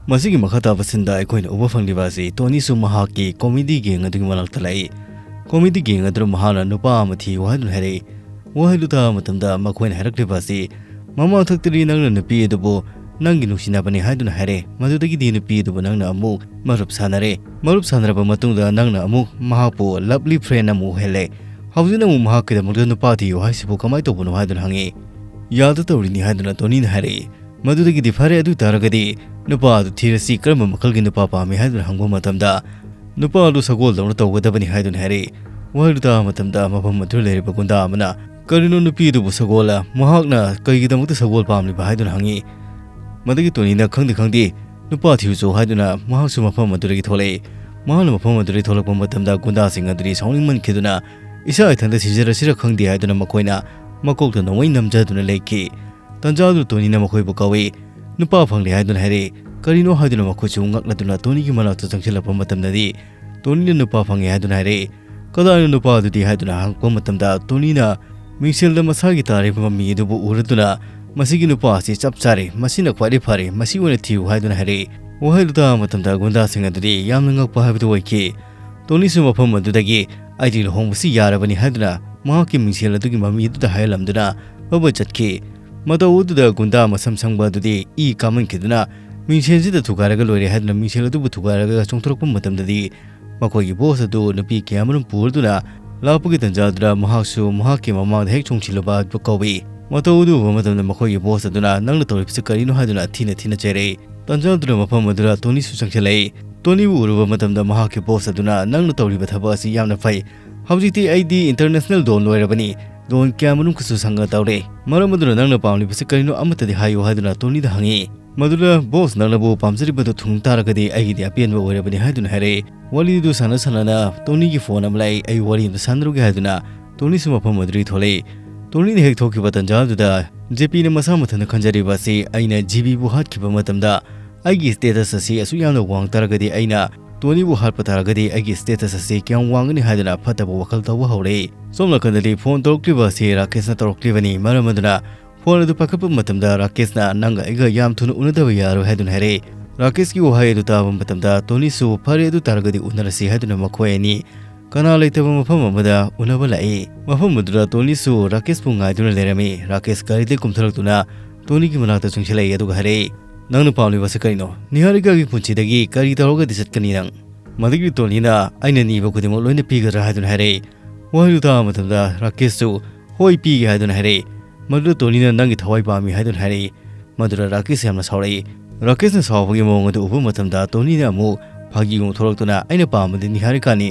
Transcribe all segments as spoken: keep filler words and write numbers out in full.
ꯃꯁꯤꯒꯤ ꯃꯈꯥ ꯇꯥꯕ ꯁꯤꯟꯗ ꯑꯩꯈꯣꯏꯅ ꯎꯕ ꯐꯪꯂꯤꯕ ꯑꯁꯤ ꯇꯣꯅꯤꯁꯨ ꯃꯍꯥꯛꯀꯤ ꯀꯣꯃꯦꯗꯤ ꯒꯦꯡ ꯑꯗꯨꯒꯤ ꯃꯅꯥꯛꯇ ꯂꯥꯛꯏ꯫ ꯀꯣꯃꯦꯗꯤ ꯒꯦꯡ ꯑꯗꯨꯅ ꯃꯍꯥꯛꯅ ꯅꯨꯄꯥ ꯑꯃ ꯊꯤꯌꯨ ꯍꯥꯏꯗꯨꯅ ꯍꯥꯏꯔꯛꯏ꯫ ꯋꯥꯍꯩꯗꯨ ꯇꯥꯕ ꯃꯇꯝꯗ ꯃꯈꯣꯏꯅ ꯍꯥꯏꯔꯛꯂꯤꯕ ꯑꯁꯤ, ꯃꯃꯥꯡꯊꯛꯇꯗꯤ ꯅꯪꯅ ꯅꯨꯄꯤ ꯑꯗꯨꯕꯨ ꯅꯪꯒꯤ ꯅꯨꯡꯁꯤꯅꯕꯅꯤ ꯍꯥꯏꯗꯨꯅ ꯍꯥꯏꯔꯦ, ꯃꯗꯨꯗꯒꯤꯗꯤ ꯅꯨꯄꯤ ꯑꯗꯨꯕꯨ ꯅꯪꯅ ꯑꯃꯨꯛ ꯃꯔꯨꯞ ꯁꯥꯟꯅꯔꯦ, ꯃꯔꯨꯞ ꯁꯥꯟꯅꯔꯕ ꯃꯇꯨꯡꯗ ꯅꯪꯅ ꯑꯃꯨꯛ ꯃꯍꯥꯛꯄꯨ ꯂꯞꯂꯤ ꯐ꯭ꯔꯦꯟ ꯑꯃ ꯑꯣꯏꯍꯜꯂꯦ, ꯍꯧꯖꯤꯛꯅ ꯑꯃꯨꯛ ꯃꯍꯥꯛꯀꯤꯗꯃꯛꯇ ꯅꯨꯄꯥ ꯊꯤꯌꯨ ꯍꯥꯏꯁꯤꯕꯨ ꯀꯃꯥꯏꯅ ꯇꯧꯕꯅꯣ ꯍꯥꯏꯗꯨꯅ ꯍꯪꯉꯤ꯫ ꯌꯥꯗ ꯇꯧꯔꯤꯅꯤ ꯍꯥꯏꯗꯨꯅ ꯇꯣꯅꯤꯅ ꯍꯥꯏꯔꯛꯏ꯫ ꯃꯗꯨꯗꯒꯤꯗꯤ ꯐꯔꯦ, ꯑꯗꯨ ꯑꯣꯏ ꯇꯥꯔꯒꯗꯤ ꯅꯨꯄꯥ ꯑꯗꯨ ꯊꯤꯔꯁꯤ, ꯀꯔꯝꯕ ꯃꯈꯜꯒꯤ ꯅꯨꯄꯥ ꯄꯥꯝꯃꯤ ꯍꯥꯏꯗꯨꯅ ꯍꯪꯕ ꯃꯇꯝꯗ, ꯅꯨꯄꯥ ꯑꯗꯨ ꯁꯒꯣꯜꯗꯧꯅ ꯇꯧꯒꯗꯕꯅꯤ ꯍꯥꯏꯗꯨꯅ ꯍꯥꯏꯔꯛꯏ꯫ ꯋꯥꯍꯩꯗꯨ ꯇꯥꯕ ꯃꯇꯝꯗ ꯃꯐꯝ ꯑꯗꯨꯗ ꯂꯩꯔꯤꯕ ꯒꯨꯟꯗꯥ ꯑꯃꯅ, "ꯀꯔꯤꯅꯣ ꯅꯨꯄꯤ ꯑꯗꯨꯕꯨ ꯁꯒꯣꯜꯂ? ꯃꯍꯥꯛꯅ ꯀꯩꯒꯤꯗꯃꯛꯇ ꯁꯒꯣꯜ ꯄꯥꯝꯂꯤꯕ?" ꯍꯥꯏꯗꯨꯅ ꯍꯪꯉꯤ꯫ ꯃꯗꯨꯒꯤ ꯇꯣꯅꯤꯅ, "ꯈꯪꯗꯦ, ꯈꯪꯗꯦ, ꯅꯨꯄꯥ ꯊꯤꯔꯨꯆꯣ" ꯍꯥꯏꯗꯨꯅ ꯃꯍꯥꯛꯁꯨ ꯃꯐꯝ ꯑꯗꯨꯗꯒꯤ ꯊꯣꯛꯂꯛꯏ꯫ ꯃꯍꯥꯛꯅ ꯃꯐꯝ ꯑꯗꯨꯗꯒꯤ ꯊꯣꯛꯂꯛꯄ ꯃꯇꯝꯗ ꯒꯨꯟꯗꯥꯁꯤꯡ ꯑꯗꯨꯗꯤ ꯁꯥꯎꯅꯤꯡꯃꯟꯈꯤꯗꯨꯅ, "ꯏꯁꯥ ꯏꯊꯟꯇ ꯁꯤꯖꯔꯁꯤꯔ ꯈꯪꯗꯦ" ꯍꯥꯏꯗꯨꯅ ꯃꯈꯣꯏꯅ ꯃꯀꯣꯛꯇ ꯅꯣꯡꯃꯩ ꯅꯝꯖꯗꯨꯅ ꯂꯩꯈꯤ꯫ ꯇꯟꯖꯥꯗꯨ ꯇꯣꯅꯤꯅ ꯃꯈꯣꯏꯕꯨ ꯀꯧꯏ꯫ "ꯅꯨꯄꯥ ꯐꯪꯂꯦ" ꯍꯥꯏꯗꯨꯅ ꯍꯥꯏꯔꯛꯏ꯫ "ꯀꯔꯤꯅꯣ?" ꯍꯥꯏꯗꯨꯅ ꯃꯈꯣꯏꯁꯨ ꯉꯛꯂꯗꯨꯅ ꯇꯣꯅꯤꯒꯤ ꯃꯅꯥꯛꯇ ꯆꯪꯁꯤꯜꯂꯛꯄ ꯃꯇꯝꯗꯗꯤ, ꯇꯣꯅꯤꯅ "ꯅꯨꯄꯥ ꯐꯪꯉꯦ" ꯍꯥꯏꯗꯨꯅ ꯍꯥꯏꯔꯛꯏ꯫ "ꯀꯗꯥꯏꯅꯣ ꯅꯨꯄꯥ ꯑꯗꯨꯗꯤ?" ꯍꯥꯏꯗꯨꯅ ꯍꯪꯉꯛꯄ ꯃꯇꯝꯗ, ꯇꯣꯅꯤꯅ ꯃꯤꯡꯁꯦꯜꯗ ꯃꯁꯥꯒꯤ ꯇꯥꯔꯤꯕ ꯃꯃꯤ ꯑꯗꯨꯕꯨ ꯎꯔꯗꯨꯅ, "ꯃꯁꯤꯒꯤ ꯅꯨꯄꯥ ꯑꯁꯤ ꯆꯞ ꯆꯥꯔꯦ, ꯃꯁꯤꯅ ꯈ꯭ꯋꯥꯏꯗꯒꯤ ꯐꯔꯦ, ꯃꯁꯤ ꯑꯣꯏꯅ ꯊꯤꯌꯨ" ꯍꯥꯏꯗꯨꯅ ꯍꯥꯏꯔꯛꯏ꯫ ꯋꯥꯍꯩꯗꯨ ꯇꯥꯕ ꯃꯇꯝꯗ ꯒꯨꯟꯗꯥꯁꯤꯡ ꯑꯗꯨꯗꯤ ꯌꯥꯝꯅ ꯉꯛꯄ ꯍꯥꯏꯕꯗꯨ ꯑꯣꯏꯈꯤ꯫ ꯇꯣꯅꯤꯁꯨ ꯃꯐꯝ ꯑꯗꯨꯗꯒꯤ "ꯑꯩꯗꯤ ꯂꯨꯍꯣꯡꯕꯁꯤ ꯌꯥꯔꯕꯅꯤ" ꯍꯥꯏꯗꯨꯅ ꯃꯍꯥꯛꯀꯤ ꯃꯤꯡꯁꯦꯜ ꯑꯗꯨꯒꯤ ꯃꯃꯤ ꯑꯗꯨꯗ ꯍꯥꯏꯍꯜꯂꯝꯗꯨꯅ ꯐꯕ ꯆꯠꯈꯤ꯫ ꯃꯇꯧ ꯑꯗꯨꯗ ꯒꯨꯟꯗꯥ ꯃꯁꯝ ꯁꯪꯕ ꯑꯗꯨꯗꯤ ꯏ ꯀꯥꯃꯟꯈꯤꯗꯨꯅ ꯃꯤꯡꯁꯦꯜꯁꯤꯗ ꯊꯨꯒꯥꯏꯔꯒ ꯂꯣꯏꯔꯦ ꯍꯥꯏꯗꯨꯅ ꯃꯤꯡꯁꯦꯜ ꯑꯗꯨꯕꯨ ꯊꯨꯒꯥꯏꯔꯒ ꯆꯣꯡꯊꯣꯔꯛꯄ ꯃꯇꯝꯗꯗꯤ, ꯃꯈꯣꯏꯒꯤ ꯕꯣꯁ ꯑꯗꯨ ꯅꯨꯄꯤ ꯀꯌꯥꯃꯔꯨꯝ ꯄꯨꯔꯗꯨꯅ ꯂꯥꯛꯄꯒꯤ ꯇꯟꯖꯥꯗꯨꯗ ꯃꯍꯥꯛꯁꯨ ꯃꯍꯥꯛꯀꯤ ꯃꯃꯥꯡꯗ ꯍꯦꯛ ꯆꯣꯡꯁꯤꯜꯂꯨꯕ ꯑꯗꯨ ꯀꯧꯏ꯫ ꯃꯇꯧ ꯑꯗꯨ ꯎꯕ ꯃꯇꯝꯗ ꯃꯈꯣꯏꯒꯤ ꯕꯣꯁ ꯑꯗꯨꯅ "ꯅꯪꯅ ꯇꯧꯔꯤꯕꯁꯤ ꯀꯔꯤꯅꯣ?" ꯍꯥꯏꯗꯨꯅ ꯊꯤꯅ ꯊꯤꯅ ꯆꯩꯔꯛꯏ꯫ ꯇꯟꯖꯥꯗꯨꯗ ꯃꯐꯝ ꯑꯗꯨꯗ ꯇꯣꯅꯤꯁꯨ ꯆꯪꯁꯤꯜꯂꯛꯏ꯫ ꯇꯣꯅꯤꯕꯨ ꯎꯔꯨꯕ ꯃꯇꯝꯗ ꯃꯍꯥꯛꯀꯤ ꯕꯣꯁ ꯑꯗꯨꯅ, "ꯅꯪꯅ ꯇꯧꯔꯤꯕ ꯊꯕꯛ ꯑꯁꯤ ꯌꯥꯝꯅ ꯐꯩ꯫ ꯍꯧꯖꯤꯛꯇꯤ ꯑꯩꯗꯤ ꯏꯟꯇꯔꯅꯦꯁꯅꯦꯜ ꯗꯣꯟ ꯑꯣꯏꯔꯕꯅꯤ꯫ ꯗꯣꯟ ꯀꯌꯥꯃꯔꯨꯝꯒꯁꯨ ꯁꯪꯒ ꯇꯧꯔꯦ꯫ ꯃꯔꯝ ꯑꯗꯨꯅ ꯅꯪꯅ ꯄꯥꯝꯂꯤꯕꯁꯤ ꯀꯔꯤꯅꯣ ꯑꯃꯠꯇꯗꯤ ꯍꯥꯏꯌꯨ" ꯍꯥꯏꯗꯨꯅ ꯇꯣꯅꯤꯗ ꯍꯪꯉꯤ꯫ ꯃꯗꯨꯗ ꯕꯣꯁ, "ꯅꯪꯅꯕꯨ ꯄꯥꯝꯖꯔꯤꯕꯗꯨ ꯊꯨꯡ ꯇꯥꯔꯒꯗꯤ ꯑꯩꯒꯤꯗꯤ ꯑꯄꯦꯟꯕ ꯑꯣꯏꯔꯕꯅꯤ" ꯍꯥꯏꯗꯨꯅ ꯍꯥꯏꯔꯛꯏ꯫ ꯋꯥꯔꯤꯗꯨ ꯁꯥꯟꯅ ꯁꯥꯟꯅꯅ ꯇꯣꯅꯤꯒꯤ ꯐꯣꯟ ꯑꯃ ꯂꯥꯛꯏ꯫ "ꯑꯩ ꯋꯥꯔꯤ ꯑꯃ ꯁꯥꯟꯅꯔꯨꯒꯦ" ꯍꯥꯏꯗꯨꯅ ꯇꯣꯅꯤꯁꯨ ꯃꯐꯝ ꯑꯗꯨꯗꯒꯤ ꯊꯣꯛꯂꯛꯏ꯫ ꯇꯣꯅꯤꯅ ꯍꯦꯛ ꯊꯣꯛꯈꯤꯕ ꯇꯟꯖꯥꯗꯨꯗ, ꯖꯦꯄꯤꯅ ꯃꯁꯥ ꯃꯊꯟꯇ ꯈꯟꯖꯔꯤꯕ ꯑꯁꯤ, "ꯑꯩꯅ ꯖꯤꯕꯤꯕꯨ ꯍꯥꯠꯈꯤꯕ ꯃꯇꯝꯗ ꯑꯩꯒꯤ ꯁ꯭ꯇꯦꯇꯁ ꯑꯁꯤ ꯑꯁꯨꯛ ꯌꯥꯝꯅ ꯋꯥꯡ ꯇꯥꯔꯒꯗꯤ, ꯑꯩꯅ ꯇꯣꯅꯤꯕꯨ ꯍꯥꯠꯄ ꯇꯥꯔꯒꯗꯤ ꯑꯩꯒꯤ ꯁ꯭ꯇꯦꯇꯁ ꯑꯁꯤ ꯀꯌꯥꯝ ꯋꯥꯡꯒꯅꯤ?" ꯍꯥꯏꯗꯨꯅ ꯐꯠꯇꯕ ꯋꯥꯈꯜ ꯇꯧꯕ ꯍꯧꯔꯛꯏ꯫ ꯁꯣꯝ ꯅꯥꯀꯟꯗꯗꯤ ꯐꯣꯟ ꯇꯧꯔꯛꯂꯤꯕ ꯑꯁꯤ ꯔꯥꯀꯦꯁꯅ ꯇꯧꯔꯛꯂꯤꯕꯅꯤ꯫ ꯃꯔꯝ ꯑꯗꯨꯅ ꯐꯣꯟ ꯑꯗꯨ ꯄꯥꯏꯈꯠꯄ ꯃꯇꯝꯗ ꯔꯥꯀꯦꯁꯅ, "ꯅꯪꯒ ꯑꯩꯒ ꯌꯥꯝ ꯊꯨꯅ ꯎꯅꯗꯕ ꯌꯥꯔꯣꯏ" ꯍꯥꯏꯗꯨꯅ ꯍꯥꯏꯔꯛꯏ꯫ ꯔꯥꯀꯦꯁꯀꯤ ꯋꯥꯍꯩ ꯑꯗꯨ ꯇꯥꯕ ꯃꯇꯝꯗ ꯇꯣꯅꯤꯁꯨ "ꯐꯔꯦ, ꯑꯗꯨ ꯇꯥꯔꯒꯗꯤ ꯎꯅꯔꯁꯤ" ꯍꯥꯏꯗꯨꯅ ꯃꯈꯣꯏ ꯑꯅꯤ ꯀꯅꯥ ꯂꯩꯇꯕ ꯃꯐꯝ ꯑꯃꯗ ꯎꯅꯕ ꯂꯥꯛꯏ꯫ ꯃꯐꯝ ꯑꯗꯨꯗ ꯇꯣꯅꯤꯁꯨ ꯔꯥꯀꯦꯁꯄꯨ ꯉꯥꯏꯗꯨꯅ ꯂꯩꯔꯝꯃꯤ꯫ ꯔꯥꯀꯦꯁ ꯒꯥꯔꯤꯗꯒꯤ ꯀꯨꯝꯊꯔꯛꯇꯨꯅ ꯇꯣꯅꯤꯒꯤ ꯃꯅꯥꯛꯇ ꯆꯪꯁꯤꯜꯂꯛꯏ ꯑꯗꯨꯒ ꯍꯥꯏꯔꯛꯏ, "ꯅꯪꯅ ꯄꯥꯝꯂꯤꯕꯁꯤ ꯀꯔꯤꯅꯣ? ꯅꯤꯍꯥꯔꯤꯀꯥꯒꯤ ꯄꯨꯟꯁꯤꯗꯒꯤ ꯀꯔꯤ ꯇꯧꯔꯒꯗꯤ ꯆꯠꯀꯅꯤ ꯅꯪ?" ꯃꯗꯨꯒꯤ ꯇꯣꯅꯤꯅ, "ꯑꯩꯅ ꯅꯤꯕ ꯈꯨꯗꯤꯡꯃꯛ ꯂꯣꯏꯅ ꯄꯤꯒꯗ꯭ꯔꯥ?" ꯍꯥꯏꯗꯨꯅ ꯍꯥꯏꯔꯛꯏ꯫ ꯋꯥꯍꯩꯗꯨ ꯇꯥꯕ ꯃꯇꯝꯗ ꯔꯥꯀꯦꯁꯁꯨ "ꯍꯣꯏ, ꯄꯤꯒꯦ" ꯍꯥꯏꯗꯨꯅ ꯍꯥꯏꯔꯛꯏ꯫ ꯃꯗꯨꯗ ꯇꯣꯅꯤꯅ "ꯅꯪꯒꯤ ꯊꯋꯥꯏ ꯄꯥꯝꯃꯤ" ꯍꯥꯏꯗꯨꯅ ꯍꯥꯏꯔꯛꯏ꯫ ꯃꯗꯨꯗ ꯔꯥꯀꯦꯁ ꯌꯥꯝꯅ ꯁꯥꯎꯔꯛꯏ꯫ ꯔꯥꯀꯦꯁꯅ ꯁꯥꯎꯕꯒꯤ ꯃꯑꯣꯡ ꯑꯗꯨ ꯎꯕ ꯃꯇꯝꯗ ꯇꯣꯅꯤꯅ ꯑꯃꯨꯛ ꯐꯥꯒꯤꯒꯨꯝ ꯊꯣꯛꯂꯛꯇꯨꯅ, "ꯑꯩꯅ ꯄꯥꯝꯕꯗꯤ ꯅꯤꯍꯥꯔꯤꯀꯥꯅꯤ꯫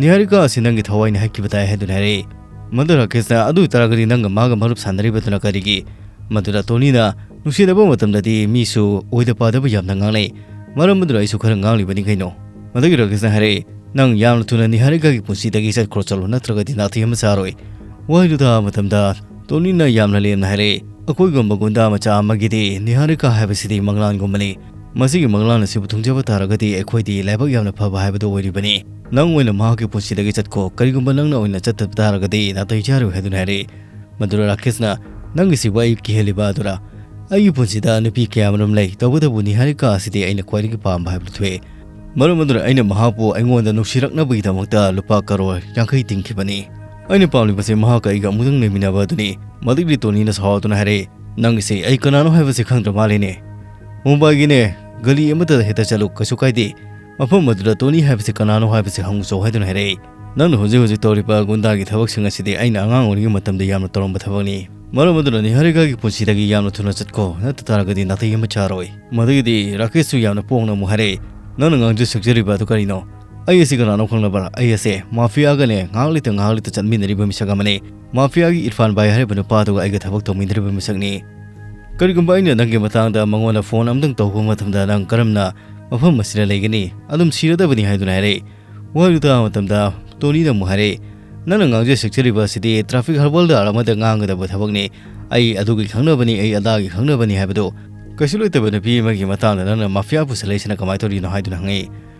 ꯅꯤꯍꯥꯔꯤꯀꯥ ꯑꯁꯤ ꯅꯪꯒꯤ ꯊꯋꯥꯏꯅꯤ ꯍꯥꯏꯈꯤꯕ ꯇꯥꯏ" ꯍꯥꯏꯗꯨꯅ ꯍꯥꯏꯔꯛꯏ꯫ ꯃꯗꯨ ꯔꯥꯀꯦꯁꯅ, "ꯑꯗꯨ ꯑꯣꯏꯇꯥꯔꯒꯗꯤ ꯅꯪꯒ ꯃꯥꯒ ꯃꯔꯨꯞ ꯁꯥꯟꯅꯔꯤꯕꯗꯨꯅ ꯀꯔꯤꯒꯤ?" ꯃꯗꯨꯗ ꯇꯣꯅꯤꯅ, "ꯅꯨꯡꯁꯤꯅꯕ ꯃꯇꯝꯗꯗꯤ ꯃꯤꯁꯨ ꯑꯣꯏꯗ ꯄꯥꯗꯕ ꯌꯥꯝꯅ ꯉꯥꯡꯅꯩ꯫ ꯃꯔꯝ ꯑꯗꯨꯅ ꯑꯩꯁꯨ ꯈꯔ ꯉꯥꯡꯂꯤꯕꯅꯤ ꯀꯩꯅꯣ?" ꯃꯗꯨꯒꯤ ꯔꯥꯀꯦꯁꯅ ꯍꯥꯏꯔꯛꯏ, "ꯅꯪ ꯌꯥꯝꯅ ꯊꯨꯅ ꯅꯤꯍꯥꯔꯤꯀꯥꯒꯤ ꯄꯨꯟꯁꯤꯗꯒꯤ ꯆꯠꯈ꯭ꯔꯣ ꯆꯠꯂꯣ, ꯅꯠꯇ꯭ꯔꯒꯗꯤ ꯅꯥꯇꯩ ꯑꯃ ꯆꯥꯔꯣꯏ꯫" ꯋꯥꯍꯩꯗꯨ ꯇꯥꯕ ꯃꯇꯝꯗ ꯇꯣꯅꯤꯅ ꯌꯥꯝꯅ ꯂꯦꯝꯅ ꯍꯥꯏꯔꯛꯏ, "ꯑꯩꯈꯣꯏꯒꯨꯝꯕ ꯒꯨꯟꯗꯥ ꯃꯆꯥ ꯑꯃꯒꯤꯗꯤ ꯅꯤꯍꯥꯔꯤꯀꯥ ꯍꯥꯏꯕꯁꯤꯗꯤ ꯃꯪꯂꯥꯟꯒꯨꯝꯕꯅꯤ꯫ ꯃꯁꯤꯒꯤ ꯃꯪꯂꯥꯟ ꯑꯁꯤꯕꯨ ꯊꯨꯡꯖꯕ ꯇꯥꯔꯒꯗꯤ ꯑꯩꯈꯣꯏꯗꯤ ꯂꯥꯏꯕꯛ ꯌꯥꯝꯅ ꯐꯕ ꯍꯥꯏꯕꯗꯨ ꯑꯣꯏꯔꯤꯕꯅꯤ꯫ ꯅꯪ ꯑꯣꯏꯅ ꯃꯍꯥꯛꯀꯤ ꯄꯨꯟꯁꯤꯗꯒꯤ ꯆꯠꯈꯣ꯫ ꯀꯔꯤꯒꯨꯝꯕ ꯅꯪꯅ ꯑꯣꯏꯅ ꯆꯠꯇꯕ ꯇꯥꯔꯒꯗꯤ ꯅꯥꯇꯩ ꯆꯥꯔꯣꯏ" ꯍꯥꯏꯗꯨꯅ ꯍꯥꯏꯔꯛꯏ꯫ ꯃꯗꯨꯗ ꯔꯥꯀꯦꯁꯅ, "ꯅꯪꯒꯤꯁꯤꯕꯨ ꯑꯩ ꯀꯤꯍꯜꯂꯤꯕ ꯑꯗꯨꯔꯥ? ꯑꯩꯒꯤ ꯄꯨꯟꯁꯤꯗ ꯅꯨꯄꯤ ꯀꯌꯥꯃꯔꯨꯝ ꯂꯩ, ꯇꯧꯕꯇꯕꯨ ꯅꯤꯍꯥꯔꯤꯀꯥ ꯑꯁꯤꯗꯤ ꯑꯩꯅ ꯈ꯭ꯋꯥꯏꯗꯒꯤ ꯄꯥꯝꯕ ꯍꯥꯏꯕꯗꯨ ꯊꯣꯛꯑꯦ꯫ ꯃꯔꯝ ꯑꯗꯨꯅ ꯑꯩꯅ ꯃꯍꯥꯛꯄꯨ ꯑꯩꯉꯣꯟꯗ ꯅꯨꯡꯁꯤꯔꯛꯅꯕꯒꯤꯗꯃꯛꯇ ꯂꯨꯄꯥ ꯀꯔꯣꯔ ꯌꯥꯡꯈꯩ ꯇꯤꯡꯈꯤꯕꯅꯤ꯫ ꯑꯩꯅ ꯄꯥꯝꯂꯤꯕꯁꯤ ꯃꯍꯥꯛꯀ ꯑꯩꯒ ꯑꯃꯨꯛꯇꯪ ꯂꯩꯃꯤꯟꯅꯕ ꯑꯗꯨꯅꯤ꯫" ꯃꯗꯨꯒꯤ ꯇꯣꯅꯤꯅ ꯁꯥꯎꯗꯨꯅ ꯍꯥꯏꯔꯛꯏ, "ꯅꯪꯒꯤꯁꯦ ꯑꯩ ꯀꯅꯥꯅꯣ ꯍꯥꯏꯕꯁꯤ ꯈꯪꯗ꯭ꯔ ꯃꯥꯜꯂꯦꯅꯦ꯫ ꯃꯨꯝꯕꯥꯏꯒꯤꯅꯦ, ꯒꯂꯤ ꯑꯃꯠꯇꯗ ꯍꯦꯛꯇ ꯆꯠꯂꯨ, ꯀꯩꯁꯨ ꯀꯥꯏꯗꯦ꯫ ꯃꯐꯝ ꯑꯗꯨꯗ ꯇꯣꯅꯤ ꯍꯥꯏꯕꯁꯤ ꯀꯅꯥꯅꯣ ꯍꯥꯏꯕꯁꯤ ꯍꯪꯉꯨ ꯆꯣ" ꯍꯥꯏꯗꯨꯅ ꯍꯥꯏꯔꯛꯏ꯫ "ꯅꯪꯅ ꯍꯧꯖꯤꯛ ꯍꯧꯖꯤꯛ ꯇꯧꯔꯤꯕ ꯒꯨꯟꯗꯥꯒꯤ ꯊꯕꯛꯁꯤꯡ ꯑꯁꯤꯗꯤ ꯑꯩꯅ ꯑꯉꯥꯡ ꯑꯣꯏꯔꯤꯉꯩ ꯃꯇꯝꯗ ꯌꯥꯝꯅ ꯇꯧꯔꯝꯕ ꯊꯕꯛꯅꯤ꯫ ꯃꯔꯝ ꯑꯗꯨꯅ ꯅꯤꯍꯥꯔꯤꯀꯥꯒꯤ ꯄꯨꯟꯁꯤꯗꯒꯤ ꯌꯥꯝꯅ ꯊꯨꯅ ꯆꯠꯈꯣ, ꯅꯠꯇ ꯇꯥꯔꯒꯗꯤ ꯅꯥꯇꯩ ꯑꯃ ꯆꯥꯔꯣꯏ꯫" ꯃꯗꯨꯒꯤꯗꯤ ꯔꯥꯀꯦꯁꯁꯨ ꯌꯥꯝꯅ ꯄꯣꯡꯅ ꯑꯃꯨꯛ ꯍꯥꯏꯔꯛꯏ, "ꯅꯪꯅ ꯉꯥꯡꯖ ꯁꯛꯆꯔꯤꯕ ꯑꯗꯨ ꯀꯔꯤꯅꯣ? ꯑꯩ ꯑꯁꯤ ꯀꯅꯥꯅꯣ ꯈꯪꯂꯕ꯭ꯔꯥ? ꯑꯩ ꯑꯁꯦ ꯃꯥꯐꯤꯌꯥꯒꯅꯦ ꯉꯥꯏꯍꯥꯛ ꯂꯩꯇ ꯉꯥꯏꯍꯥꯛ ꯂꯩꯇ ꯆꯠꯃꯤꯟꯅꯔꯤꯕ ꯃꯤꯁꯛ ꯑꯃꯅꯤ꯫ ꯃꯥꯐꯤꯌꯥꯒꯤ ꯏꯔꯐꯥꯟ ꯚꯥꯏ ꯍꯥꯏꯔꯤꯕ ꯅꯨꯄꯥꯗꯨꯒ ꯑꯩꯒ ꯊꯕꯛ ꯇꯧꯃꯤꯟꯅꯔꯤꯕ ꯃꯤꯁꯛꯅꯤ꯫ ꯀꯔꯤꯒꯨꯝꯕ ꯑꯩꯅ ꯅꯪꯒꯤ ꯃꯇꯥꯡꯗ ꯃꯉꯣꯟꯗ ꯐꯣꯟ ꯑꯃꯇꯪ ꯇꯧꯕ ꯃꯇꯝꯗ ꯅꯪ ꯀꯔꯝꯅ ꯃꯐꯝ ꯑꯁꯤꯗ ꯂꯩꯒꯅꯤ? ꯑꯗꯨꯝ ꯁꯤꯔꯗꯕꯅꯤ" ꯍꯥꯏꯗꯨꯅ ꯍꯥꯏꯔꯛꯏ꯫ ꯋꯥꯍꯩꯗꯨ ꯇꯥꯕ ꯃꯇꯝꯗ ꯇꯣꯅꯤꯅ ꯑꯃꯨꯛ ꯍꯥꯏꯔꯛꯏ, "ꯅꯪꯅ ꯉꯥꯡꯖ ꯁꯛꯆꯔꯤꯕ ꯑꯁꯤꯗꯤ ꯇ꯭ꯔꯥꯐꯤꯛ ꯍꯔꯕꯜꯗꯥꯔ ꯑꯃꯗ ꯉꯥꯡꯒꯗꯕ ꯊꯕꯛꯅꯤ꯫ ꯑꯩ ꯑꯗꯨꯒꯤ ꯈꯪꯅꯕꯅꯤ, ꯑꯩ ꯑꯗꯥꯒꯤ ꯈꯪꯅꯕꯅꯤ ꯍꯥꯏꯕꯗꯨ ꯀꯩꯁꯨ ꯂꯩꯇꯕ ꯅꯨꯄꯤ ꯑꯃꯒꯤ ꯃꯇꯥꯡꯗ ꯅꯪꯅ ꯃꯥꯐꯤꯌꯥ ꯄꯨꯁꯜꯂꯛꯏꯁꯤꯅ ꯀꯃꯥꯏꯅ ꯇꯧꯔꯤꯅꯣ?" ꯍꯥꯏꯗꯨꯅ ꯍꯪꯉꯛꯏ꯫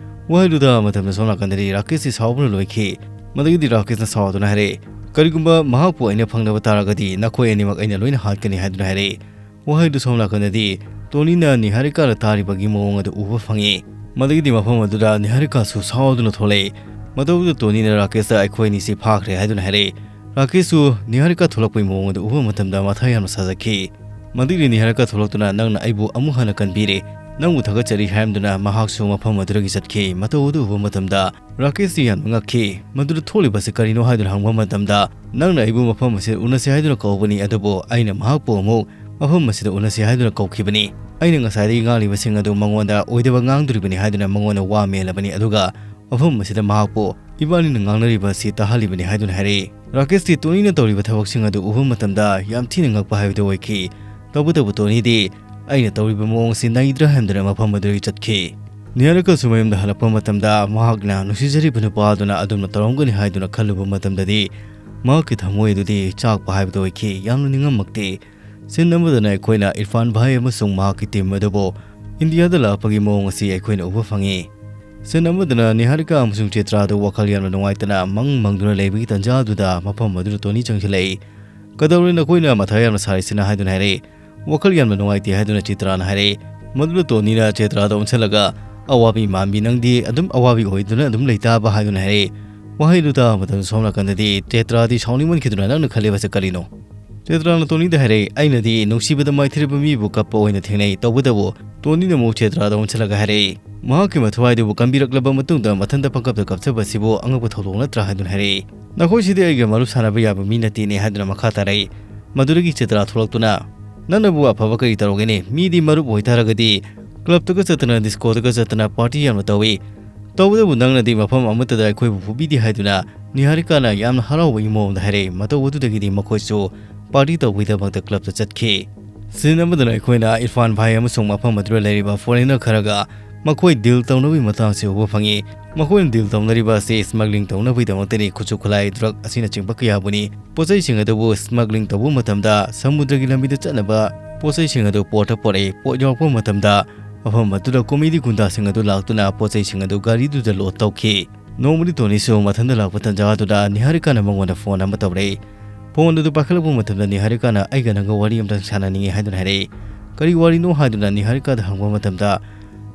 ꯋꯥꯍꯩꯗꯨ ꯇꯥꯕ ꯃꯇꯝꯗ ꯁꯣꯝ ꯅꯥꯀꯟꯗꯗꯤ ꯔꯥꯀꯦꯁꯁꯤ ꯁꯥꯎꯕꯅ ꯂꯣꯏꯈꯤ꯫ ꯃꯗꯨꯒꯤꯗꯤ ꯔꯥꯀꯦꯁꯅ ꯁꯥꯎꯗꯨꯅ ꯍꯥꯏꯔꯛꯏ, "ꯀꯔꯤꯒꯨꯝꯕ ꯃꯍꯥꯛꯄꯨ ꯑꯩꯅ ꯐꯪꯗꯕ ꯇꯥꯔꯒꯗꯤ ꯅꯈꯣꯏ ꯑꯅꯤꯃꯛ ꯑꯩꯅ ꯂꯣꯏꯅ ꯍꯥꯠꯀꯅꯤ" ꯍꯥꯏꯗꯨꯅ ꯍꯥꯏꯔꯛꯏ꯫ ꯋꯥꯍꯩꯗꯨ ꯁꯣꯝ ꯅꯥꯀꯟꯗꯗꯤ ꯇꯣꯅꯤꯅ ꯅꯤꯍꯥꯔꯤꯀꯥꯅ ꯇꯥꯔꯤꯕꯒꯤ ꯃꯑꯣꯡ ꯑꯗꯨ ꯎꯕ ꯐꯪꯉꯤ꯫ ꯃꯗꯨꯒꯤꯗꯤ ꯃꯐꯝ ꯑꯗꯨꯗ ꯅꯤꯍꯥꯔꯤꯀꯥꯁꯨ ꯁꯥꯎꯗꯨꯅ ꯊꯣꯛꯂꯛꯏ꯫ ꯃꯇꯧꯗꯨꯗ ꯇꯣꯅꯤꯅ ꯔꯥꯀꯦꯁꯇ "ꯑꯩꯈꯣꯏ ꯑꯅꯤꯁꯤ ꯐꯥꯈ꯭ꯔꯦ" ꯍꯥꯏꯗꯨꯅ ꯍꯥꯏꯔꯛꯏ꯫ ꯔꯥꯀꯦꯁꯁꯨ ꯅꯤꯍꯥꯔꯤꯀꯥ ꯊꯣꯛꯂꯛꯄꯒꯤ ꯃꯑꯣꯡ ꯑꯗꯨ ꯎꯕ ꯃꯇꯝꯗ ꯃꯊꯥ ꯌꯥꯝꯅ ꯁꯥꯖꯈꯤ꯫ ꯃꯗꯨꯒꯤꯗꯤ ꯅꯤꯍꯥꯔꯤꯀꯥ ꯊꯣꯛꯂꯛꯇꯨꯅ "ꯅꯪꯅ ꯑꯩꯕꯨ ꯑꯃꯨꯛ ꯍꯟꯅ ꯀꯟꯕꯤꯔꯦ, ꯅꯪꯕꯨ ꯊꯥꯒꯠꯆꯔꯤ" ꯍꯥꯏꯔꯝꯗꯨꯅ ꯃꯍꯥꯛꯁꯨ ꯃꯐꯝ ꯑꯗꯨꯗꯒꯤ ꯆꯠꯈꯤ꯫ ꯃꯇꯧ ꯑꯗꯨ ꯎꯕ ꯃꯇꯝꯗ ꯔꯥꯀꯦꯁꯇꯤ ꯌꯥꯝꯅ ꯉꯛꯈꯤ꯫ ꯃꯗꯨꯗ ꯊꯣꯛꯂꯤꯕꯁꯤ ꯀꯔꯤꯅꯣ ꯍꯥꯏꯗꯨꯅ ꯍꯪꯕ ꯃꯇꯝꯗ, "ꯅꯪꯅ ꯑꯩꯕꯨ ꯃꯐꯝ ꯑꯁꯤꯗ ꯎꯅꯁꯤ ꯍꯥꯏꯗꯨꯅ ꯀꯧꯕꯅꯤ, ꯑꯗꯨꯕꯨ ꯑꯩꯅ ꯃꯍꯥꯛꯄꯨ ꯑꯃꯨꯛ ꯃꯐꯝ ꯑꯁꯤꯗ ꯎꯅꯁꯤ ꯍꯥꯏꯗꯨꯅ ꯀꯧꯈꯤꯕꯅꯤ꯫ ꯑꯩꯅ ꯉꯁꯥꯏꯗꯒꯤ ꯉꯥꯡꯂꯤꯕꯁꯤꯡ ꯑꯗꯨ ꯃꯉꯣꯟꯗ ꯑꯣꯏꯗꯕ ꯉꯥꯡꯗꯣꯔꯤꯕꯅꯤ ꯍꯥꯏꯗꯨꯅ ꯃꯉꯣꯟꯗ ꯋꯥ ꯃꯦꯜꯂꯕꯅꯤ, ꯑꯗꯨꯒ ꯃꯐꯝ ꯑꯁꯤꯗ ꯃꯍꯥꯛꯄꯨ ꯏꯕꯥꯅꯤꯅ ꯉꯥꯡꯅꯔꯤꯕ ꯑꯁꯤ ꯇꯥꯍꯜꯂꯤꯕꯅꯤ" ꯍꯥꯏꯗꯨꯅ ꯍꯥꯏꯔꯛꯏ꯫ ꯔꯥꯀꯦꯁꯇꯤ ꯇꯣꯅꯤꯅ ꯇꯧꯔꯤꯕ ꯊꯕꯛꯁꯤꯡ ꯑꯗꯨ ꯎꯕ ꯃꯇꯝꯗ ꯌꯥꯝ ꯊꯤꯅ ꯉꯛꯄ ꯍꯥꯏꯕꯗꯨ ꯑꯣꯏꯈꯤ꯫ ꯇꯧꯕꯇꯕꯨ ꯇꯣꯅꯤꯗꯤ "ꯑꯩꯅ ꯇꯧꯔꯤꯕ ꯃꯑꯣꯡ ꯑꯁꯤ ꯅꯩꯗ꯭ꯔꯥ" ꯍꯥꯏꯗꯨꯅ ꯃꯐꯝ ꯑꯗꯨꯗꯒꯤ ꯆꯠꯈꯤ꯫ ꯅꯤꯍꯥꯔꯤꯀꯥꯁꯨ ꯃꯌꯨꯝꯗ ꯍꯜꯂꯛꯄ ꯃꯇꯝꯗ ꯃꯍꯥꯛꯅ ꯅꯨꯡꯁꯤꯖꯔꯤꯕ ꯅꯨꯄꯥ ꯑꯗꯨꯅ ꯑꯗꯨꯝꯅ ꯇꯧꯔꯝꯒꯅꯤ ꯍꯥꯏꯗꯨꯅ ꯈꯜꯂꯨꯕ ꯃꯇꯝꯗꯗꯤ ꯃꯍꯥꯛꯀꯤ ꯊꯃꯣꯏ ꯑꯗꯨꯗꯤ ꯆꯥꯛꯄ ꯍꯥꯏꯕꯗꯨ ꯑꯣꯏꯈꯤ꯫ ꯌꯥꯝꯅ ꯅꯤꯡꯉꯝꯃꯛꯇꯦ꯫ ꯁꯤꯟ ꯑꯃꯗꯅ ꯑꯩꯈꯣꯏꯅ ꯏꯔꯐꯥꯟ ꯚꯥꯏ ꯑꯃꯁꯨꯡ ꯃꯍꯥꯛꯀꯤ ꯇꯤꯝ ꯑꯗꯨꯕꯨ ꯏꯟꯗꯤꯌꯥꯗ ꯂꯥꯛꯄꯒꯤ ꯃꯑꯣꯡ ꯑꯁꯤ ꯑꯩꯈꯣꯏꯅ ꯎꯕ ꯐꯪꯉꯤ꯫ ꯁꯤꯟ ꯑꯃꯗꯅ ꯅꯤꯍꯥꯔꯤꯀꯥ ꯑꯃꯁꯨꯡ ꯆꯤꯇ꯭ꯔꯥ ꯑꯗꯨ ꯋꯥꯈꯜ ꯌꯥꯝꯅ ꯅꯨꯡꯉꯥꯏꯇꯅ ꯃꯪ ꯃꯪꯗꯨꯅ ꯂꯩꯕꯒꯤ ꯇꯥꯟꯖꯥ ꯑꯗꯨꯗ ꯃꯐꯝ ꯑꯗꯨꯗ ꯇꯣꯅꯤ ꯆꯪꯁꯤꯜꯂꯛꯏ꯫ "ꯀꯩꯗꯧꯔꯦ ꯅꯈꯣꯏꯅ ꯃꯊꯥ ꯌꯥꯝꯅ ꯁꯥꯔꯤꯁꯤꯅ?" ꯍꯥꯏꯗꯨꯅ ꯍꯥꯏꯔꯛꯏ꯫ "ꯋꯥꯈꯜ ꯌꯥꯝꯅ ꯅꯨꯡꯉꯥꯏꯇꯦ" ꯍꯥꯏꯗꯨꯅ ꯆꯤꯇ꯭ꯔꯥꯅ ꯍꯥꯏꯔꯛꯏ꯫ ꯃꯗꯨꯗ ꯇꯣꯅꯤꯅ ꯆꯤꯇ꯭ꯔꯥꯗ ꯑꯣꯟꯁꯤꯜꯂꯒ, "ꯑꯋꯥꯕꯤ ꯃꯥꯟꯕꯤ ꯅꯪꯗꯤ ꯑꯗꯨꯝ ꯑꯋꯥꯕꯤ ꯑꯣꯏꯗꯨꯅ ꯑꯗꯨꯝ ꯂꯩꯇꯥꯕ?" ꯍꯥꯏꯗꯨꯅ ꯍꯥꯏꯔꯛꯏ꯫ ꯋꯥꯍꯩꯗꯨ ꯇꯥꯕ ꯃꯇꯝꯗ ꯁꯣꯝ ꯅꯥꯀꯟꯗꯗꯤ ꯆꯤꯇ꯭ꯔꯥꯗꯤ ꯁꯥꯎꯅꯤꯡꯃꯟꯈꯤꯗꯨꯅ, "ꯅꯪꯅ ꯈꯜꯂꯤꯕꯁꯦ ꯀꯔꯤꯅꯣ?" ꯆꯤꯇ꯭ꯔꯥꯅ ꯇꯣꯅꯤꯗ ꯍꯥꯏꯔꯛꯏ, "ꯑꯩꯅꯗꯤ ꯅꯨꯡꯁꯤꯕꯗ ꯃꯥꯏꯊꯤꯔꯕ ꯃꯤꯕꯨ ꯀꯞꯄ ꯑꯣꯏꯅ ꯊꯦꯡꯅꯩ, ꯇꯧꯕꯇꯕꯨ," ꯇꯣꯅꯤꯅ ꯑꯃꯨꯛ ꯆꯤꯇ꯭ꯔꯥꯗ ꯑꯣꯟꯁꯤꯜꯂꯒ ꯍꯥꯏꯔꯛꯏ, "ꯃꯍꯥꯛꯀꯤ ꯃꯊ꯭ꯋꯥꯏꯗꯨꯕꯨ ꯀꯟꯕꯤꯔꯛꯂꯕ ꯃꯇꯨꯡꯗ ꯃꯊꯟꯇ ꯄꯪꯀꯞꯇ ꯀꯞꯆꯕ ꯑꯁꯤꯕꯨ ꯑꯉꯛꯄ ꯊꯧꯗꯣꯛ ꯅꯠꯇ꯭ꯔꯥ?" ꯍꯥꯏꯗꯨꯅ ꯍꯥꯏꯔꯛꯏ꯫ "ꯅꯈꯣꯏꯁꯤꯗꯤ ꯑꯩꯒ ꯃꯔꯨꯞ ꯁꯥꯟꯅꯕ ꯌꯥꯕ ꯃꯤ ꯅꯠꯇꯦꯅꯦ" ꯍꯥꯏꯗꯨꯅ ꯃꯈꯥ ꯇꯥꯔꯛꯏ꯫ ꯃꯗꯨꯗꯒꯤ ꯆꯤꯇ꯭ꯔꯥ ꯊꯣꯛꯂꯛꯇꯨꯅ, "ꯅꯪꯅꯕꯨ ꯑꯐꯕ ꯀꯔꯤ ꯇꯧꯔꯒꯅꯤ? ꯃꯤꯗꯤ ꯃꯔꯨꯞ ꯑꯣꯏꯇꯥꯔꯒꯗꯤ ꯀ꯭ꯂꯕꯇꯒ ꯆꯠꯇꯅ, ꯗꯤꯁꯀꯣꯗꯒ ꯆꯠꯇꯅ ꯄꯥꯔꯇꯤ ꯌꯥꯝꯅ ꯇꯧꯏ꯫ ꯇꯧꯕꯇꯕꯨ ꯅꯪꯅꯗꯤ ꯃꯐꯝ ꯑꯃꯠꯇꯗ ꯑꯩꯈꯣꯏꯕꯨ ꯄꯨꯕꯤꯗꯦ" ꯍꯥꯏꯗꯨꯅ ꯅꯤꯍꯥꯔꯤꯀꯥꯅ ꯌꯥꯝꯅ ꯍꯔꯥꯎꯕꯒꯤ ꯃꯑꯣꯡꯗ ꯍꯥꯏꯔꯛꯏ꯫ ꯃꯇꯧ ꯑꯗꯨꯗꯒꯤꯗꯤ ꯃꯈꯣꯏꯁꯨ ꯄꯥꯔꯇꯤ ꯇꯧꯕꯒꯤꯗꯃꯛꯇ ꯀ꯭ꯂꯕꯇ ꯆꯠꯈꯤ꯫ ꯁꯤꯟ ꯑꯃꯗꯅ ꯑꯩꯈꯣꯏꯅ ꯏꯔꯐꯥꯟ ꯚꯥꯏ ꯑꯃꯁꯨꯡ ꯃꯐꯝ ꯑꯗꯨꯗ ꯂꯩꯔꯤꯕ ꯐꯣꯔꯦꯅꯔ ꯈꯔꯒ ꯃꯈꯣꯏ ꯗꯤꯜ ꯇꯧꯅꯕꯒꯤ ꯃꯇꯥꯡꯁꯤ ꯎꯕ ꯐꯪꯉꯤ꯫ ꯃꯈꯣꯏꯅ ꯗꯤꯜ ꯇꯧꯅꯔꯤꯕ ꯑꯁꯤ ꯁ꯭ꯃꯒ꯭ꯂꯤꯡ ꯇꯧꯅꯕꯒꯤꯗꯃꯛꯇꯅꯤ, ꯈꯨꯠꯁꯨ ꯈꯨꯠꯂꯥꯏ, ꯗ꯭ꯔꯒ ꯑꯁꯤꯅꯆꯤꯡꯕ ꯀꯌꯥꯕꯨꯅꯤ꯫ ꯄꯣꯠꯆꯩꯁꯤꯡ ꯑꯗꯨꯕꯨ ꯁ꯭ꯃꯒ꯭ꯂꯤꯡ ꯇꯧꯕ ꯃꯇꯝꯗ ꯁꯃꯨꯗ꯭ꯔꯒꯤ ꯂꯝꯕꯤꯗ ꯆꯠꯅꯕ ꯄꯣꯠꯆꯩꯁꯤꯡ ꯑꯗꯨ ꯄꯣꯠꯇ ꯄꯣꯔꯛꯏ꯫ ꯄꯣꯠ ꯌꯧꯔꯛꯄ ꯃꯇꯝꯗ ꯃꯐꯝ ꯑꯗꯨꯗ ꯀꯣꯃꯤꯗꯤ ꯒꯨꯟꯗꯥꯁꯤꯡ ꯑꯗꯨ ꯂꯥꯛꯇꯨꯅ ꯄꯣꯠꯆꯩꯁꯤꯡ ꯑꯗꯨ ꯒꯥꯔꯤꯗꯨꯗ ꯂꯣꯗ ꯇꯧꯈꯤ꯫ ꯅꯣꯡꯃꯗꯤ ꯇꯣꯅꯤꯁꯨ ꯃꯊꯟꯇ ꯂꯥꯛꯄ ꯇꯟꯖꯥ ꯑꯗꯨꯗ ꯅꯤꯍꯥꯔꯤꯀꯥꯅ ꯃꯉꯣꯟꯗ ꯐꯣꯟ ꯑꯃ ꯇꯧꯔꯛꯏ꯫ ꯐꯣꯟ ꯑꯗꯨ ꯄꯥꯏꯈꯠꯂꯛꯄ ꯃꯇꯝꯗ ꯅꯤꯍꯥꯔꯤꯀꯥꯅ "ꯑꯩꯒ ꯅꯪꯒ ꯋꯥꯔꯤ ꯑꯃꯇꯪ ꯁꯥꯟꯅꯅꯤꯡꯉꯤ" ꯍꯥꯏꯗꯨꯅ ꯍꯥꯏꯔꯛꯏ꯫ "ꯀꯔꯤ ꯋꯥꯔꯤꯅꯣ?" ꯍꯥꯏꯗꯨꯅ ꯅꯤꯍꯥꯔꯤꯀꯥꯗ ꯍꯪꯕ ꯃꯇꯝꯗ,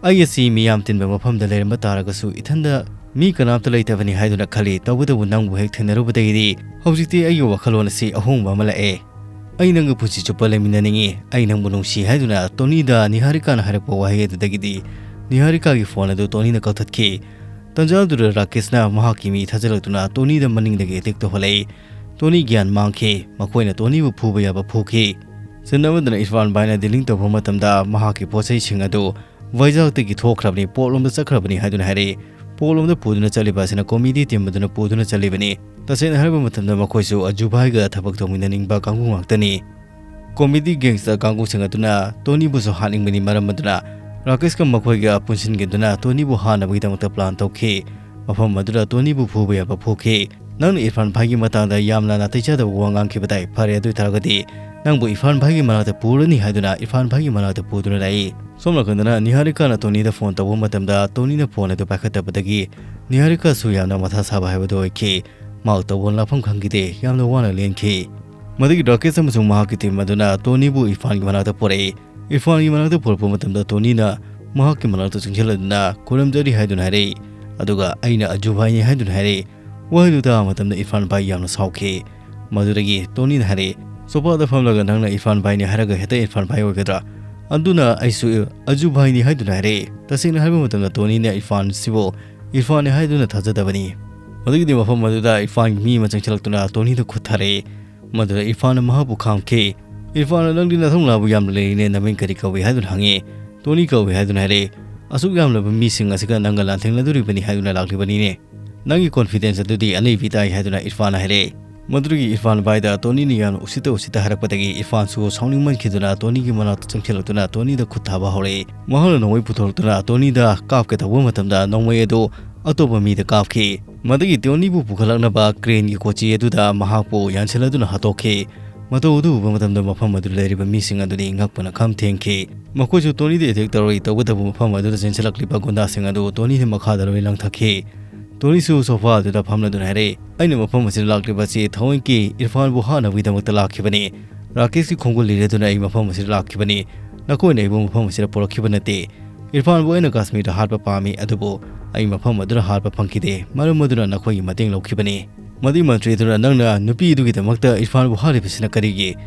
"ꯑꯩ ꯑꯁꯤ ꯃꯤꯌꯥꯝ ꯇꯤꯟꯕ ꯃꯐꯝꯗ ꯂꯩꯔꯝꯕ ꯇꯥꯔꯒꯁꯨ ꯏꯊꯟꯗ ꯃꯤ ꯀꯅꯥꯝꯇ ꯂꯩꯇꯕꯅꯤ ꯍꯥꯏꯗꯨꯅ ꯈꯜꯂꯤ, ꯇꯧꯕꯇꯕꯨ ꯅꯪꯕꯨ ꯍꯦꯛ ꯊꯦꯡꯅꯔꯨꯕꯗꯒꯤꯗꯤ ꯍꯧꯖꯤꯛꯇꯤ ꯑꯩꯒꯤ ꯋꯥꯈꯜꯂꯣꯟ ꯑꯁꯤ ꯑꯍꯣꯡꯕ ꯑꯃ ꯂꯥꯛꯑꯦ꯫ ꯑꯩ ꯅꯪꯒ ꯄꯨꯟꯁꯤ ꯆꯨꯞꯄ ꯂꯩꯃꯤꯟꯅꯅꯤꯡꯉꯤ, ꯑꯩ ꯅꯪꯕꯨ ꯅꯨꯡꯁꯤ" ꯍꯥꯏꯗꯨꯅ ꯇꯣꯅꯤꯗ ꯅꯤꯍꯥꯔꯤꯀꯥꯅ ꯍꯥꯏꯔꯛꯄ ꯋꯥꯍꯩ ꯑꯗꯨꯗꯒꯤꯗꯤ ꯅꯤꯍꯥꯔꯤꯀꯥꯒꯤ ꯐꯣꯟ ꯑꯗꯨ ꯇꯣꯅꯤꯅ ꯀꯛꯊꯠꯈꯤ꯫ ꯇꯟꯖꯥ ꯑꯗꯨꯗ ꯔꯥꯀꯦꯁꯅ ꯃꯍꯥꯛꯀꯤ ꯃꯤ ꯊꯥꯖꯤꯜꯂꯛꯇꯨꯅ ꯇꯣꯅꯤꯗ ꯃꯅꯤꯡꯗꯒꯤ ꯑꯦꯇꯦꯛ ꯇꯧꯍꯜꯂꯛꯏ꯫ ꯇꯣꯅꯤ ꯒ꯭ꯌꯥꯟ ꯃꯥꯡꯈꯤ꯫ ꯃꯈꯣꯏꯅ ꯇꯣꯅꯤꯕꯨ ꯐꯨꯕ ꯌꯥꯕ ꯐꯨꯈꯤ꯫ ꯆꯤꯟꯅꯕꯗꯅ ꯏꯔꯐꯥꯟ ꯚꯥꯏꯅ ꯗꯤꯂꯤꯡ ꯇꯧꯕ ꯃꯇꯝꯗ ꯃꯍꯥꯛꯀꯤ ꯄꯣꯠ ꯆꯩꯁꯤꯡ ꯑꯗꯨ ꯚꯥꯏꯖꯥꯛꯇꯒꯤ ꯊꯣꯛꯈ꯭ꯔꯕꯅꯤ, ꯄꯣꯠꯂꯣꯝꯗ ꯆꯠꯈ꯭ꯔꯕꯅꯤ ꯍꯥꯏꯗꯨꯅ ꯍꯥꯏꯔꯛꯏ꯫ ꯄꯣꯠꯂꯣꯝꯗ ꯄꯨꯗꯨꯅ ꯆꯠꯂꯤꯕ ꯑꯁꯤꯅ ꯀꯣꯃꯤꯗꯤ ꯇꯤꯝ ꯑꯗꯨꯅ ꯄꯨꯗꯨꯅ ꯆꯠꯂꯤꯕꯅꯤ꯫ ꯇꯁꯦꯡꯅ ꯍꯥꯏꯔꯕ ꯃꯇꯝꯗ ꯃꯈꯣꯏꯁꯨ ꯑꯖꯨꯚꯥꯏꯒ ꯊꯕꯛ ꯇꯧꯃꯤꯟꯅꯅꯤꯡꯕ ꯀꯥꯡꯕꯨ ꯉꯥꯛꯇꯅꯤ꯫ ꯀꯣꯃꯤꯗꯤ ꯒꯦꯡꯁꯇꯔ ꯀꯥꯡꯕꯨꯁꯤꯡ ꯑꯗꯨꯅ ꯇꯣꯅꯤꯕꯨꯁꯨ ꯍꯥꯠꯅꯤꯡꯕꯅꯤ, ꯃꯔꯝ ꯑꯗꯨꯅ ꯔꯥꯀꯦꯁꯀ ꯃꯈꯣꯏꯒ ꯄꯨꯟꯁꯤꯟꯈꯤꯗꯨꯅ ꯇꯣꯅꯤꯕꯨ ꯍꯥꯠꯅꯕꯒꯤꯗꯃꯛꯇ ꯄ꯭ꯂꯥꯟ ꯇꯧꯈꯤ꯫ ꯃꯐꯝ ꯑꯗꯨꯗ ꯇꯣꯅꯤꯕꯨ ꯐꯨꯕ ꯌꯥꯕ ꯐꯨꯈꯤ꯫ "ꯅꯪꯅ ꯏꯔꯐꯥꯟ ꯚꯥꯏꯒꯤ ꯃꯇꯥꯡꯗ ꯌꯥꯝꯅ ꯅꯥꯇꯩ ꯆꯥꯗꯕ ꯋꯥ ꯉꯥꯡꯈꯤꯕ ꯇꯥꯏ꯫ ꯐꯔꯦ, ꯑꯗꯨ ꯑꯣꯏꯇꯥꯔꯒꯗꯤ ꯅꯪꯕꯨ ꯏꯔꯐꯥꯟ ꯚꯥꯏꯒꯤ ꯃꯅꯥꯛꯇ ꯄꯨꯔꯅꯤ" ꯍꯥꯏꯗꯨꯅ ꯏꯔꯐꯥꯟ ꯚꯥꯏꯒꯤ ꯃꯅꯥꯛꯇ ꯄꯨꯗꯨꯅ ꯂꯥꯛꯏ꯫ ꯁꯣꯝ ꯅꯥꯀꯟꯗꯅ ꯅꯤꯍꯥꯔꯤꯀꯥꯅ ꯇꯣꯅꯤꯗ ꯐꯣꯟ ꯇꯧꯕ ꯃꯇꯝꯗ ꯇꯣꯅꯤꯅ ꯐꯣꯟ ꯑꯗꯨ ꯄꯥꯏꯈꯠꯇꯕꯗꯒꯤ ꯅꯤꯍꯥꯔꯤꯀꯥꯁꯨ ꯌꯥꯝꯅ ꯃꯊꯥ ꯁꯥꯕ ꯍꯥꯏꯕꯗꯨ ꯑꯣꯏꯈꯤ꯫ ꯃꯍꯥꯛ ꯇꯧꯐꯝ ꯂꯥꯛꯐꯝ ꯈꯪꯈꯤꯗꯦ, ꯌꯥꯝꯅ ꯋꯥꯅ ꯂꯦꯟꯈꯤ꯫ ꯃꯗꯨꯒꯤ ꯔꯥꯀꯦꯁ ꯑꯃꯁꯨꯡ ꯃꯍꯥꯛꯀꯤ ꯇꯤꯝ ꯑꯗꯨꯅ ꯇꯣꯅꯤꯕꯨ ꯏꯔꯐꯥꯟꯒꯤ ꯃꯅꯥꯛꯇ ꯄꯨꯔꯛꯏ꯫ ꯏꯔꯐꯥꯟꯒꯤ ꯃꯅꯥꯛꯇ ꯄꯨꯔꯛꯄ ꯃꯇꯝꯗ ꯇꯣꯅꯤꯅ ꯃꯍꯥꯛꯀꯤ ꯃꯅꯥꯛꯇ ꯆꯪꯁꯤꯜꯂꯗꯨꯅ "ꯈꯨꯔꯨꯝꯖꯔꯤ" ꯍꯥꯏꯗꯨꯅ ꯍꯥꯏꯔꯛꯏ꯫ ꯑꯗꯨꯒ "ꯑꯩꯅ ꯑꯖꯨꯚꯥꯏꯅꯤ" ꯍꯥꯏꯗꯨꯅ ꯍꯥꯏꯔꯛꯏ꯫ ꯋꯥꯍꯩꯗꯨ ꯇꯥꯕ ꯃꯇꯝꯗ ꯏꯔꯐꯥꯟ ꯚꯥꯏ ꯌꯥꯝꯅ ꯁꯥꯎꯈꯤ꯫ ꯃꯗꯨꯗꯒꯤ ꯇꯣꯅꯤꯅ ꯍꯥꯏꯔꯛꯏ, "ꯁꯣꯐꯥꯗ ꯐꯝꯂꯒ ꯅꯪꯅ ꯏꯔꯐꯥꯟ ꯚꯥꯏꯅꯤ ꯍꯥꯏꯔꯒ ꯍꯦꯛꯇ ꯏꯔꯐꯥꯟ ꯚꯥꯏ ꯑꯣꯏꯒꯗ꯭ꯔꯥ? ꯑꯗꯨꯅ ꯑꯩꯁꯨ ꯑꯖꯨꯚꯥꯏꯅꯤ" ꯍꯥꯏꯗꯨꯅ ꯍꯥꯏꯔꯛꯏ꯫ ꯇꯁꯦꯡꯅ ꯍꯥꯏꯕ ꯃꯇꯝꯗ ꯇꯣꯅꯤꯅ ꯏꯔꯐꯥꯟꯁꯤꯕꯨ ꯏꯔꯐꯥꯟꯅꯤ ꯍꯥꯏꯗꯨꯅ ꯊꯥꯖꯗꯕꯅꯤ꯫ ꯃꯗꯨꯒꯤꯗꯤ ꯃꯐꯝ ꯑꯗꯨꯗ ꯏꯔꯐꯥꯟꯒꯤ ꯃꯤ ꯑꯃ ꯆꯪꯁꯤꯜꯂꯛꯇꯨꯅ ꯇꯣꯅꯤꯗ ꯈꯨꯠ ꯊꯥꯔꯛꯏ꯫ ꯃꯗꯨꯗ ꯏꯔꯐꯥꯟꯅ ꯃꯍꯥꯛꯄꯨ ꯈꯥꯝꯈꯤ꯫ ꯏꯔꯐꯥꯟꯅ "ꯅꯪꯗꯤ ꯅꯊꯧꯅꯥꯕꯨ ꯌꯥꯝꯅ ꯂꯩꯔꯤꯅꯦ, ꯅꯃꯤꯡ ꯀꯔꯤ ꯀꯧꯏ?" ꯍꯥꯏꯗꯨꯅ ꯍꯪꯉꯤ꯫ "ꯇꯣꯅꯤ ꯀꯧꯏ" ꯍꯥꯏꯗꯨꯅ ꯍꯥꯏꯔꯛꯏ꯫ "ꯑꯁꯨꯛ ꯌꯥꯝꯂꯕ ꯃꯤꯁꯤꯡ ꯑꯁꯤꯒ ꯅꯪꯒ ꯂꯥꯟꯊꯦꯡꯅꯗꯣꯔꯤꯕꯅꯤ ꯍꯥꯏꯗꯨꯅ ꯂꯥꯛꯂꯤꯕꯅꯤꯅꯦ꯫ ꯅꯪꯒꯤ ꯀꯣꯟꯐꯤꯗꯦꯟꯁ ꯑꯗꯨꯗꯤ ꯑꯅꯩꯕꯤ ꯇꯥꯏ" ꯍꯥꯏꯗꯨꯅ ꯏꯔꯐꯥꯟꯅ ꯍꯥꯏꯔꯛꯏ꯫ ꯃꯗꯨꯗꯒꯤ ꯏꯔꯐꯥꯟ ꯚꯥꯏꯗ ꯇꯣꯅꯤꯅ ꯌꯥꯝꯅ ꯎꯁꯤꯠꯇ ꯎꯁꯤꯠꯇ ꯍꯥꯏꯔꯛꯄꯗꯒꯤ ꯏꯔꯐꯥꯟꯁꯨ ꯁꯥꯎꯅꯤꯡꯃꯟꯈꯤꯗꯨꯅ ꯇꯣꯅꯤꯒꯤ ꯃꯅꯥꯛꯇ ꯆꯪꯁꯤꯜꯂꯛꯇꯨꯅ ꯇꯣꯅꯤꯗ ꯈꯨꯠ ꯊꯥꯕ ꯍꯧꯔꯛꯏ꯫ ꯃꯍꯥꯛꯅ ꯅꯣꯡꯃꯩ ꯄꯨꯊꯣꯔꯛꯇꯨꯅ ꯇꯣꯅꯤꯗ ꯀꯥꯞꯀꯦ ꯇꯧꯕ ꯃꯇꯝꯗ ꯅꯣꯡꯃꯩ ꯑꯗꯨ ꯑꯇꯣꯞꯄ ꯃꯤꯗ ꯀꯥꯞꯈꯤ꯫ ꯃꯗꯨꯒꯤ ꯇꯣꯅꯤꯕꯨ ꯄꯨꯈꯠꯂꯛꯅꯕ ꯀ꯭ꯔꯦꯟꯒꯤ ꯀꯣꯆꯤ ꯑꯗꯨꯗ ꯃꯍꯥꯛꯄꯨ ꯌꯥꯟꯁꯤꯜꯂꯗꯨꯅ ꯍꯥꯠꯇꯣꯛꯈꯤ꯫ ꯃꯇꯧ ꯑꯗꯨ ꯎꯕ ꯃꯇꯝꯗ ꯃꯐꯝ ꯑꯗꯨꯗ ꯂꯩꯔꯤꯕ ꯃꯤꯁꯤꯡ ꯑꯗꯨꯗꯤ ꯉꯛꯄꯅ ꯈꯝ ꯊꯦꯡꯈꯤ꯫ ꯃꯈꯣꯏꯁꯨ ꯇꯣꯅꯤꯗ ꯑꯦꯇꯦꯛ ꯇꯧꯔꯛꯏ, ꯇꯧꯕꯇꯕꯨ ꯃꯐꯝ ꯑꯗꯨꯗ ꯆꯦꯟꯁꯤꯜꯂꯛꯂꯤꯕ ꯒꯨꯟꯗꯥꯁꯤꯡ ꯑꯗꯨ ꯇꯣꯅꯤꯅ ꯃꯈꯥꯗ ꯂꯣꯏ ꯂꯪꯊꯈꯤ꯫ ꯇꯣꯅꯤꯁꯨ ꯁꯣꯐꯥ ꯑꯗꯨꯗ ꯐꯝꯂꯗꯨꯅ ꯍꯥꯏꯔꯛꯏ, "ꯑꯩꯅ ꯃꯐꯝ ꯑꯁꯤꯗ ꯂꯥꯛꯂꯤꯕ ꯑꯁꯤ ꯊꯑꯣꯏꯒꯤ ꯏꯔꯐꯥꯟꯕꯨ ꯍꯥꯠꯅꯕꯒꯤꯗꯃꯛꯇ ꯂꯥꯛꯈꯤꯕꯅꯤ꯫ ꯔꯥꯀꯦꯁꯀꯤ ꯈꯣꯡꯒꯨꯜ ꯂꯤꯔꯗꯨꯅ ꯑꯩ ꯃꯐꯝ ꯑꯁꯤꯗ ꯂꯥꯛꯈꯤꯕꯅꯤ꯫ "ꯅꯈꯣꯏꯅ ꯑꯩꯕꯨ ꯃꯐꯝ ꯑꯁꯤꯗ ꯄꯨꯔꯛꯈꯤꯕ ꯅꯠꯇꯦ꯫ ꯏꯔꯐꯥꯟꯕꯨ ꯑꯩꯅ ꯀꯥꯁꯃꯤꯔꯗ ꯍꯥꯠꯄ ꯄꯥꯝꯃꯤ, ꯑꯗꯨꯕꯨ ꯑꯩ ꯃꯐꯝ ꯑꯗꯨꯗ ꯍꯥꯠꯄ ꯐꯪꯈꯤꯗꯦ, ꯃꯔꯝ ꯑꯗꯨꯅ ꯅꯈꯣꯏꯒꯤ ꯃꯇꯦꯡ ꯂꯧꯈꯤꯕꯅꯤ꯫" ꯃꯗꯨꯒꯤ ꯃꯟꯇ꯭ꯔꯤ ꯑꯗꯨꯅ, "ꯅꯪꯅ ꯅꯨꯄꯤ ꯑꯗꯨꯒꯤꯗꯃꯛꯇ ꯏꯔꯐꯥꯟꯕꯨ ꯍꯥꯠꯂꯤꯕꯁꯤꯅ ꯀꯔꯤꯒꯤ?"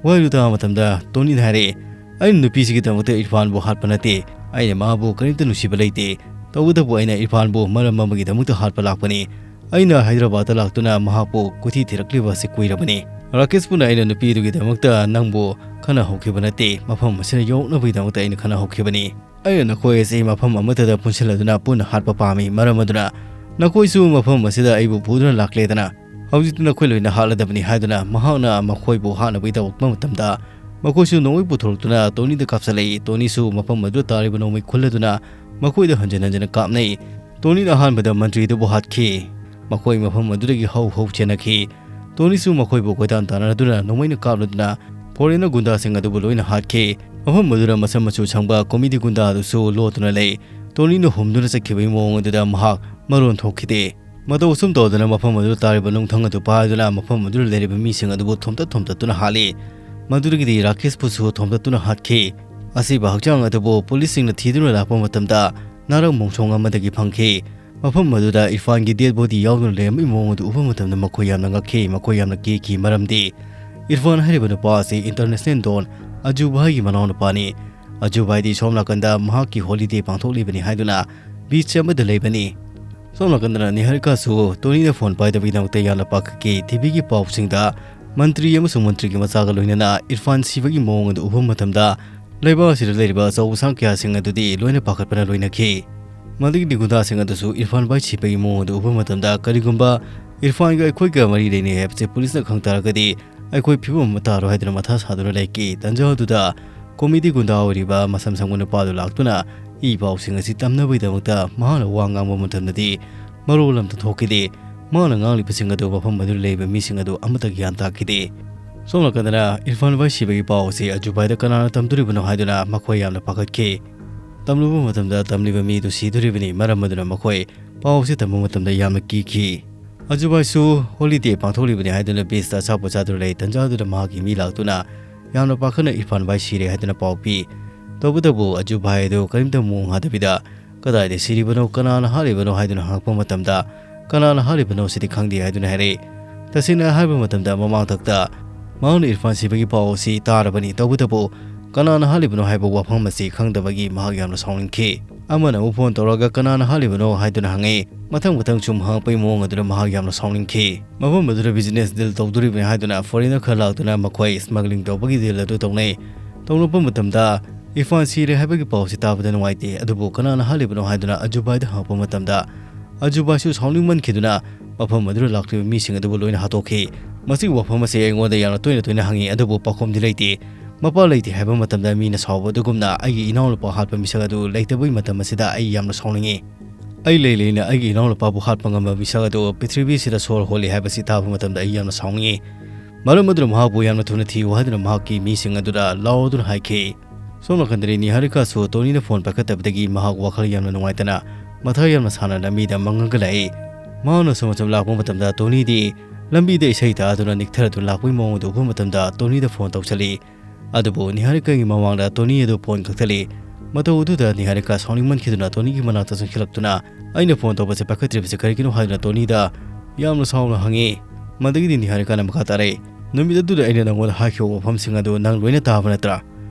ꯋꯥꯍꯩꯗꯨ ꯇꯥꯕ ꯃꯇꯝꯗ ꯇꯣꯅꯤꯅ ꯍꯥꯏꯔꯛꯏ, "ꯑꯩꯅ ꯅꯨꯄꯤꯁꯤꯒꯤꯗꯃꯛꯇ ꯏꯔꯐꯥꯟꯕꯨ ꯍꯥꯠꯄ ꯅꯠꯇꯦ꯫ ꯑꯩꯅ ꯃꯥꯕꯨ ꯀꯔꯤꯝꯇ ꯅꯨꯡꯁꯤꯕ ꯂꯩꯇꯦ꯫ ꯇꯧꯕꯇꯕꯨ ꯑꯩꯅ ꯏꯔꯐꯥꯟꯕꯨ ꯃꯔꯝ ꯑꯃꯒꯤꯗꯃꯛꯇ ꯍꯥꯠꯄ ꯂꯥꯛꯄꯅꯤ꯫ ꯑꯩꯅ ꯍꯥꯏꯗ꯭ꯔꯕꯥꯗꯇ ꯂꯥꯛꯇꯨꯅ ꯃꯍꯥꯛꯄꯨ ꯀꯣꯏꯊꯤ ꯊꯤꯔꯛꯂꯤꯕ ꯑꯁꯤ ꯀꯨꯏꯔꯕꯅꯤ꯫ ꯔꯥꯀꯦꯁꯄꯨꯅ ꯑꯩꯅ ꯅꯨꯄꯤ ꯑꯗꯨꯒꯤꯗꯃꯛꯇ ꯅꯪꯕꯨ ꯈꯟꯅ ꯍꯧꯈꯤꯕ ꯅꯠꯇꯦ꯫ ꯃꯐꯝ ꯑꯁꯤꯗ ꯌꯧꯔꯛꯅꯕꯒꯤꯗꯃꯛꯇ ꯑꯩꯅ ꯈꯟꯅ ꯍꯧꯈꯤꯕꯅꯤ꯫ ꯑꯩꯅ ꯅꯈꯣꯏ ꯑꯁꯤ ꯃꯐꯝ ꯑꯃꯠꯇꯗ ꯄꯨꯟꯁꯤꯜꯂꯗꯨꯅ ꯄꯨꯟꯅ ꯍꯥꯠꯄ ꯄꯥꯝꯃꯤ꯫ ꯃꯔꯝ ꯑꯗꯨꯅ ꯅꯈꯣꯏꯁꯨ ꯃꯐꯝ ꯑꯁꯤꯗ ꯑꯩꯕꯨ ꯄꯨꯗꯨꯅ ꯂꯥꯛꯂꯦꯗꯅ꯫ ꯍꯧꯖꯤꯛꯇꯤ ꯅꯈꯣꯏ ꯂꯣꯏꯅ ꯍꯥꯠꯂꯗꯕꯅꯤ" ꯍꯥꯏꯗꯨꯅ ꯃꯍꯥꯛꯅ ꯃꯈꯣꯏꯕꯨ ꯍꯥꯠꯅꯕꯒꯤ ꯇꯧꯔꯛꯄ ꯃꯇꯝꯗ, ꯃꯈꯣꯏꯁꯨ ꯅꯣꯡꯃꯩ ꯄꯨꯊꯣꯔꯛꯇꯨꯅ ꯇꯣꯅꯤꯗ ꯀꯥꯞꯁꯤꯜꯂꯛꯏ꯫ ꯇꯣꯅꯤꯁꯨ ꯃꯐꯝ ꯑꯗꯨꯗ ꯇꯥꯔꯤꯕ ꯅꯣꯡꯃꯩ ꯈꯨꯜꯂꯗꯨꯅ ꯃꯈꯣꯏꯗ ꯍꯟꯖꯤꯟ ꯍꯟꯖꯤꯟꯅ ꯀꯥꯞꯅꯩ꯫ ꯇꯣꯅꯤꯅ ꯑꯍꯥꯟꯕꯗ ꯃꯟꯇ꯭ꯔꯤꯗꯨꯕꯨ ꯍꯥꯠꯈꯤ꯫ ꯃꯈꯣꯏ ꯃꯐꯝ ꯑꯗꯨꯗꯒꯤ ꯍꯧ ꯍꯧ ꯆꯦꯟꯅꯈꯤ꯫ ꯇꯣꯅꯤꯁꯨ ꯃꯈꯣꯏꯕꯨ ꯀꯣꯏꯇꯥꯟ ꯇꯥꯟꯅꯗꯨꯅ ꯅꯣꯡꯃꯩꯅ ꯀꯥꯞꯂꯗꯨꯅ ꯐꯣꯔꯦꯟꯅꯔ ꯒꯨꯟꯗꯥꯁꯤꯡ ꯑꯗꯨꯕꯨ ꯂꯣꯏꯅ ꯍꯥꯠꯈꯤ꯫ ꯃꯐꯝ ꯑꯗꯨꯗ ꯃꯁꯝ ꯃꯆꯨ ꯁꯪꯕ ꯀꯣꯃꯤꯗꯤ ꯒꯨꯟꯗꯥ ꯑꯗꯨꯁꯨ ꯂꯣꯠꯇꯨꯅ ꯂꯩ꯫ ꯇꯣꯅꯤꯅ ꯍꯨꯝꯗꯨꯅ ꯆꯠꯈꯤꯕꯒꯤ ꯃꯑꯣꯡ ꯑꯗꯨꯗ ꯃꯍꯥꯛ ꯃꯔꯣꯟ ꯊꯣꯛꯈꯤꯗꯦ꯫ ꯃꯇꯧ ꯑꯁꯨꯝ ꯇꯧꯗꯅ ꯃꯐꯝ ꯑꯗꯨꯗ ꯇꯥꯔꯤꯕ ꯅꯨꯡꯊꯪ ꯑꯗꯨ ꯄꯥꯏꯗꯨꯅ ꯃꯐꯝ ꯑꯗꯨꯗ ꯂꯩꯔꯤꯕ ꯃꯤꯁꯤꯡ ꯑꯗꯨꯕꯨ ꯊꯣꯝꯇꯠ ꯊꯣꯝꯇꯠꯇꯨꯅ ꯍꯥꯠꯂꯤ꯫ ꯃꯗꯨꯗꯒꯤꯗꯤ ꯔꯥꯀꯦꯁꯄꯨꯁꯨ ꯊꯣꯝꯇꯠꯇꯨꯅ ꯍꯥꯠꯈꯤ꯫ ꯑꯁꯤꯕ ꯍꯛꯆꯥꯡ ꯑꯗꯨꯕꯨ ꯄꯨꯂꯤꯁꯁꯤꯡꯅ ꯊꯤꯗꯨꯅ ꯂꯥꯛꯄ ꯃꯇꯝꯗ ꯅꯥꯔꯛ ꯃꯣꯡꯁꯣꯡ ꯑꯃꯗꯒꯤ ꯐꯪꯈꯤ꯫ ꯃꯐꯝ ꯑꯗꯨꯗ ꯏꯔꯐꯥꯟꯒꯤ ꯗꯦꯗ ꯕꯣꯗꯤ ꯌꯥꯎꯗꯨꯅ ꯂꯩꯔꯝꯕꯒꯤ ꯃꯑꯣꯡ ꯑꯗꯨ ꯎꯕ ꯃꯇꯝꯗ ꯃꯈꯣꯏ ꯌꯥꯝꯅ ꯉꯛꯈꯤ, ꯃꯈꯣꯏ ꯌꯥꯝꯅ ꯀꯤꯈꯤ꯫ ꯃꯔꯝꯗꯤ ꯏꯔꯐꯥꯟ ꯍꯥꯏꯔꯤꯕ ꯅꯨꯄꯥ ꯑꯁꯤ ꯏꯟꯇꯔꯅꯦꯁꯅꯦꯜ ꯗꯣꯟ ꯑꯖꯨ ꯚꯥꯏꯒꯤ ꯃꯅꯥꯎꯅꯨꯄꯥꯅꯤ꯫ ꯑꯖꯨ ꯚꯥꯏꯗꯤ ꯁꯣꯝ ꯅꯥꯀꯟꯗ ꯃꯍꯥꯛꯀꯤ ꯍꯣꯂꯤꯗꯦ ꯄꯥꯡꯊꯣꯛꯂꯤꯕꯅꯤ ꯍꯥꯏꯗꯨꯅ ꯕꯤꯆ ꯑꯃꯗ ꯂꯩꯕꯅꯤ꯫ ꯁꯣꯝ ꯅꯥꯀꯟꯗꯅ ꯅꯤꯍꯥꯔꯤꯀꯥꯁꯨ ꯇꯣꯅꯤꯅ ꯐꯣꯟ ꯄꯥꯏꯗꯕꯒꯤꯗꯃꯛꯇ ꯌꯥꯝꯅ ꯄꯥꯈꯠꯈꯤ꯫ ꯇꯤꯚꯤꯒꯤ ꯄꯥꯎꯁꯤꯡꯗ ꯃꯟꯇ꯭ꯔꯤ ꯑꯃꯁꯨꯡ ꯃꯟꯇ꯭ꯔꯤꯒꯤ ꯃꯆꯥꯒ ꯂꯣꯏꯅꯅ ꯏꯔꯐꯥꯟ ꯁꯤꯕꯒꯤ ꯃꯑꯣꯡ ꯑꯗꯨ ꯎꯕ ꯃꯇꯝꯗ, ꯂꯩꯕꯥꯛ ꯑꯁꯤꯗ ꯂꯩꯔꯤꯕ ꯑꯆꯧꯕ ꯁꯥ ꯀꯌꯥꯁꯤꯡ ꯑꯗꯨꯗꯤ ꯂꯣꯏꯅ ꯄꯥꯈꯠꯄꯅ ꯂꯣꯏꯅꯈꯤ꯫ ꯃꯗꯨꯒꯤꯗꯤ ꯒꯨꯟꯗꯥꯁꯤꯡ ꯑꯗꯨꯁꯨ ꯏꯔꯐꯥꯟ ꯚꯥꯏ ꯁꯤꯕꯒꯤ ꯃꯑꯣꯡ ꯑꯗꯨ ꯎꯕ ꯃꯇꯝꯗ, ꯀꯔꯤꯒꯨꯝꯕ ꯏꯔꯐꯥꯟꯒ ꯑꯩꯈꯣꯏꯒ ꯃꯔꯤ ꯂꯩꯅꯩ ꯍꯥꯏꯕꯁꯦ ꯄꯨꯂꯤꯁꯅ ꯈꯪ ꯇꯥꯔꯒꯗꯤ ꯑꯩꯈꯣꯏ ꯐꯤꯕꯝ ꯑꯃ ꯇꯥꯔꯣꯏ ꯍꯥꯏꯗꯨꯅ ꯃꯊꯥ ꯁꯥꯗꯨꯅ ꯂꯩꯈꯤ꯫ ꯇꯟꯖꯥ ꯑꯗꯨꯗ ꯀꯣꯃꯤꯗꯤ ꯒꯨꯟꯗꯥ ꯑꯣꯏꯔꯤꯕ ꯃꯁꯝ ꯁꯪꯕ ꯅꯨꯄꯥꯗꯨ ꯂꯥꯛꯇꯨꯅ ꯏ ꯄꯥꯎꯁꯤꯡ ꯑꯁꯤ ꯇꯝꯅꯕꯒꯤꯗꯃꯛꯇ ꯃꯍꯥꯛꯅ ꯋꯥ ꯉꯥꯡꯕ ꯃꯇꯝꯗꯗꯤ ꯃꯔꯣꯜ ꯑꯃꯇ ꯊꯣꯛꯈꯤꯗꯦ꯫ ꯃꯍꯥꯛꯅ ꯉꯥꯡꯂꯤꯕꯁꯤꯡ ꯑꯗꯨ ꯃꯐꯝ ꯑꯗꯨꯗ ꯂꯩꯔꯤꯕ ꯃꯤꯁꯤꯡ ꯑꯗꯨ ꯑꯃꯠꯇ ꯒ꯭ꯌꯥꯟ ꯇꯥꯈꯤꯗꯦ꯫ ꯁꯣꯝ ꯅꯥꯀꯟꯗꯅ ꯏꯔꯐꯥꯟ ꯚꯥꯏ ꯁꯤꯕꯒꯤ ꯄꯥꯎ ꯑꯁꯤ ꯑꯖꯨ ꯚꯥꯏꯗ ꯀꯅꯥꯅ ꯇꯝꯗꯣꯔꯤꯕꯅꯣ ꯍꯥꯏꯗꯨꯅ ꯃꯈꯣꯏ ꯌꯥꯝꯅ ꯄꯥꯈꯠꯈꯤ꯫ ꯇꯝꯂꯨꯕ ꯃꯇꯝꯗ ꯇꯝꯂꯤꯕ ꯃꯤ ꯑꯗꯨ ꯁꯤꯗꯣꯔꯤꯕꯅꯤ꯫ ꯃꯔꯝ ꯑꯗꯨꯅ ꯃꯈꯣꯏ ꯄꯥꯎ ꯑꯁꯤ ꯇꯝꯕ ꯃꯇꯝꯗ ꯌꯥꯝꯅ ꯀꯤꯈꯤ꯫ ꯑꯖꯨ ꯚꯥꯏꯁꯨ ꯍꯣꯂꯤꯗꯦ ꯄꯥꯡꯊꯣꯛꯂꯤꯕꯅꯤ ꯍꯥꯏꯗꯨꯅ ꯕꯤꯆꯇ ꯑꯆꯥꯄꯣꯠ ꯆꯥꯗꯨꯅ ꯂꯩ꯫ ꯇꯟꯖꯥ ꯑꯗꯨꯗ ꯃꯍꯥꯛꯀꯤ ꯃꯤ ꯂꯥꯛꯇꯨꯅ ꯌꯥꯝꯅ ꯄꯥꯈꯠꯅ ꯏꯔꯐꯥꯟ ꯚꯥꯏ ꯁꯤꯔꯦ ꯍꯥꯏꯗꯨꯅ ꯄꯥꯎ ꯄꯤ꯫ ꯇꯧꯕꯇꯕꯨ ꯑꯖꯨ ꯚꯥꯏ ꯑꯗꯨ ꯀꯔꯤꯝꯇ ꯃꯣꯡ ꯍꯥꯗꯕꯤꯗ "ꯀꯗꯥꯏꯗ ꯁꯤꯔꯤꯕꯅꯣ, ꯀꯅꯥꯅ ꯍꯥꯠꯂꯤꯕꯅꯣ?" ꯍꯥꯏꯗꯨꯅ ꯍꯪꯉꯛꯄ ꯃꯇꯝꯗ, "ꯀꯅꯥꯅ ꯍꯥꯠꯂꯤꯕꯅꯣ ꯁꯤꯗꯤ ꯈꯪꯗꯦ" ꯍꯥꯏꯗꯨꯅ ꯍꯥꯏꯔꯛꯏ꯫ ꯇꯁꯦꯡꯅ ꯍꯥꯏꯕ ꯃꯇꯝꯗ ꯃꯃꯥꯡꯊꯛꯇ ꯃꯍꯥꯛꯅ ꯏꯔꯐꯥꯟ ꯁꯤꯕꯒꯤ ꯄꯥꯎ ꯑꯁꯤ ꯇꯥꯔꯕꯅꯤ, ꯇꯧꯕꯇꯕꯨ ꯀꯅꯥꯅ ꯍꯥꯠꯂꯤꯕꯅꯣ ꯍꯥꯏꯕ ꯋꯥꯐꯝ ꯑꯁꯤ ꯈꯪꯗꯕꯒꯤ ꯃꯍꯥꯛ ꯌꯥꯝꯅ ꯁꯥꯎꯅꯤꯡꯈꯤ꯫ ꯑꯃꯅ ꯑꯃꯨꯛ ꯐꯣꯟ ꯇꯧꯔꯒ "ꯀꯅꯥꯅ ꯍꯥꯠꯂꯤꯕꯅꯣ?" ꯍꯥꯏꯗꯨꯅ ꯍꯪꯉꯤ꯫ ꯃꯊꯪ ꯃꯊꯪ ꯁꯨꯝ ꯍꯪꯉꯛꯄꯒꯤ ꯃꯑꯣꯡ ꯑꯗꯨꯗ ꯃꯍꯥꯛ ꯌꯥꯝꯅ ꯁꯥꯎꯅꯤꯡꯈꯤ꯫ ꯃꯐꯝ ꯑꯗꯨꯗ business deal ꯇꯧꯗꯣꯔꯤꯕꯅꯤ ꯍꯥꯏꯗꯨꯅ foreigner ꯈꯔ ꯂꯥꯛꯇꯨꯅ ꯃꯈꯣꯏ smuggling ꯇꯧꯕꯒꯤ deal ꯑꯗꯨ ꯇꯧꯅꯩ꯫ ꯇꯧꯅꯔꯛꯄ ꯃꯇꯝꯗ ꯏꯔꯐꯥꯟ ꯁꯤꯔꯦ ꯍꯥꯏꯕꯒꯤ ꯄꯥꯎꯁꯤ ꯇꯥꯕꯗ ꯅꯨꯡꯉꯥꯏꯇꯦ, ꯑꯗꯨꯕꯨ ꯀꯅꯥꯅ ꯍꯥꯠꯂꯤꯕꯅꯣ ꯍꯥꯏꯗꯨꯅ ꯑꯖꯨꯕꯥꯏꯗ ꯍꯪꯉꯛꯄ ꯃꯇꯝꯗ, ꯑꯖꯨꯕꯥꯏꯁꯨ ꯁꯥꯎꯅꯤꯡꯃꯟꯈꯤꯗꯨꯅ ꯃꯐꯝ ꯑꯗꯨꯗ ꯂꯥꯛꯂꯤꯕ ꯃꯤꯁꯤꯡ ꯑꯗꯨꯕꯨ ꯂꯣꯏꯅ ꯍꯥꯠꯇꯣꯛꯈꯤ꯫ ꯃꯁꯤꯒꯤ ꯋꯥꯐꯝ ꯑꯁꯤ ꯑꯩꯉꯣꯟꯗ ꯌꯥꯝꯅ ꯇꯣꯏꯅ ꯇꯣꯏꯅ ꯍꯪꯉꯤ, ꯑꯗꯨꯕꯨ ꯄꯥꯎꯈꯨꯝꯗꯤ ꯂꯩꯇꯦ꯫ ꯃꯄꯥ ꯂꯩꯇꯦ ꯍꯥꯏꯕ ꯃꯇꯝꯗ ꯃꯤꯅ ꯁꯥꯎꯕ ꯑꯗꯨꯒꯨꯝꯅ ꯑꯩꯒꯤ ꯏꯅꯥꯎꯅꯨꯄꯥ ꯍꯥꯠꯄ ꯃꯤꯁꯛ ꯑꯗꯨ ꯂꯩꯇꯕꯒꯤ ꯃꯇꯝ ꯑꯁꯤꯗ ꯑꯩ ꯌꯥꯝꯅ ꯁꯥꯎꯅꯤꯡꯉꯤ꯫ ꯑꯩ ꯂꯩ ꯂꯩꯅ ꯑꯩꯒꯤ ꯏꯅꯥꯎꯅꯨꯄꯥꯕꯨ ꯍꯥꯠꯄ ꯉꯝꯕ ꯃꯤꯁꯛ ꯑꯗꯨ ꯄ꯭ꯔꯤꯊꯤꯕꯤꯁꯤꯗ ꯁꯣꯔ ꯍꯣꯜꯂꯤ ꯍꯥꯏꯕꯁꯤ ꯇꯥꯕ ꯃꯇꯝꯗ ꯑꯩ ꯌꯥꯝꯅ ꯁꯥꯎꯅꯤꯡꯉꯤ꯫ ꯃꯔꯝ ꯑꯗꯨꯅ ꯃꯍꯥꯛꯄꯨ ꯌꯥꯝꯅ ꯊꯨꯅ ꯊꯤꯌꯨ ꯍꯥꯏꯗꯨꯅ ꯃꯍꯥꯛꯀꯤ ꯃꯤꯁꯤꯡ ꯑꯗꯨꯗ ꯂꯥꯎꯗꯨꯅ ꯍꯥꯏꯈꯤ꯫ ꯁꯣꯝ ꯅꯥꯀꯟꯗꯗꯤ ꯅꯤꯍꯥꯔꯤꯀꯥꯁꯨ ꯇꯣꯅꯤꯅ ꯐꯣꯟ ꯄꯥꯏꯈꯠꯇꯕꯗꯒꯤ ꯃꯍꯥꯛ ꯋꯥꯈꯜ ꯌꯥꯝꯅ ꯅꯨꯡꯉꯥꯏꯇꯅ ꯃꯊꯥ ꯌꯥꯝꯅ ꯁꯥꯅ ꯂꯝꯕꯤꯗ ꯃꯪꯉꯒ ꯂꯥꯛꯏ꯫ ꯃꯍꯥꯛꯅ ꯁꯨꯝ ꯑꯁꯨꯝ ꯂꯥꯛꯄ ꯃꯇꯝꯗ ꯇꯣꯅꯤꯗꯤ ꯂꯝꯕꯤꯗ ꯏꯁꯩ ꯇꯥꯗꯨꯅ ꯅꯤꯛꯊꯔꯗꯨꯅ ꯂꯥꯛꯄꯒꯤ ꯃꯑꯣꯡ ꯑꯗꯨ ꯎꯕ ꯃꯇꯝꯗ ꯇꯣꯅꯤꯗ ꯐꯣꯟ ꯇꯧꯁꯜꯂꯤ꯫ ꯑꯗꯨꯕꯨ ꯅꯤꯍꯥꯔꯤꯀꯥꯒꯤ ꯃꯃꯥꯡꯗ ꯇꯣꯅꯤ ꯑꯗꯨ ꯐꯣꯟ ꯀꯛꯊꯠꯂꯤ꯫ ꯃꯇꯧ ꯑꯗꯨꯗ ꯅꯤꯍꯥꯔꯤꯀꯥ ꯁꯥꯎꯅꯤꯡꯃꯟꯈꯤꯗꯨꯅ ꯇꯣꯅꯤꯒꯤ ꯃꯅꯥꯛꯇ ꯆꯪꯁꯤꯜꯂꯛꯇꯨꯅ "ꯑꯩꯅ ꯐꯣꯟ ꯇꯧꯕꯁꯦ ꯄꯥꯏꯈꯠꯇ꯭ꯔꯤꯕꯁꯦ ꯀꯔꯤꯒꯤꯅꯣ?" ꯍꯥꯏꯗꯨꯅ ꯇꯣꯅꯤꯗ ꯌꯥꯝꯅ ꯁꯥꯎꯅ ꯍꯪꯉꯤ꯫ ꯃꯗꯒꯤꯗꯤ ꯅꯤꯍꯥꯔꯤꯀꯥꯅ ꯃꯈꯥ ꯇꯥꯔꯛꯏ, "ꯅꯨꯃꯤꯠ ꯑꯗꯨꯗ ꯑꯩꯅ ꯅꯪꯉꯣꯟꯗ ꯍꯥꯏꯈꯤꯕ ꯋꯥꯐꯝꯁꯤꯡ ꯑꯗꯨ ꯅꯪ ꯂꯣꯏꯅ ꯇꯥꯕ ꯅꯠꯇ꯭ꯔꯥ?"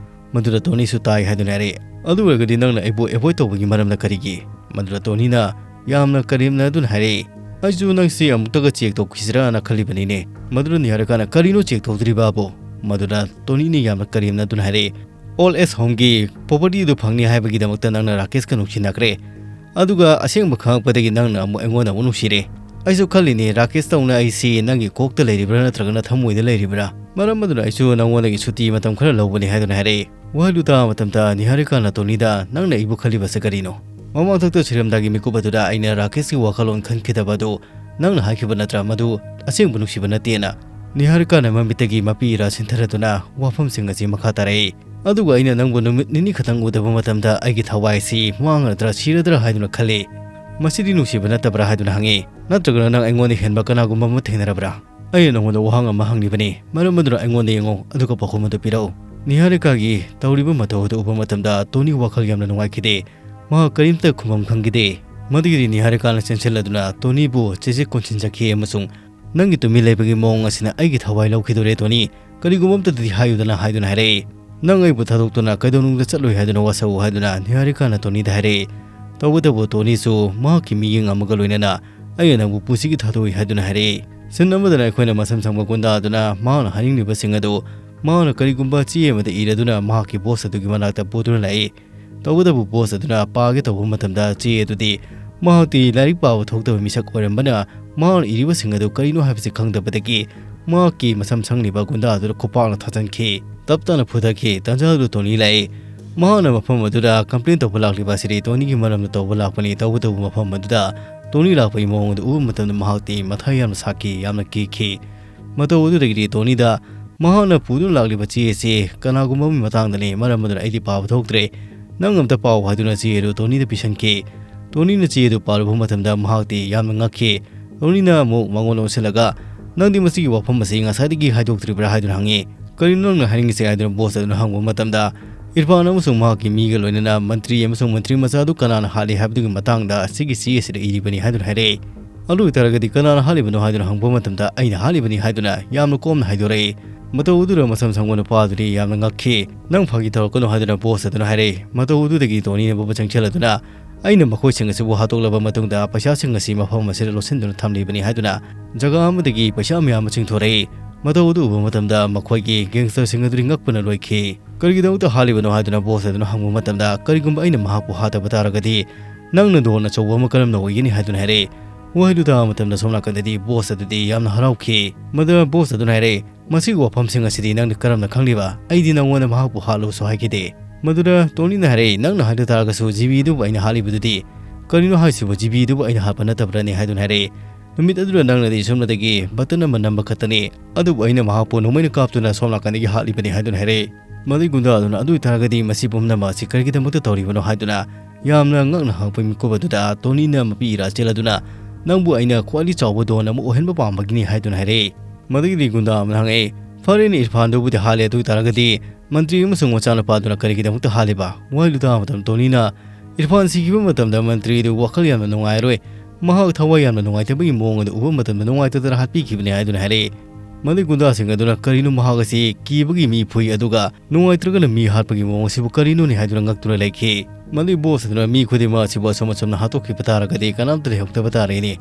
ꯃꯗꯨꯗ ꯇꯣꯅꯤꯁꯨ ꯇꯥꯏ ꯍꯥꯏꯗꯨꯅ ꯍꯥꯏꯔꯛꯏ꯫ "ꯑꯗꯨ ꯑꯣꯏꯔꯒꯗꯤ ꯅꯪꯅ ꯑꯩꯕꯨ avoid ꯇꯧꯕꯒꯤ ꯃꯔꯝꯅ ꯀꯔꯤꯒꯤ?" ꯃꯗꯨꯗ ꯇꯣꯅꯤꯅ ꯌꯥꯝꯅ ꯀꯔꯦꯝꯅꯗꯨꯅ ꯍꯥꯏꯔꯛꯏ, "ꯑꯩꯁꯨ ꯅꯪꯁꯤ ꯑꯃꯨꯛꯇꯒ check ꯇꯧꯈꯤꯁꯤꯔꯥꯅ ꯈꯜꯂꯤꯕꯅꯤꯅꯦ꯫" ꯃꯗꯨꯗ ꯅꯤꯍꯥꯔꯤꯀꯥꯅ "ꯀꯔꯤꯅꯣ check ꯇꯧꯗ꯭ꯔꯤꯕꯕꯨ?" ꯃꯗꯨꯗ ꯇꯣꯅꯤꯅ ꯌꯥꯝꯅ ꯀꯔꯦꯝꯅꯗꯨꯅ ꯍꯥꯏꯔꯛꯏ, "old age homeꯒꯤ property ꯑꯗꯨ ꯐꯪꯅꯤ ꯍꯥꯏꯕꯒꯤꯗꯃꯛꯇ ꯅꯪꯅ ꯔꯥꯀꯦꯁꯀ ꯅꯨꯡꯁꯤꯅꯈ꯭ꯔꯦ꯫ ꯑꯗꯨꯒ ꯑꯁꯦꯡꯕ ꯈꯪꯉꯛꯄꯗꯒꯤ ꯅꯪꯅ ꯑꯃꯨꯛ ꯑꯩꯉꯣꯟꯗ ꯑꯃꯨꯛ ꯅꯨꯡꯁꯤꯔꯦ꯫ ꯑꯩꯁꯨ ꯈꯜꯂꯤꯅꯦ, ꯔꯥꯀꯦꯁ ꯇꯧꯅ ꯑꯩꯁꯤ ꯅꯪꯒꯤ ꯀꯣꯛꯇ ꯂꯩꯔꯤꯕ꯭ꯔꯥ ꯅꯠꯇ꯭ꯔꯒꯅ ꯊꯃꯣꯏꯗ ꯂꯩꯔꯤꯕ꯭ꯔꯥ? ꯃꯔꯝ ꯑꯗꯨꯅ ꯑꯩꯁꯨ ꯅꯪꯉꯣꯟꯗꯒꯤ ꯁꯨꯇꯤ ꯃꯇꯝ ꯈꯔ ꯂꯧꯕꯅꯤ" ꯍꯥꯏꯗꯨꯅ ꯍꯥꯏꯔꯛꯏ꯫ ꯋꯥꯍꯩꯗꯨ ꯇꯥꯕ ꯃꯇꯝꯗ ꯅꯤꯍꯥꯔꯤꯀꯥꯅ ꯇꯣꯅꯤꯗ, "ꯅꯪꯅ ꯑꯩꯕꯨ ꯈꯜꯂꯤꯕꯁꯦ ꯀꯔꯤꯅꯣ? ꯃꯃꯥꯡꯊꯛꯇ ꯁꯤꯔꯝꯗꯥꯒꯤ ꯃꯤꯀꯨꯞ ꯑꯗꯨꯗ ꯑꯩꯅ ꯔꯥꯀꯦꯁꯀꯤ ꯋꯥꯈꯜꯂꯣꯟ ꯈꯟꯈꯤꯗꯕ ꯑꯗꯨ ꯅꯪꯅ ꯍꯥꯏꯈꯤꯕ ꯅꯠꯇ꯭ꯔꯥ ꯃꯗꯨ ꯑꯁꯦꯡꯕ ꯅꯨꯡꯁꯤꯕ ꯅꯠꯇꯦꯅ?" ꯅꯤꯍꯥꯔꯤꯀꯥꯅ ꯃꯃꯤꯠꯇꯒꯤ ꯃꯄꯤ ꯏꯔꯥ ꯆꯤꯟꯊꯔꯗꯨꯅ ꯋꯥꯐꯝꯁꯤꯡ ꯑꯁꯤ ꯃꯈꯥ ꯇꯥꯔꯛꯏ꯫ "ꯑꯗꯨꯒ ꯑꯩꯅ ꯅꯪꯕꯨ ꯅꯨꯃꯤꯠ ꯅꯤꯅꯤ ꯈꯛꯇꯪ ꯎꯗꯕ ꯃꯇꯝꯗ ꯑꯩꯒꯤ ꯊꯋꯥꯏꯁꯤ ꯃꯥꯡꯉꯗ꯭ꯔꯥ ꯁꯤꯔꯗ꯭ꯔꯥ ꯍꯥꯏꯗꯨꯅ ꯈꯜꯂꯤ꯫ ꯃꯁꯤꯗꯤ ꯅꯨꯡꯁꯤꯕ ꯅꯠꯇꯕ꯭ꯔꯥ?" ꯍꯥꯏꯗꯨꯅ ꯍꯪꯉꯤ꯫ "ꯅꯠꯇ꯭ꯔꯒꯅ ꯅꯪ ꯑꯩꯉꯣꯟꯗ ꯍꯦꯟꯕ ꯀꯅꯥꯒꯨꯝꯕ ꯑꯃ ꯊꯦꯡꯅꯔꯕ꯭ꯔꯥ?" ꯑꯩꯅ ꯅꯉꯣꯟꯗ ꯋꯥꯍꯪ ꯑꯃ ꯍꯪꯂꯤꯕꯅꯤ, ꯃꯔꯝ ꯑꯗꯨꯅ ꯑꯩꯉꯣꯟꯗ ꯌꯦꯡꯉꯨ, ꯑꯗꯨꯒ ꯄꯥꯎꯈꯨꯝ ꯑꯗꯨ ꯄꯤꯔꯛꯎ꯫ ꯅꯤꯍꯥꯔꯤꯀꯥꯒꯤ ꯇꯧꯔꯤꯕ ꯃꯇꯧ ꯑꯗꯨ ꯎꯕ ꯃꯇꯝꯗ ꯇꯣꯅꯤ ꯋꯥꯈꯜ ꯌꯥꯝꯅ ꯅꯨꯡꯉꯥꯏꯈꯤꯗꯦ꯫ ꯃꯍꯥꯛ ꯀꯔꯤꯝꯇ ꯈꯨꯝꯐꯝ ꯈꯪꯈꯤꯗꯦ꯫ ꯃꯗꯨꯒꯤꯗꯤ ꯅꯤꯍꯥꯔꯤꯀꯥꯅ ꯆꯦꯟꯁꯤꯜꯂꯗꯨꯅ ꯇꯣꯅꯤꯕꯨ ꯆꯦꯠꯆꯦꯠ ꯀꯣꯟꯁꯤꯟꯖꯈꯤ ꯑꯃꯁꯨꯡ "ꯅꯪꯒꯤ ꯇꯨꯃꯤꯟ ꯂꯩꯕꯒꯤ ꯃꯑꯣꯡ ꯑꯁꯤꯅ ꯑꯩꯒꯤ ꯊꯋꯥꯏ ꯂꯧꯈꯤꯗꯣꯔꯦ, ꯇꯣꯅꯤ꯫ ꯀꯔꯤꯒꯨꯝꯕ ꯑꯃꯠꯇꯗꯤ ꯍꯥꯏꯌꯨꯗꯅ" ꯍꯥꯏꯗꯨꯅ ꯍꯥꯏꯔꯛꯏ꯫ "ꯅꯪ ꯑꯩꯕꯨ ꯊꯥꯗꯣꯛꯇꯨꯅ ꯀꯩꯗꯧꯅꯨꯡꯗ ꯆꯠꯂꯣꯏ ꯍꯥꯏꯗꯨꯅ ꯋꯥꯁꯛꯎ" ꯍꯥꯏꯗꯨꯅ ꯅꯤꯍꯥꯔꯤꯀꯥꯅ ꯇꯣꯅꯤꯗ ꯍꯥꯏꯔꯛꯏ꯫ ꯇꯧꯕꯇꯕꯨ ꯇꯣꯅꯤꯁꯨ ꯃꯍꯥꯛꯀꯤ ꯃꯤꯠꯌꯦꯡ ꯑꯃꯒ ꯂꯣꯏꯅꯅ "ꯑꯩꯅ ꯅꯪꯕꯨ ꯄꯨꯟꯁꯤꯒꯤ ꯊꯥꯗꯣꯛꯏ" ꯍꯥꯏꯗꯨꯅ ꯍꯥꯏꯔꯛꯏ꯫ ꯁꯤꯟ ꯑꯃꯗꯅ ꯑꯩꯈꯣꯏꯅ ꯃꯁꯝ ꯁꯪꯕ ꯒꯨꯟꯗꯥ ꯑꯗꯨꯅ ꯃꯍꯥꯛꯅ ꯍꯥꯏꯅꯤꯡꯂꯤꯕꯁꯤꯡ ꯑꯗꯨ ꯃꯍꯥꯛꯅ ꯀꯔꯤꯒꯨꯝꯕ ꯆꯦ ꯑꯃꯗ ꯏꯔꯗꯨꯅ ꯃꯍꯥꯛꯀꯤ ꯕꯣꯁ ꯑꯗꯨꯒꯤ ꯃꯅꯥꯛꯇ ꯄꯨꯗꯨꯅ ꯂꯥꯛꯏ꯫ ꯇꯧꯕꯇꯕꯨ ꯕꯣꯁ ꯑꯗꯨꯅ ꯄꯥꯒꯦ ꯇꯧꯕ ꯃꯇꯝꯗ ꯆꯦ ꯑꯗꯨꯗꯤ ꯃꯍꯥꯛꯇꯤ ꯂꯥꯏꯔꯤꯛ ꯄꯥꯕ ꯊꯣꯛꯇꯕ ꯃꯤꯁꯛ ꯑꯣꯏꯔꯝꯕꯅ ꯃꯍꯥꯛꯅ ꯏꯔꯤꯕꯁꯤꯡ ꯑꯗꯨ ꯀꯔꯤꯅꯣ ꯍꯥꯏꯕꯁꯤ ꯈꯪꯗꯕꯗꯒꯤ ꯃꯍꯥꯛꯀꯤ ꯃꯁꯝ ꯁꯪꯂꯤꯕ ꯒꯨꯟꯗꯥ ꯑꯗꯨꯗ ꯈꯨꯄꯥꯛꯅ ꯊꯥꯖꯤꯟꯈꯤ꯫ ꯇꯞ ꯇꯞꯅ ꯐꯨꯊꯈꯤ꯫ ꯇꯟꯖꯥ ꯑꯗꯨ ꯇꯣꯅꯤ ꯂꯥꯛꯏ꯫ ꯃꯍꯥꯛꯅ ꯃꯐꯝ ꯑꯗꯨꯗ ꯀꯝꯄ꯭ꯂꯦꯟ ꯇꯧꯕ ꯂꯥꯛꯂꯤꯕ ꯑꯁꯤꯗꯤ ꯇꯣꯅꯤꯒꯤ ꯃꯔꯝꯗ ꯇꯧꯕ ꯂꯥꯛꯄꯅꯤ꯫ ꯇꯧꯕꯇꯕꯨ ꯃꯐꯝ ꯑꯗꯨꯗ ꯇꯣꯅꯤ ꯂꯥꯛꯄꯒꯤ ꯃꯑꯣꯡ ꯑꯗꯨ ꯎꯕ ꯃꯇꯝꯗ ꯃꯍꯥꯛꯇꯤ ꯃꯊꯥ ꯌꯥꯝꯅ ꯁꯥꯈꯤ, ꯌꯥꯝꯅ ꯀꯤꯈꯤ꯫ ꯃꯇꯧ ꯑꯗꯨꯗꯒꯤꯗꯤ ꯇꯣꯅꯤꯗ ꯃꯍꯥꯛꯅ ꯄꯨꯗꯨꯅ ꯂꯥꯛꯂꯤꯕ ꯆꯦ ꯑꯁꯤ ꯀꯅꯥꯒꯨꯝꯕ ꯑꯃꯒꯤ ꯃꯇꯥꯡꯗꯅꯤ, ꯃꯔꯝ ꯑꯗꯨꯅ ꯑꯩꯗꯤ ꯄꯥꯕ ꯊꯣꯛꯇ꯭ꯔꯦ꯫ ꯅꯪ ꯑꯝꯇ ꯄꯥꯎ ꯍꯥꯏꯗꯨꯅ ꯆꯦ ꯑꯗꯨ ꯇꯣꯅꯤꯗ ꯄꯤꯁꯟꯈꯤ꯫ ꯇꯣꯅꯤꯅ ꯆꯦ ꯑꯗꯨ ꯄꯥꯔꯨꯕ ꯃꯇꯝꯗ ꯃꯍꯥꯛꯇꯤ ꯌꯥꯝꯅ ꯉꯛꯈꯤ꯫ ꯇꯣꯅꯤꯅ ꯑꯃꯨꯛ ꯃꯉꯣꯟꯗ ꯑꯣꯟꯁꯤꯜꯂꯒ, "ꯅꯪꯗꯤ ꯃꯁꯤꯒꯤ ꯋꯥꯐꯝ ꯑꯁꯤ ꯉꯁꯥꯏꯗꯒꯤ ꯍꯥꯏꯗꯣꯛꯇ꯭ꯔꯤꯕ꯭ꯔꯥ?" ꯍꯥꯏꯗꯨꯅ ꯍꯪꯉꯤ꯫ "ꯀꯔꯤꯅꯣ ꯅꯪꯅ ꯍꯥꯏꯅꯤꯡꯉꯤꯁꯦ?" ꯍꯥꯏꯗꯨꯅ ꯕꯣꯁ ꯑꯗꯨꯅ ꯍꯪꯕ ꯃꯇꯝꯗ, "ꯏꯔꯐꯥꯟ ꯑꯃꯁꯨꯡ ꯃꯍꯥꯛꯀꯤ ꯃꯤꯒ ꯂꯣꯏꯅꯅ ꯃꯟꯇ꯭ꯔꯤ ꯑꯃꯁꯨꯡ ꯃꯟꯇ꯭ꯔꯤ ꯃꯆꯥꯗꯨ ꯀꯅꯥꯅ ꯍꯥꯠꯂꯤ ꯍꯥꯏꯕꯗꯨꯒꯤ ꯃꯇꯥꯡꯗ ꯑꯁꯤꯒꯤ ꯆꯦ ꯑꯁꯤꯗ ꯏꯔꯤꯕꯅꯤ" ꯍꯥꯏꯗꯨꯅ ꯍꯥꯏꯔꯛꯏ꯫ "ꯑꯗꯨ ꯑꯣꯏꯇꯥꯔꯒꯗꯤ ꯀꯅꯥꯅ ꯍꯥꯠꯂꯤꯕꯅꯣ?" ꯍꯥꯏꯗꯨꯅ ꯍꯪꯕ ꯃꯇꯝꯗ, "ꯑꯩꯅ ꯍꯥꯠꯂꯤꯕꯅꯤ" ꯍꯥꯏꯗꯨꯅ ꯌꯥꯝꯅ ꯀꯣꯝꯅ ꯍꯥꯏꯗꯣꯔꯛꯏ꯫ ꯃꯇꯧ ꯑꯗꯨꯗ ꯃꯁꯝ ꯁꯪꯕ ꯅꯨꯄꯥ ꯑꯗꯨꯗꯤ ꯌꯥꯝꯅ ꯉꯛꯈꯤ꯫ "ꯅꯪ ꯐꯥꯒꯤ ꯇꯧꯔꯛꯀꯅꯨ" ꯍꯥꯏꯗꯨꯅ ꯕꯣꯁ ꯑꯗꯨꯅ ꯍꯥꯏꯔꯛꯏ꯫ ꯃꯇꯧ ꯑꯗꯨꯗꯒꯤ ꯇꯣꯅꯤꯅ ꯕꯣꯕ ꯆꯪꯁꯤꯜꯂꯗꯨꯅ, "ꯑꯩꯅ ꯃꯈꯣꯏꯁꯤꯡ ꯑꯁꯤꯕꯨ ꯍꯥꯠꯇꯣꯛꯂꯕ ꯃꯇꯨꯡꯗ ꯄꯩꯁꯥꯁꯤꯡ ꯑꯁꯤ ꯃꯐꯝ ꯑꯁꯤꯗ ꯂꯣꯠꯁꯤꯟꯗꯨꯅ ꯊꯝꯂꯤꯕꯅꯤ" ꯍꯥꯏꯗꯨꯅ ꯖꯒꯥ ꯑꯃꯗꯒꯤ ꯄꯩꯁꯥ ꯃꯌꯥꯝ ꯑꯃ ꯆꯤꯡꯊꯣꯔꯛꯏ꯫ ꯃꯇꯧ ꯑꯗꯨ ꯎꯕ ꯃꯇꯝꯗ ꯃꯈꯣꯏꯒꯤ ꯒꯦꯡꯁꯇꯔꯁꯤꯡ ꯑꯗꯨꯗꯤ ꯉꯛꯄꯅ ꯂꯣꯏꯈꯤ꯫ "ꯀꯔꯤꯒꯤꯗꯃꯛꯇ ꯍꯥꯠꯂꯤꯕꯅꯣ?" ꯍꯥꯏꯗꯨꯅ ꯕꯣꯁ ꯑꯗꯨꯅ ꯍꯪꯕ ꯃꯇꯝꯗ, "ꯀꯔꯤꯒꯨꯝꯕ ꯑꯩꯅ ꯃꯍꯥꯛꯄꯨ ꯍꯥꯠꯇꯕ ꯇꯥꯔꯒꯗꯤ ꯅꯪꯅ ꯗꯣꯟ ꯑꯆꯧꯕ ꯑꯃ ꯀꯔꯝꯅ ꯑꯣꯏꯒꯅꯤ?" ꯍꯥꯏꯗꯨꯅ ꯍꯥꯏꯔꯛꯏ꯫ ꯋꯥꯍꯩꯗꯨ ꯇꯥꯕ ꯃꯇꯝꯗ ꯁꯣꯝ ꯅꯥꯀꯟꯗꯗꯤ ꯕꯣꯁ ꯑꯗꯨꯗꯤ ꯌꯥꯝꯅ ꯍꯔꯥꯎꯈꯤ꯫ ꯃꯗꯨꯗ ꯕꯣꯁ ꯑꯗꯨꯅ ꯍꯥꯏꯔꯛꯏ, "ꯃꯁꯤꯒꯤ ꯋꯥꯐꯝꯁꯤꯡ ꯑꯁꯤꯗꯤ ꯅꯪꯅ ꯀꯔꯝꯅ ꯈꯪꯂꯤꯕ? ꯑꯩꯗꯤ ꯅꯉꯣꯟꯗ ꯃꯍꯥꯛꯄꯨ ꯍꯥꯠꯂꯨꯁꯨ ꯍꯥꯏꯈꯤꯗꯦ꯫" ꯃꯗꯨꯗ ꯇꯣꯅꯤꯅ ꯍꯥꯏꯔꯛꯏ, "ꯅꯪꯅ ꯍꯥꯏꯗ ꯇꯥꯔꯒꯁꯨ ꯖꯤꯕꯤ ꯑꯗꯨꯕꯨ ꯑꯩꯅ ꯍꯥꯠꯂꯤꯕꯗꯨꯗꯤ?" "ꯀꯔꯤꯅꯣ ꯍꯥꯏꯁꯤꯕꯨ, ꯖꯤꯕꯤ ꯑꯗꯨꯕꯨ ꯑꯩꯅ ꯍꯥꯠꯄ ꯅꯠꯇꯕ꯭ꯔꯅꯦ?" ꯍꯥꯏꯗꯨꯅ ꯍꯥꯏꯔꯛꯏ꯫ "ꯅꯨꯃꯤꯠ ꯑꯗꯨꯗ ꯅꯪꯅꯗꯤ ꯁꯣꯝꯅꯗꯒꯤ ꯕꯇꯟ ꯑꯃ ꯅꯝꯕ ꯈꯛꯇꯅꯤ, ꯑꯗꯨꯕꯨ ꯑꯩꯅ ꯃꯍꯥꯛꯄꯨ ꯅꯣꯡꯃꯩꯅ ꯀꯥꯞꯇꯨꯅ ꯁꯣꯝ ꯅꯥꯀꯟꯗꯒꯤ ꯍꯥꯠꯂꯤꯕꯅꯤ" ꯍꯥꯏꯗꯨꯅ ꯍꯥꯏꯔꯛꯏ꯫ ꯃꯗꯨꯒꯤ ꯒꯨꯟꯗꯥ ꯑꯗꯨꯅ, "ꯑꯗꯨ ꯑꯣꯏꯇꯥꯔꯒꯗꯤ ꯃꯁꯤ ꯄꯨꯝꯅꯃꯛ ꯑꯁꯤ ꯀꯔꯤꯒꯤꯗꯃꯛꯇ ꯇꯧꯔꯤꯕꯅꯣ?" ꯍꯥꯏꯗꯨꯅ ꯌꯥꯝꯅ ꯉꯛꯅ ꯍꯪꯉꯛꯄꯒꯤ ꯃꯤꯀꯨꯞ ꯑꯗꯨꯗ ꯇꯣꯅꯤꯅ ꯃꯄꯤ ꯏꯔꯥ ꯆꯦꯜꯂꯗꯨꯅ, "ꯅꯪꯕꯨ ꯑꯩꯅ ꯈ꯭ꯋꯥꯏꯗꯒꯤ ꯆꯥꯎꯕ ꯗꯣꯟ ꯑꯃ ꯑꯣꯏꯍꯟꯕ ꯄꯥꯝꯕꯒꯤꯅꯤ" ꯍꯥꯏꯗꯨꯅ ꯍꯥꯏꯔꯛꯏ꯫ ꯃꯗꯨꯒꯤꯗꯤ ꯒꯨꯟꯗꯥ ꯑꯃꯅ ꯍꯪꯉꯛꯏ, "ꯐꯔꯦꯅꯦ, ꯏꯔꯐꯥꯟꯗꯨꯕꯨꯗꯤ ꯍꯥꯠꯂꯦ, ꯑꯗꯨ ꯑꯣꯏ ꯇꯥꯔꯒꯗꯤ ꯃꯟꯇ꯭ꯔꯤ ꯑꯃꯁꯨꯡ ꯃꯆꯥꯅꯨꯄꯥꯗꯨꯅ ꯀꯔꯤꯒꯤꯗꯃꯛꯇ ꯍꯥꯠꯂꯤꯕ?" ꯋꯥꯍꯩꯗꯨ ꯇꯥꯕ ꯃꯇꯝꯗ ꯇꯣꯅꯤꯅ ꯏꯔꯐꯥꯟ ꯁꯤꯈꯤꯕ ꯃꯇꯝꯗ ꯃꯟꯇ꯭ꯔꯤꯗꯨ ꯋꯥꯈꯜ ꯌꯥꯝꯅ ꯅꯨꯡꯉꯥꯏꯔꯣꯏ, ꯃꯍꯥꯛ ꯊꯋꯥꯏ ꯌꯥꯝꯅ ꯅꯨꯡꯉꯥꯏꯇꯕꯒꯤ ꯃꯑꯣꯡ ꯑꯗꯨ ꯎꯕ ꯃꯇꯝꯗ ꯅꯨꯡꯉꯥꯏꯇꯗꯅ ꯍꯥꯠꯄꯤꯈꯤꯕꯅꯤ ꯍꯥꯏꯗꯨꯅ ꯍꯥꯏꯔꯛꯏ꯫ ꯃꯗꯨꯒꯤ ꯒꯨꯟꯗꯥꯁꯤꯡ ꯑꯗꯨꯅ, "ꯀꯔꯤꯅꯣ, ꯃꯍꯥꯛ ꯑꯁꯤ ꯀꯤꯕꯒꯤ ꯃꯤ ꯐꯨꯏ, ꯑꯗꯨꯒ ꯅꯨꯡꯉꯥꯏꯇ꯭ꯔꯒꯅ ꯃꯤ ꯍꯥꯠꯄꯒꯤ ꯃꯑꯣꯡ ꯑꯁꯤꯕꯨ ꯀꯔꯤꯅꯣꯅꯦ?" ꯍꯥꯏꯗꯨꯅ ꯉꯛꯇꯨꯅ ꯂꯩꯈꯤ꯫ ꯃꯗꯨꯒꯤ ꯕꯣꯁ ꯑꯗꯨꯅ, "ꯃꯤ ꯈꯨꯗꯤꯡꯃꯛ ꯑꯁꯤꯕꯨ ꯑꯁꯨꯝ ꯑꯁꯨꯝꯅ ꯍꯥꯠꯇꯣꯛꯈꯤꯕ ꯇꯥꯔꯒꯗꯤ ꯀꯅꯥꯝꯇ ꯂꯩꯍꯧꯗꯕ ꯇꯥꯔꯦꯅꯦ꯫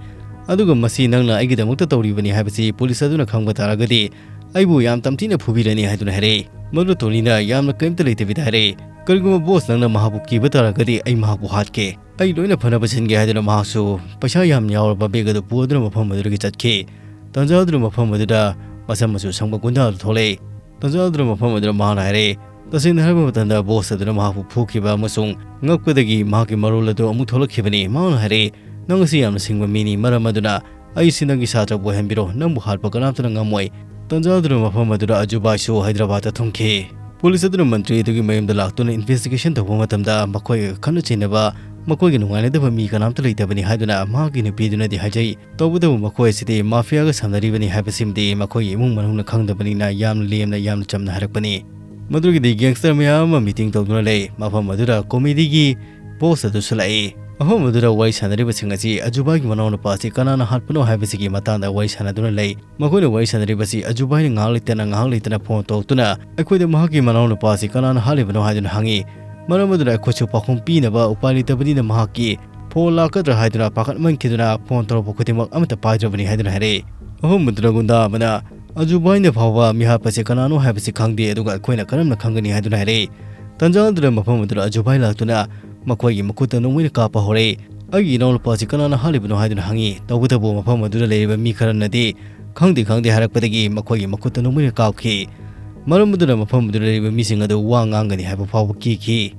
ꯑꯗꯨꯒ ꯃꯁꯤ ꯅꯪꯅ ꯑꯩꯒꯤꯗꯃꯛꯇ ꯇꯧꯔꯤꯕꯅꯤ ꯍꯥꯏꯕꯁꯤ ꯄꯨꯂꯤꯁ ꯑꯗꯨꯅ ꯈꯪꯕ ꯇꯥꯔꯒꯗꯤ ꯑꯩꯕꯨ ꯌꯥꯝ ꯇꯝꯊꯤꯅ ꯐꯨꯕꯤꯔꯅꯤ" ꯍꯥꯏꯗꯨꯅ ꯍꯥꯏꯔꯛꯏ꯫ ꯃꯗꯨꯗ ꯇꯣꯅꯤꯅ ꯌꯥꯝꯅ ꯀꯔꯤꯝꯇ ꯂꯩꯇꯕꯤꯗ ꯍꯥꯏꯔꯛꯏ, "ꯀꯔꯤꯒꯨꯝꯕ ꯕꯣꯁ ꯅꯪꯅ ꯃꯍꯥꯛꯄꯨ ꯀꯤꯕ ꯇꯥꯔꯒꯗꯤ ꯑꯩ ꯃꯍꯥꯛꯄꯨ ꯍꯥꯠꯀꯦ꯫ ꯑꯩ ꯂꯣꯏꯅ ꯐꯅꯕ ꯁꯤꯟꯒꯦ" ꯍꯥꯏꯗꯨꯅ ꯃꯍꯥꯛꯁꯨ ꯄꯩꯁꯥ ꯌꯥꯝ ꯌꯥꯎꯔꯕ ꯕꯦꯒ ꯑꯗꯨ ꯄꯨꯗꯨꯅ ꯃꯐꯝ ꯑꯗꯨꯗꯒꯤ ꯆꯠꯈꯤ꯫ ꯇꯟꯖꯥ ꯑꯗꯨꯅ ꯃꯐꯝ ꯑꯗꯨꯗ ꯃꯁꯝ ꯃꯆꯨ ꯁꯪꯕ ꯒꯨꯟꯗꯥ ꯑꯗꯨ ꯊꯣꯛꯂꯛꯏ꯫ ꯇꯟꯖꯥ ꯑꯗꯨꯅ ꯃꯐꯝ ꯑꯗꯨꯗ ꯃꯍꯥꯛꯅ ꯍꯥꯏꯔꯛꯏ, ꯇꯁꯦꯡꯅ ꯍꯥꯏꯔꯕ ꯃꯇꯝꯗ ꯕꯣꯁ ꯑꯗꯨꯅ ꯃꯍꯥꯛꯄꯨ ꯐꯨꯈꯤꯕ ꯑꯃꯁꯨꯡ ꯉꯛꯄꯗꯒꯤ ꯃꯍꯥꯛꯀꯤ ꯃꯔꯣꯜ ꯑꯗꯨ ꯑꯃꯨꯛ ꯊꯣꯛꯂꯛꯈꯤꯕꯅꯤ꯫ ꯃꯍꯥꯛꯅ ꯍꯥꯏꯔꯛꯏ, "ꯅꯪ ꯑꯁꯤ ꯌꯥꯝꯅ ꯁꯤꯡꯕ ꯃꯤꯅꯤ, ꯃꯔꯝ ꯑꯗꯨꯅ ꯑꯩꯁꯤ ꯅꯪꯒꯤ ꯁꯥꯇ꯭ꯔꯕꯨ ꯑꯣꯏꯍꯟꯕꯤꯔꯣ, ꯅꯪꯕꯨ ꯍꯥꯠꯄ ꯀꯅꯥꯝꯇꯅ ꯉꯝꯃꯣꯏ"꯫ ꯇꯟꯖꯥ ꯑꯗꯨꯅ ꯃꯐꯝ ꯑꯗꯨꯗ ꯑꯖꯨꯕꯥꯏꯁꯨ ꯍꯥꯏꯗ꯭ꯔꯕꯥꯗꯇ ꯊꯨꯡꯈꯤ꯫ ꯄꯨꯂꯤꯁ ꯑꯗꯨꯅ ꯃꯟꯇ꯭ꯔꯤ ꯑꯗꯨꯒꯤ ꯃꯌꯨꯝꯗ ꯂꯥꯛꯇꯨꯅ ꯏꯟꯚꯦꯁꯇꯤꯒꯦꯁꯟ ꯇꯧꯕ ꯃꯇꯝꯗ ꯃꯈꯣꯏꯒ ꯈꯠꯅ ꯆꯩꯅꯕ, ꯃꯈꯣꯏꯒ ꯅꯨꯡꯉꯥꯏꯅꯗꯕ ꯃꯤ ꯀꯅꯥꯝꯇ ꯂꯩꯇꯕꯅꯤ ꯍꯥꯏꯗꯨꯅ ꯃꯍꯥꯛꯀꯤ ꯅꯨꯄꯤꯗꯨꯅꯗꯤ ꯍꯥꯏꯖꯩ꯫ ꯇꯧꯕꯇꯕꯨ ꯃꯈꯣꯏ ꯑꯁꯤꯗꯤ ꯃꯥꯐꯤꯌꯥꯒ ꯁꯝꯅꯔꯤꯕꯅꯤ ꯍꯥꯏꯕꯁꯤꯃꯗꯤ ꯃꯈꯣꯏꯒꯤ ꯏꯃꯨꯡ ꯃꯅꯨꯡꯅ ꯈꯪꯗꯕꯅꯤꯅ ꯌꯥꯝꯅ ꯂꯦꯝꯅ, ꯌꯥꯝꯅ ꯆꯝꯅ ꯍꯥꯏꯔꯛꯄꯅꯤ꯫ ꯃꯗꯨꯒꯤꯗꯤ ꯒꯦꯡꯁꯇꯔ ꯃꯌꯥꯝ ꯑꯃ ꯃꯤꯇꯤꯡ ꯇꯧꯗꯨꯅ ꯂꯩ꯫ ꯃꯐꯝ ꯑꯗꯨꯗ ꯀꯣꯃꯦꯗꯤꯒꯤ ꯕꯣꯁ ꯑꯗꯨꯁꯨ ꯂꯥꯛꯏ꯫ ꯃꯐꯝ ꯑꯗꯨꯗ ꯋꯥꯔꯤ ꯁꯥꯟꯅꯔꯤꯕꯁꯤꯡ ꯑꯁꯤ ꯑꯖꯨꯕꯥꯏꯒꯤ ꯃꯅꯥꯎꯅꯨꯄꯥ ꯑꯁꯤ ꯀꯅꯥꯅ ꯍꯥꯠꯄꯅꯣ ꯍꯥꯏꯕꯁꯤꯒꯤ ꯃꯇꯥꯡꯗ ꯋꯥꯔꯤ ꯁꯥꯟꯅꯗꯨꯅ ꯂꯩ꯫ ꯃꯈꯣꯏꯅ ꯋꯥꯔꯤ ꯁꯥꯟꯅꯔꯤꯕꯁꯤ ꯑꯖꯨꯕꯥꯏꯅ ꯉꯥꯏꯍꯥꯛ ꯂꯩꯇꯅ, ꯉꯥꯏꯍꯥꯛ ꯂꯩꯇꯅ ꯐꯣꯟ ꯇꯧꯔꯛꯇꯨꯅ ꯑꯩꯈꯣꯏꯗ ꯃꯍꯥꯛꯀꯤ ꯃꯅꯥꯎꯅꯨꯄꯥ ꯑꯁꯤ ꯀꯅꯥꯅ ꯍꯥꯠꯂꯤꯕꯅꯣ ꯍꯥꯏꯗꯨꯅ ꯍꯪꯉꯤ꯫ ꯃꯔꯝ ꯑꯗꯨꯅ ꯑꯩꯈꯣꯏꯁꯨ ꯄꯥꯎꯈꯨꯝ ꯄꯤꯅꯕ ꯎꯄꯥꯏ ꯂꯩꯇꯕꯅꯤꯅ ꯃꯍꯥꯛꯀꯤ ꯐꯣꯟ ꯂꯥꯛꯀꯗ꯭ꯔꯥ ꯍꯥꯏꯗꯨꯅ ꯄꯥꯈꯠꯃꯟꯈꯤꯗꯨꯅ ꯐꯣꯟ ꯇꯧꯔꯛꯄ ꯈꯨꯗꯤꯡꯃꯛ ꯑꯃꯠꯇ ꯄꯥꯏꯗ꯭ꯔꯕꯅꯤ ꯍꯥꯏꯗꯨꯅ ꯍꯥꯏꯔꯛꯏ꯫ ꯑꯍꯨꯝ ꯃꯗꯨꯅ ꯒꯨꯟꯗꯥ ꯑꯃꯅ ꯑꯖꯨꯕꯥꯏꯅ ꯐꯥꯎꯕ ꯃꯤꯍꯥꯠꯄꯁꯤ ꯀꯅꯥꯅꯣ ꯍꯥꯏꯕꯁꯤ ꯈꯪꯗꯦ, ꯑꯗꯨꯒ ꯑꯩꯈꯣꯏꯅ ꯀꯔꯝꯅ ꯈꯪꯒꯅꯤ ꯍꯥꯏꯗꯨꯅ ꯍꯥꯏꯔꯛꯏ꯫ ꯇꯟꯖꯥ ꯑꯗꯨꯗ ꯃꯐꯝ ꯑꯗꯨꯗ ꯑꯖꯨꯕꯥꯏ ꯂꯥꯛꯇꯨꯅ ꯃꯈꯣꯏꯒꯤ ꯃꯈꯨꯠꯇ ꯅꯣꯡꯃꯩꯅ ꯀꯥꯞꯄ ꯍꯧꯔꯛꯏ꯫ "ꯑꯩꯒꯤ ꯏꯅꯥꯎꯅꯨꯄꯥꯁꯤ ꯀꯅꯥꯅ ꯍꯥꯠꯂꯤꯕꯅꯣ?" ꯍꯥꯏꯗꯨꯅ ꯍꯪꯉꯤ꯫ ꯇꯧꯕꯇꯕꯨ ꯃꯐꯝ ꯑꯗꯨꯗ ꯂꯩꯔꯤꯕ ꯃꯤ ꯈꯔꯅꯗꯤ "ꯈꯪꯗꯦ, ꯈꯪꯗꯦ" ꯍꯥꯏꯔꯛꯄꯗꯒꯤ ꯃꯈꯣꯏꯒꯤ ꯃꯈꯨꯠꯇ ꯅꯣꯡꯃꯩꯅ ꯀꯥꯞꯈꯤ꯫ ꯃꯔꯝ ꯑꯗꯨꯅ ꯃꯐꯝ ꯑꯗꯨꯗ ꯂꯩꯔꯤꯕ ꯃꯤꯁꯤꯡ ꯑꯗꯨ ꯋꯥ ꯉꯥꯡꯒꯅꯤ ꯍꯥꯏꯕ ꯐꯥꯎꯕ ꯀꯤꯈꯤ꯫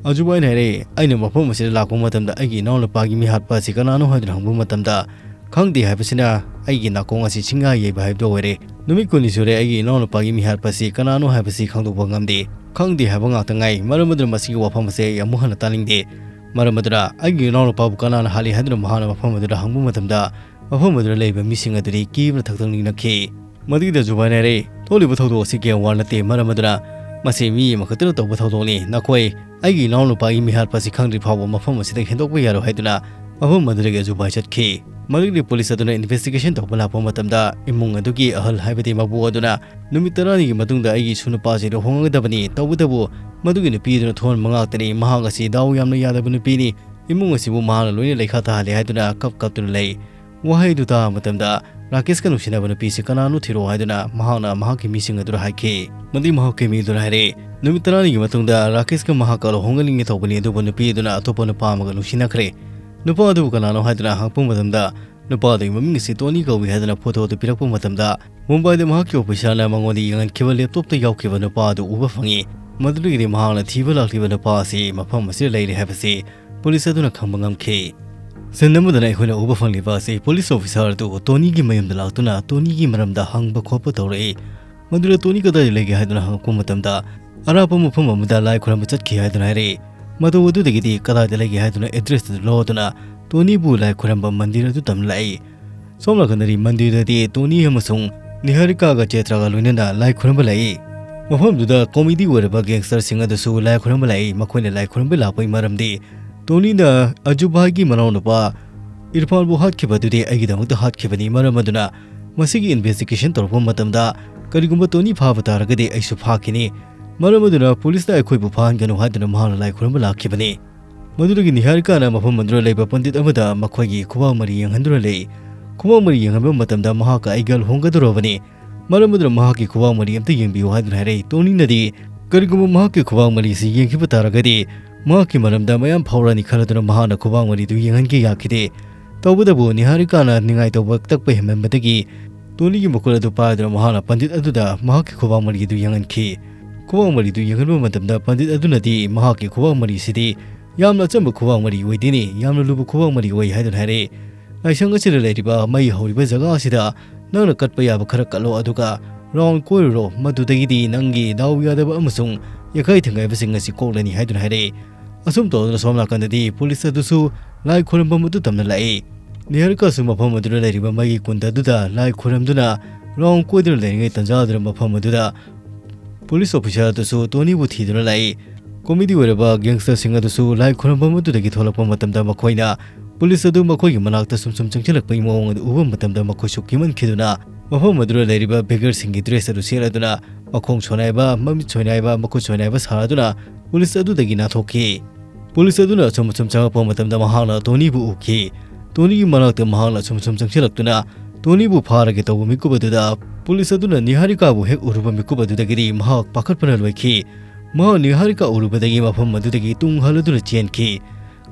ꯑꯖꯨꯕꯥꯏꯅ ꯍꯥꯏꯔꯛꯏ, "ꯑꯩꯅ ꯃꯐꯝ ꯑꯁꯤꯗ ꯂꯥꯛꯄ ꯃꯇꯝꯗ ꯑꯩꯒꯤ ꯏꯅꯥꯎꯅꯨꯄꯥꯒꯤ ꯃꯤꯍꯥꯠꯄ ꯑꯁꯤ ꯀꯅꯥꯅꯣ ꯍꯥꯏꯗꯨꯅ ꯍꯪꯕ ꯃꯇꯝꯗ, ꯈꯪꯗꯦ ꯍꯥꯏꯕꯁꯤꯅ ꯑꯩꯒꯤ ꯅꯥꯀꯣꯡ ꯑꯁꯤ ꯁꯤꯡꯉꯥ ꯌꯩꯕ ꯍꯥꯏꯕꯗꯨ ꯑꯣꯏꯔꯦ꯫ ꯅꯨꯃꯤꯠ ꯀꯨꯟꯅꯤ ꯁꯨꯔꯦ ꯑꯩꯒꯤ ꯏꯅꯥꯎꯅꯨꯄꯥꯒꯤ ꯃꯤꯍꯥꯠꯄ ꯑꯁꯤ ꯀꯅꯥꯅꯣ ꯍꯥꯏꯕꯁꯤ ꯈꯪꯗꯣꯛꯄ ꯉꯝꯗꯦ꯫ ꯈꯪꯗꯦ ꯍꯥꯏꯕ ꯉꯥꯛꯇ ꯉꯥꯏ꯫ ꯃꯔꯝ ꯑꯗꯨꯅ ꯃꯁꯤꯒꯤ ꯋꯥꯐꯝ ꯑꯁꯦ ꯑꯩ ꯑꯃꯨꯛ ꯍꯟꯅ ꯇꯥꯅꯤꯡꯗꯦ꯫ ꯃꯔꯝ ꯑꯗꯨꯅ ꯑꯩꯒꯤ ꯏꯅꯥꯎꯅꯨꯄꯥꯕꯨ ꯀꯅꯥꯅ ꯍꯥꯠꯂꯤ ꯍꯥꯏꯗꯨꯅ ꯃꯍꯥꯛꯅ ꯃꯐꯝ ꯑꯗꯨꯗ ꯍꯪꯕ ꯃꯇꯝꯗ, ꯃꯐꯝ ꯑꯗꯨꯗ ꯂꯩꯕ ꯃꯤꯁꯤꯡ ꯑꯗꯨꯗꯤ ꯀꯤꯕꯅ ꯊꯛꯊꯛ ꯅꯤꯛꯅꯈꯤ꯫ ꯃꯗꯨꯒꯤꯗ ꯖꯨꯕꯥꯏꯅ ꯍꯥꯏꯔꯛꯏ, "ꯊꯣꯛꯂꯤꯕ ꯊꯧꯗꯣꯛ ꯑꯁꯤ ꯒꯦꯡ ꯋꯥꯔ ꯅꯠꯇꯦ, ꯃꯔꯝ ꯑꯗꯨꯅ ꯃꯁꯤ ꯃꯤ ꯑꯃꯈꯛꯇꯅ ꯇꯧꯕ ꯊꯧꯗꯣꯛꯅꯤ꯫ ꯅꯈꯣꯏ ꯑꯩꯒꯤ ꯏꯅꯥꯎꯅꯨꯄꯥꯒꯤ ꯃꯤꯍꯥꯠꯄ ꯑꯁꯤ ꯈꯪꯗ꯭ꯔꯤ ꯐꯥꯎꯕ ꯃꯐꯝ ꯑꯁꯤꯗꯒꯤ ꯍꯦꯟꯗꯣꯛꯄ ꯌꯥꯔꯣꯏ" ꯍꯥꯏꯗꯨꯅ ꯃꯐꯝ ꯑꯗꯨꯗꯒꯤ ꯖꯨꯕꯥꯏ ꯆꯠꯈꯤ꯫ ꯃꯗꯨꯒꯤ ꯄꯨꯂꯤꯁ ꯑꯗꯨꯅ ꯏꯟꯚꯦꯁꯇꯤꯒꯦꯁꯟ ꯇꯧꯕ ꯂꯥꯛꯄ ꯃꯇꯝꯗ ꯏꯃꯨꯡ ꯑꯗꯨꯒꯤ ꯑꯍꯜ ꯍꯥꯏꯕꯗꯤ ꯃꯄꯨ ꯑꯗꯨꯅ ꯅꯨꯃꯤꯠ ꯇꯔꯥꯅꯤꯒꯤ ꯃꯇꯨꯡꯗ ꯑꯩꯒꯤ ꯏꯁꯨ ꯅꯨꯄꯥꯁꯤ ꯂꯨꯍꯣꯡꯒꯗꯕꯅꯤ, ꯇꯧꯕꯇꯕꯨ ꯃꯗꯨꯒꯤ ꯅꯨꯄꯤ ꯑꯗꯨꯅ ꯊꯣꯟꯕ ꯉꯥꯛꯇꯅꯤ꯫ ꯃꯍꯥꯛ ꯑꯁꯤ ꯗꯥꯎ ꯌꯥꯝꯅ ꯌꯥꯗꯕ ꯅꯨꯄꯤꯅꯤ꯫ ꯏꯃꯨꯡ ꯑꯁꯤꯕꯨ ꯃꯍꯥꯛꯅ ꯂꯣꯏꯅ ꯂꯩꯈꯥ ꯇꯥꯍꯜꯂꯦ ꯍꯥꯏꯗꯨꯅ ꯀꯞ ꯀꯞꯇꯨꯅ ꯂꯩ꯫ ꯋꯥꯍꯩ ꯑꯗꯨ ꯇꯥꯕ ꯃꯇꯝꯗ ꯔꯥꯀꯦꯁꯀ ꯅꯨꯡꯁꯤꯅꯕ ꯅꯨꯄꯤꯁꯤ ꯀꯅꯥꯅꯣ ꯊꯤꯔꯛꯑꯣ ꯍꯥꯏꯗꯨꯅ ꯃꯍꯥꯛꯅ ꯃꯍꯥꯛꯀꯤ ꯃꯤꯁꯤꯡ ꯑꯗꯨꯗ ꯍꯥꯏꯈꯤ꯫ ꯃꯗꯨꯒꯤ ꯃꯍꯥꯛꯀꯤ ꯃꯤ ꯑꯗꯨꯅ ꯍꯥꯏꯔꯦ, ꯅꯨꯃꯤꯠ ꯇꯔꯥꯅꯤꯒꯤ ꯃꯇꯨꯡꯗ ꯔꯥꯀꯦꯁꯀ ꯃꯍꯥꯛꯀ ꯂꯨꯍꯣꯡꯒꯅꯤꯡꯉꯦ ꯇꯧꯕꯅꯤ, ꯑꯗꯨꯕꯨ ꯅꯨꯄꯤ ꯑꯗꯨꯅ ꯑꯇꯣꯞꯄ ꯅꯨꯄꯥ ꯑꯃꯒ ꯅꯨꯡꯁꯤꯅꯈ꯭ꯔꯦ꯫ ꯅꯨꯄꯥ ꯑꯗꯨꯕꯨ ꯀꯅꯥꯅꯣ ꯍꯥꯏꯗꯨꯅ ꯍꯪꯉꯛꯄ ꯃꯇꯝꯗ ꯅꯨꯄꯥ ꯑꯗꯨꯒꯤ ꯃꯃꯤꯡ ꯑꯁꯤ ꯇꯣꯅꯤ ꯀꯧꯏ ꯍꯥꯏꯗꯨꯅ ꯐꯣꯇꯣ ꯑꯗꯨ ꯄꯤꯔꯛꯄ ꯃꯇꯝꯗ ꯃꯨꯝꯕꯥꯏꯗ ꯃꯍꯥꯛꯀꯤ ꯑꯣꯐꯤꯁꯥꯔꯅ ꯃꯉꯣꯟꯗ ꯌꯦꯡꯍꯟꯈꯤꯕ ꯂꯦꯞꯇꯣꯞꯇ ꯌꯥꯎꯈꯤꯕ ꯅꯨꯄꯥ ꯑꯗꯨ ꯎꯕ ꯐꯪꯉꯤ꯫ ꯃꯗꯨꯗꯒꯤꯗꯤ ꯃꯍꯥꯛꯅ ꯊꯤꯕ ꯂꯥꯛꯂꯤꯕ ꯅꯨꯄꯥ ꯑꯁꯤ ꯃꯐꯝ ꯑꯁꯤꯗ ꯂꯩꯔꯦ ꯍꯥꯏꯕꯁꯤ ꯄꯨꯂꯤꯁ ꯑꯗꯨꯅ ꯈꯪꯕ ꯉꯝꯈꯤ꯫ ꯁꯤꯟ ꯑꯃꯗꯅ ꯑꯩꯈꯣꯏꯅ ꯎꯕ ꯐꯪꯂꯤꯕ ꯑꯁꯤ ꯄꯨꯂꯤꯁ ꯑꯣꯐꯤꯁꯥꯔ ꯑꯗꯨ ꯇꯣꯅꯤꯒꯤ ꯃꯌꯨꯝꯗ ꯂꯥꯛꯇꯨꯅ ꯇꯣꯅꯤꯒꯤ ꯃꯔꯝꯗ ꯍꯪꯕ ꯈꯣꯠꯄ ꯇꯧꯔꯛꯏ꯫ ꯃꯗꯨꯗ ꯇꯣꯅꯤ ꯀꯗꯥꯏꯗ ꯂꯩꯒꯦ ꯍꯥꯏꯗꯨꯅ ꯍꯪꯉꯛꯄ ꯃꯇꯝꯗ ꯑꯔꯥꯞꯄ ꯃꯐꯝ ꯑꯃꯗ ꯂꯥꯏ ꯈꯨꯔꯨꯝꯕ ꯆꯠꯈꯤ ꯍꯥꯏꯗꯨꯅ ꯍꯥꯏꯔꯛꯏ꯫ ꯃꯇꯧ ꯑꯗꯨꯗꯒꯤꯗꯤ ꯀꯗꯥꯏꯗ ꯂꯩꯒꯦ ꯍꯥꯏꯗꯨꯅ ꯑꯦꯗ꯭ꯔꯦꯁ ꯑꯗꯨ ꯂꯧꯗꯨꯅ ꯇꯣꯅꯤꯕꯨ ꯂꯥꯏ ꯈꯨꯔꯨꯝꯕ ꯃꯟꯗꯤꯔ ꯑꯗꯨ ꯇꯝꯅ ꯂꯥꯛꯏ꯫ ꯁꯣꯝ ꯅꯥꯀꯟꯗꯗꯤ ꯃꯟꯗꯤꯔꯗꯗꯤ ꯇꯣꯅꯤ ꯑꯃꯁꯨꯡ ꯅꯤꯍꯥꯔꯤꯀꯥꯒ ꯆꯦꯇ꯭ꯔꯥꯒ ꯂꯣꯏꯅꯅ ꯂꯥꯏ ꯈꯨꯔꯨꯝꯕ ꯂꯥꯛꯏ꯫ ꯃꯐꯝꯗꯨꯗ ꯀꯣꯃꯦꯗꯤ ꯑꯣꯏꯔꯕ ꯒꯦꯡꯁꯇꯔꯁꯤꯡ ꯑꯗꯨꯁꯨ ꯂꯥꯏ ꯈꯨꯔꯨꯝꯕ ꯂꯥꯛꯏ꯫ ꯃꯈꯣꯏꯅ ꯂꯥꯏ ꯈꯨꯔꯨꯝꯕ ꯂꯥꯛꯄꯒꯤ ꯃꯔꯝꯗꯤ ꯇꯣꯅꯤꯅ ꯑꯖꯨꯚꯥꯏꯒꯤ ꯃꯅꯥꯎꯅꯨꯄꯥ ꯏꯔꯐꯥꯟꯕꯨ ꯍꯥꯠꯈꯤꯕ ꯑꯗꯨꯗꯤ ꯑꯩꯒꯤꯗꯃꯛꯇ ꯍꯥꯠꯈꯤꯕꯅꯤ꯫ ꯃꯔꯝ ꯑꯗꯨꯅ ꯃꯁꯤꯒꯤ ꯏꯟꯚꯦꯁꯇꯤꯒꯦꯁꯟ ꯇꯧꯔꯛꯄ ꯃꯇꯝꯗ ꯀꯔꯤꯒꯨꯝꯕ ꯇꯣꯅꯤ ꯐꯥꯕ ꯇꯥꯔꯒꯗꯤ ꯑꯩꯁꯨ ꯐꯥꯈꯤꯅꯤ꯫ ꯃꯔꯝ ꯑꯗꯨꯅ ꯄꯨꯂꯤꯁꯅ ꯑꯩꯈꯣꯏꯕꯨ ꯐꯥꯍꯟꯒꯅꯨ ꯍꯥꯏꯗꯨꯅ ꯃꯍꯥꯛꯅ ꯂꯥꯏ ꯈꯨꯔꯨꯝꯕ ꯂꯥꯛꯈꯤꯕꯅꯤ꯫ ꯃꯗꯨꯗꯒꯤ ꯅꯤꯍꯥꯔꯤꯀꯥꯅ ꯃꯐꯝ ꯑꯗꯨꯗ ꯂꯩꯕ ꯄꯟꯗꯤꯠ ꯑꯃꯗ ꯃꯈꯣꯏꯒꯤ ꯈꯨꯕꯥꯛ ꯃꯔꯤ ꯌꯦꯡꯍꯟꯗꯨꯅ ꯂꯩ꯫ ꯈꯨꯕꯥꯛ ꯃꯔꯤ ꯌꯦꯡꯍꯟꯕ ꯃꯇꯝꯗ ꯃꯍꯥꯛꯀ ꯑꯩꯒ ꯂꯨꯍꯣꯡꯒꯗꯧꯔꯕꯅꯤ꯫ ꯃꯔꯝ ꯑꯗꯨꯅ ꯃꯍꯥꯛꯀꯤ ꯈꯨꯕꯥꯛ ꯃꯔꯤ ꯑꯝꯇ ꯌꯦꯡꯕꯤꯌꯨ ꯍꯥꯏꯗꯨꯅ ꯍꯥꯏꯔꯛꯏ꯫ ꯇꯣꯅꯤꯅꯗꯤ ꯀꯔꯤꯒꯨꯝꯕ ꯃꯍꯥꯛꯀꯤ ꯈꯨꯕꯥꯛ ꯃꯔꯤꯁꯤ ꯌꯦꯡꯈꯤꯕ ꯇꯥꯔꯒꯗꯤ ꯃꯍꯥꯛꯀꯤ ꯃꯔꯝꯗ ꯃꯌꯥꯝ ꯐꯥꯎꯔꯛꯑꯅꯤ ꯈꯜꯂꯗꯨꯅ ꯃꯍꯥꯛꯅ ꯈꯨꯕꯥꯛ ꯃꯔꯤꯗꯨ ꯌꯦꯡꯍꯟꯒꯦ ꯌꯥꯈꯤꯗꯦ꯫ ꯇꯧꯕꯇꯕꯨ ꯅꯤꯍꯥꯔꯤꯀꯥꯅ ꯅꯤꯡꯉꯥꯏ ꯇꯧꯕ ꯇꯛꯄ ꯍꯦꯟꯃꯟꯕꯗꯒꯤ ꯇꯣꯅꯤꯒꯤ ꯃꯈꯨꯠ ꯑꯗꯨ ꯄꯥꯏꯗꯨꯅ ꯃꯍꯥꯛꯅ ꯄꯟꯗꯤꯠ ꯑꯗꯨꯗ ꯃꯍꯥꯛꯀꯤ ꯈꯨꯕꯥꯛ ꯃꯔꯤꯗꯨ ꯌꯦꯡꯍꯟꯈꯤ꯫ ꯈꯨꯕꯥꯛ ꯃꯔꯤꯗꯨ ꯌꯦꯡꯍꯟꯕ ꯃꯇꯝꯗ ꯄꯟꯗꯤꯠ ꯑꯗꯨꯅꯗꯤ ꯃꯍꯥꯛꯀꯤ ꯈꯨꯕꯥꯛ ꯃꯔꯤꯁꯤꯗꯤ ꯌꯥꯝꯅ ꯑꯆꯝꯕ ꯈꯨꯕꯥꯛ ꯃꯔꯤ ꯑꯣꯏꯗꯦꯅꯦ, ꯌꯥꯝꯅ ꯂꯨꯕ ꯈꯨꯕꯥꯛ ꯃꯔꯤ ꯑꯣꯏ ꯍꯥꯏꯗꯨꯅ ꯍꯥꯏꯔꯛꯏ꯫ ꯂꯥꯏꯁꯪ ꯑꯁꯤꯗ ꯂꯩꯔꯤꯕ ꯃꯩ ꯍꯧꯔꯤꯕ ꯖꯒꯥ ꯑꯁꯤꯗ ꯅꯪꯅ ꯀꯠꯄ ꯌꯥꯕ ꯈꯔ ꯀꯠꯂꯣ, ꯑꯗꯨꯒ ꯔꯥꯎꯟ ꯀꯣꯏꯔꯨꯔꯣ, ꯃꯗꯨꯗꯒꯤꯗꯤ ꯅꯪꯒꯤ ꯗꯥꯎ ꯌꯥꯗꯕ ꯑꯃꯁꯨꯡ ꯌꯥꯈꯥꯏ ꯊꯤꯡꯒꯥꯏꯕꯁꯤꯡ ꯑꯁꯤ ꯀꯣꯛꯂꯅꯤ ꯍꯥꯏꯗꯨꯅ ꯍꯥꯏꯔꯛꯏ꯫ ꯑꯁꯨꯝ ꯇꯧꯗꯨꯅ ꯁꯣꯝ ꯅꯥꯀꯟꯗꯗꯤ ꯄꯨꯂꯤꯁ ꯑꯗꯨꯁꯨ ꯂꯥꯏ ꯈꯨꯔꯨꯝꯐꯝ ꯑꯗꯨ ꯇꯝꯅ ꯂꯥꯛꯏ꯫ ꯅꯤꯍꯥꯔꯤꯀꯥꯁꯨ ꯃꯐꯝ ꯑꯗꯨꯗ ꯂꯩꯔꯤꯕ ꯃꯩꯒꯤ ꯀꯨꯟꯗ ꯑꯗꯨꯗ ꯂꯥꯏ ꯈꯨꯔꯨꯝꯗꯨꯅ ꯔꯥꯎꯟ ꯀꯣꯏꯗꯨꯅ ꯂꯩꯔꯤꯉꯩ ꯇꯟꯖꯥꯗꯨꯗ ꯃꯐꯝ ꯑꯗꯨꯗ ꯄꯨꯂꯤꯁ ꯑꯣꯐꯤꯁꯥꯔ ꯑꯗꯨꯁꯨ ꯇꯣꯅꯤꯕꯨ ꯊꯤꯗꯨꯅ ꯂꯥꯛꯏ꯫ ꯀꯣꯃꯤꯗꯤ ꯑꯣꯏꯔꯕ ꯒꯦꯡꯁꯇꯔꯁꯤꯡ ꯑꯗꯨꯁꯨ ꯂꯥꯏ ꯈꯨꯔꯝꯐꯝ ꯑꯗꯨꯗꯒꯤ ꯊꯣꯛꯂꯛꯄ ꯃꯇꯝꯗ ꯃꯈꯣꯏꯅ ꯄꯨꯂꯤꯁ ꯑꯗꯨ ꯃꯈꯣꯏꯒꯤ ꯃꯅꯥꯛꯇ ꯁꯨꯝ ꯁꯨꯝ ꯆꯪꯁꯤꯜꯂꯛꯄꯒꯤ ꯃꯑꯣꯡ ꯑꯗꯨ ꯎꯕ ꯃꯇꯝꯗ ꯃꯈꯣꯏꯁꯨ ꯀꯤꯃꯟꯈꯤꯗꯨꯅ ꯃꯐꯝ ꯑꯗꯨꯗ ꯂꯩꯔꯤꯕ ꯕꯦꯒꯔꯁꯤꯡꯒꯤ ꯗ꯭ꯔꯦꯁ ꯑꯗꯨ ꯁꯦꯠꯂꯗꯨꯅ ꯃꯈꯣꯡ ꯁꯣꯏꯅꯥꯏꯕ, ꯃꯃꯤꯠ ꯁꯣꯏꯅꯥꯏꯕ, ꯃꯈꯨꯠ ꯁꯣꯏꯅꯥꯏꯕ ꯁꯥꯔꯗꯨꯅ ꯄꯨꯂꯤꯁ ꯑꯗꯨꯗꯒꯤ ꯅꯥꯟꯊꯣꯛꯈꯤ꯫ ꯄꯨꯂꯤꯁ ꯑꯗꯨꯅ ꯑꯁꯨꯝ ꯑꯁꯨꯝ ꯆꯪꯂꯛꯄ ꯃꯇꯝꯗ ꯃꯍꯥꯛꯅ ꯇꯣꯅꯤꯕꯨ ꯎꯈꯤ꯫ ꯇꯣꯅꯤꯒꯤ ꯃꯅꯥꯛꯇ ꯃꯍꯥꯛꯅ ꯑꯁꯨꯝ ꯑꯁꯨꯝ ꯆꯪꯁꯤꯜꯂꯛꯇꯨꯅ ꯇꯣꯅꯤꯕꯨ ꯐꯥꯔꯒꯦ ꯇꯧꯕ ꯃꯤꯀꯨꯞ ꯑꯗꯨꯗ ꯄꯨꯂꯤꯁ ꯑꯗꯨꯅ ꯅꯤꯍꯥꯔꯤꯀꯥꯕꯨ ꯍꯦꯛ ꯎꯔꯨꯕ ꯃꯤꯀꯨꯞ ꯑꯗꯨꯗꯒꯤꯗꯤ ꯃꯍꯥꯛ ꯄꯥꯈꯠꯄꯅ ꯂꯣꯏꯈꯤ꯫ ꯃꯍꯥꯛ ꯅꯤꯍꯥꯔꯤꯀꯥ ꯎꯔꯨꯕꯗꯒꯤ ꯃꯐꯝ ꯑꯗꯨꯗꯒꯤ ꯇꯨꯡ ꯍꯜꯂꯗꯨꯅ ꯆꯦꯟꯈꯤ꯫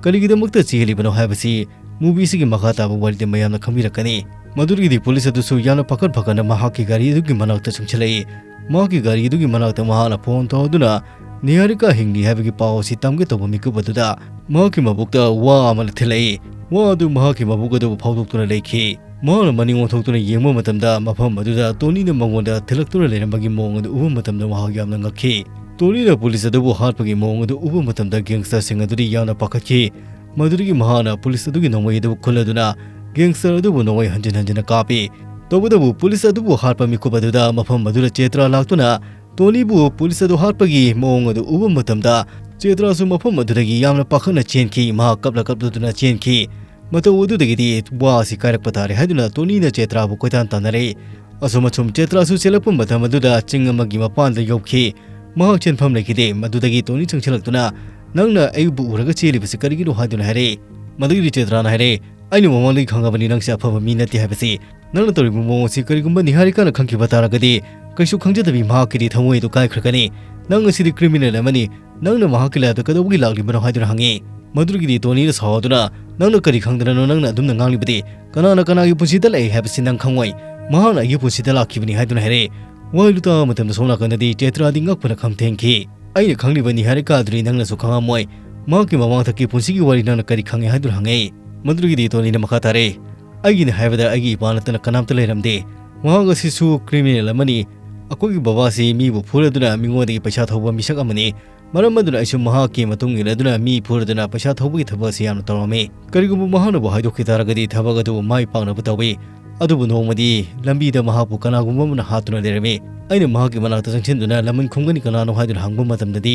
ꯀꯔꯤꯒꯤꯗꯃꯛꯇ ꯆꯦꯜꯂꯤꯕꯅꯣ ꯍꯥꯏꯕꯁꯤ ꯃꯨꯚꯤꯁꯤꯒꯤ ꯃꯈꯥ ꯇꯥꯕ ꯋꯥꯔꯤꯗ ꯃꯌꯥꯝꯅ ꯈꯪꯕꯤꯔꯛꯀꯅꯤ꯫ ꯃꯗꯨꯗꯒꯤꯗꯤ ꯄꯨꯂꯤꯁ ꯑꯗꯨꯁꯨ ꯌꯥꯝꯅ ꯄꯥꯈꯠ ꯄꯥꯈꯠꯅ ꯃꯍꯥꯛꯀꯤ ꯒꯥꯔꯤ ꯑꯗꯨꯒꯤ ꯃꯅꯥꯛꯇ ꯆꯪꯁꯤꯜꯂꯛꯏ꯫ ꯃꯍꯥꯛꯀꯤ ꯒꯥꯔꯤ ꯑꯗꯨꯒꯤ ꯃꯅꯥꯛꯇ ꯃꯍꯥꯛꯅ ꯐꯣꯟ ꯇꯧꯗꯨꯅ ꯅꯤꯍꯥꯔꯤꯀꯥ ꯍꯤꯡꯂꯤ ꯍꯥꯏꯕꯒꯤ ꯄꯥꯎ ꯑꯁꯤ ꯇꯝꯒꯦ ꯇꯧꯕ ꯃꯤꯀꯨꯞ ꯑꯗꯨꯗ ꯃꯍꯥꯛꯀꯤ ꯃꯕꯨꯛꯇ ꯋꯥ ꯑꯃꯅ ꯊꯤꯜꯂꯛꯏ꯫ ꯋꯥ ꯑꯗꯨ ꯃꯍꯥꯛꯀꯤ ꯃꯕꯨꯛ ꯑꯗꯨꯕꯨ ꯐꯥꯎꯗꯣꯛꯇꯨꯅ ꯂꯩꯈꯤ꯫ ꯃꯍꯥꯛꯅ ꯃꯅꯤꯡ ꯑꯣꯟꯊꯣꯛꯇꯨꯅ ꯌꯦꯡꯕ ꯃꯇꯝꯗ ꯃꯐꯝ ꯑꯗꯨꯗ ꯇꯣꯅꯤꯅ ꯃꯉꯣꯟꯗ ꯊꯤꯜꯂꯛꯇꯨꯅ ꯂꯩꯔꯝꯕꯒꯤ ꯃꯑꯣꯡ ꯑꯗꯨ ꯎꯕ ꯃꯇꯝꯗ ꯃꯍꯥꯛ ꯌꯥꯝꯅ ꯉꯛꯈꯤ꯫ ꯇꯣꯅꯤꯅ ꯄꯨꯂꯤꯁ ꯑꯗꯨꯕꯨ ꯍꯥꯠꯄꯒꯤ ꯃꯑꯣꯡ ꯑꯗꯨ ꯎꯕ ꯃꯇꯝꯗ ꯒꯦꯡꯁꯇꯔꯁꯤꯡ ꯑꯗꯨꯗꯤ ꯌꯥꯝꯅ ꯄꯥꯈꯠꯈꯤ꯫ ꯃꯗꯨꯗꯒꯤ ꯃꯍꯥꯛꯅ ꯄꯨꯂꯤꯁ ꯑꯗꯨꯒꯤ ꯅꯣꯡꯃꯩ ꯑꯗꯨꯕꯨ ꯈꯨꯜꯂꯗꯨꯅ ꯒꯦꯡꯁꯇꯔ ꯑꯗꯨꯕꯨ ꯅꯣꯡꯃꯩ ꯍꯟꯖꯤꯟ ꯍꯟꯖꯤꯟꯅ ꯀꯥꯞꯄꯤ꯫ ꯇꯧꯕꯇꯕꯨ ꯄꯨꯂꯤꯁ ꯑꯗꯨꯕꯨ ꯍꯥꯠꯄ ꯃꯤꯀꯨꯞ ꯑꯗꯨꯗ ꯃꯐꯝ ꯑꯗꯨꯗ ꯆꯦꯇ꯭ꯔꯥ ꯂꯥꯛꯇꯨꯅ ꯇꯣꯅꯤꯕꯨ ꯄꯨꯂꯤꯁ ꯑꯗꯨ ꯍꯥꯠꯄꯒꯤ ꯃꯑꯣꯡ ꯑꯗꯨ ꯎꯕ ꯃꯇꯝꯗ ꯆꯦꯇ꯭ꯔꯥꯁꯨ ꯃꯐꯝ ꯑꯗꯨꯗꯒꯤ ꯌꯥꯝꯅ ꯄꯥꯈꯠꯅ ꯆꯦꯟꯈꯤ꯫ ꯃꯍꯥꯛ ꯀꯞꯂ ꯀꯞꯂꯗꯨꯅ ꯆꯦꯟꯈꯤ꯫ ꯃꯇꯧ ꯑꯗꯨꯗꯒꯤꯗꯤ ꯋꯥ ꯑꯁꯤ ꯀꯥꯏꯔꯛꯄ ꯇꯥꯔꯦ ꯍꯥꯏꯗꯨꯅ ꯇꯣꯅꯤꯅ ꯆꯦꯇ꯭ꯔꯥꯕꯨ ꯀꯣꯏꯇꯥꯟ ꯇꯥꯟꯅꯔꯦ꯫ ꯑꯁꯨꯝ ꯑꯁꯨꯝ ꯆꯦꯇ꯭ꯔꯥꯁꯨ ꯆꯦꯜꯂꯛꯄ ꯃꯇꯝ ꯑꯗꯨꯗ ꯆꯤꯡ ꯑꯃꯒꯤ ꯃꯄꯥꯟꯗ ꯌꯧꯈꯤ꯫ ꯃꯍꯥꯛ ꯆꯦꯟꯐꯝ ꯂꯩꯈꯤꯗꯦ꯫ ꯃꯗꯨꯗꯒꯤ ꯇꯣꯅꯤ ꯆꯪꯁꯤꯜꯂꯛꯇꯨꯅ, "ꯅꯪꯅ ꯑꯩꯕꯨ ꯎꯔꯒ ꯆꯦꯜꯂꯤꯕꯁꯤ ꯀꯔꯤꯒꯤꯅꯣ?" ꯍꯥꯏꯗꯨꯅ ꯍꯥꯏꯔꯛꯏ꯫ ꯃꯗꯨꯒꯤꯗꯤ ꯆꯦꯇ꯭ꯔꯥꯅ ꯍꯥꯏꯔꯛꯏ, "ꯑꯩꯅ ꯃꯃꯥꯡꯗꯒꯤ ꯈꯪꯉꯕꯅꯤ ꯅꯪꯁꯦ ꯑꯐꯕ ꯃꯤ ꯅꯠꯇꯦ ꯍꯥꯏꯕꯁꯤ꯫ ꯅꯪꯅ ꯇꯧꯔꯤꯕ ꯃꯑꯣꯡ ꯑꯁꯤ ꯀꯔꯤꯒꯨꯝꯕ ꯅꯤꯍꯥꯔꯤꯀꯥꯅ ꯈꯪꯈꯤꯕ ꯇꯥꯔꯒꯗꯤ ꯀꯩꯁꯨ ꯈꯪꯖꯗꯕꯤ ꯃꯍꯥꯛꯀꯤꯗꯤ ꯊꯃꯣꯏ ꯑꯗꯨ ꯀꯥꯏꯈ꯭ꯔꯒꯅꯤ꯫ ꯅꯪ ꯑꯁꯤꯗꯤ ꯀ꯭ꯔꯤꯃꯤꯅꯦꯜ ꯑꯃꯅꯤ꯫ ꯅꯪꯅ ꯃꯍꯥꯛꯀꯤ ꯂꯥꯏꯐꯇ ꯀꯩꯗꯧꯕꯒꯤ ꯂꯥꯛꯂꯤꯕꯅꯣ?" ꯍꯥꯏꯗꯨꯅ ꯍꯪꯉꯤ꯫ ꯃꯗꯨꯒꯤꯗꯤ ꯇꯣꯅꯤꯅ ꯁꯥꯎꯗꯨꯅ, "ꯅꯪꯅ ꯀꯔꯤ ꯈꯪꯗꯅꯅꯣ ꯅꯪꯅ ꯑꯗꯨꯝꯅ ꯉꯥꯡꯂꯤꯕꯗꯤ? ꯀꯅꯥꯅ ꯀꯅꯥꯒꯤ ꯄꯨꯟꯁꯤꯗ ꯂꯥꯛꯏ ꯍꯥꯏꯕꯁꯤ ꯅꯪ ꯈꯪꯉꯣꯏ꯫ ꯃꯍꯥꯛꯅ ꯑꯩꯒꯤ ꯄꯨꯟꯁꯤꯗ ꯂꯥꯛꯈꯤꯕꯅꯤ" ꯍꯥꯏꯗꯨꯅ ꯍꯥꯏꯔꯛꯏ꯫ ꯋꯥꯍꯩꯗꯨ ꯇꯥꯕ ꯃꯇꯝꯗ ꯁꯣꯝ ꯅꯥꯀꯟꯗꯗꯤ ꯆꯦꯇ꯭ꯔꯥꯗꯤ ꯉꯛꯄꯅ ꯈꯝ ꯊꯦꯡꯈꯤ꯫ "ꯑꯩꯅ ꯈꯪꯂꯤꯕ ꯅꯤꯍꯥꯔꯤꯀꯥ ꯑꯗꯨꯗꯤ ꯅꯪꯅꯁꯨ ꯈꯪꯉꯝꯃꯣꯏ꯫ ꯃꯍꯥꯛꯀꯤ ꯃꯃꯥꯡꯊꯛꯀꯤ ꯄꯨꯟꯁꯤꯒꯤ ꯋꯥꯔꯤ ꯅꯪꯅ ꯀꯔꯤ ꯈꯪꯉꯤ?" ꯍꯥꯏꯗꯨꯅ ꯍꯪꯉꯛꯏ꯫ ꯃꯗꯨꯗꯒꯤꯗꯤ ꯇꯣꯅꯤꯅ ꯃꯈꯥ ꯇꯥꯔꯛꯏ, "ꯑꯩꯒꯤꯅꯤ ꯍꯥꯏꯕꯗ ꯑꯩꯒꯤ ꯏꯄꯥ ꯅꯠꯇꯅ ꯀꯅꯥꯝꯇ ꯂꯩꯔꯝꯗꯦ꯫ ꯃꯍꯥꯛ ꯑꯁꯤꯁꯨ ꯀ꯭ꯔꯤꯃꯤꯅꯦꯜ ꯑꯃꯅꯤ꯫ ꯑꯩꯈꯣꯏꯒꯤ ꯕꯕꯥꯁꯤ ꯃꯤꯕꯨ ꯐꯨꯔꯗꯨꯅ ꯃꯤꯉꯣꯟꯗꯒꯤ ꯄꯩꯁꯥ ꯊꯧꯕ ꯃꯤꯁꯛ ꯑꯃꯅꯤ꯫ ꯃꯔꯝ ꯑꯗꯨꯅ ꯑꯩꯁꯨ ꯃꯍꯥꯛꯀꯤ ꯃꯇꯨꯡ ꯏꯟꯅꯗꯨꯅ ꯃꯤ ꯐꯨꯔꯗꯨꯅ ꯄꯩꯁꯥ ꯊꯧꯕꯒꯤ ꯊꯕꯛ ꯑꯁꯤ ꯌꯥꯝꯅ ꯇꯧꯔꯝꯃꯤ꯫ ꯀꯔꯤꯒꯨꯝꯕ ꯃꯍꯥꯛꯅꯕꯨ ꯍꯥꯏꯗꯣꯛꯈꯤ ꯇꯥꯔꯒꯗꯤ ꯊꯕꯛ ꯑꯗꯨꯕꯨ ꯃꯥꯏ ꯄꯥꯛꯅꯕ ꯇꯧꯏ꯫ ꯑꯗꯨꯕꯨ ꯅꯣꯡꯃꯗꯤ ꯂꯝꯕꯤꯗ ꯃꯍꯥꯛꯄꯨ ꯀꯅꯥꯒꯨꯝꯕ ꯑꯃꯅ ꯍꯥꯠꯇꯨꯅ ꯂꯩꯔꯝꯃꯤ꯫ ꯑꯩꯅ ꯃꯍꯥꯛꯀꯤ ꯃꯅꯥꯛꯇ ꯆꯪꯁꯤꯟꯗꯨꯅ ꯂꯃꯟ ꯈꯨꯝꯒꯅꯤ ꯀꯅꯥꯅꯣ ꯍꯥꯏꯗꯨꯅ ꯍꯪꯕ ꯃꯇꯝꯗꯗꯤ,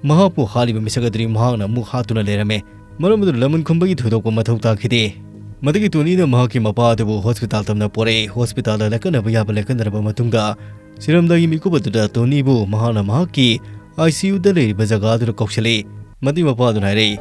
ꯃꯍꯥꯛꯄꯨ ꯍꯥꯠꯂꯤꯕ ꯃꯤꯁꯛ ꯑꯗꯨꯗꯤ ꯃꯍꯥꯛꯅ ꯑꯃꯨꯛ ꯍꯥꯠꯇꯨꯅ ꯂꯩꯔꯝꯃꯦ꯫ ꯃꯔꯝ ꯑꯗꯨꯅ ꯂꯃꯟ ꯈꯨꯝꯕꯒꯤ ꯊꯣꯏꯗꯣꯛꯄ ꯃꯊꯧ ꯇꯥꯈꯤꯗꯦ꯫ ꯃꯗꯨꯒꯤ ꯇꯣꯅꯤꯅ ꯃꯍꯥꯛꯀꯤ ꯃꯄꯥ ꯑꯗꯨꯕꯨ ꯍꯣꯁꯄꯤꯇꯥꯜ ꯇꯝꯅ ꯄꯣꯔꯛꯏ꯫ ꯍꯣꯁꯄꯤꯇꯥꯜꯗ ꯂꯥꯏꯀꯠꯅꯕ ꯌꯥꯕ ꯂꯥꯏꯀꯠꯅꯔꯕ ꯃꯇꯨꯡꯗ, ꯁꯤꯔꯝꯗꯥꯏꯒꯤ ꯃꯤꯀꯨꯞ ꯑꯗꯨꯗ ꯇꯣꯅꯤꯕꯨ ꯃꯍꯥꯛꯅ ꯃꯍꯥꯛꯀꯤ ICUꯗ ꯂꯩꯔꯤꯕ ꯖꯒꯥ ꯑꯗꯨꯗ ꯀꯧꯁꯤꯜꯂꯤ꯫ ꯃꯗꯨꯒꯤ ꯃꯄꯥ ꯑꯗꯨꯅ ꯍꯥꯏꯔꯛꯏ,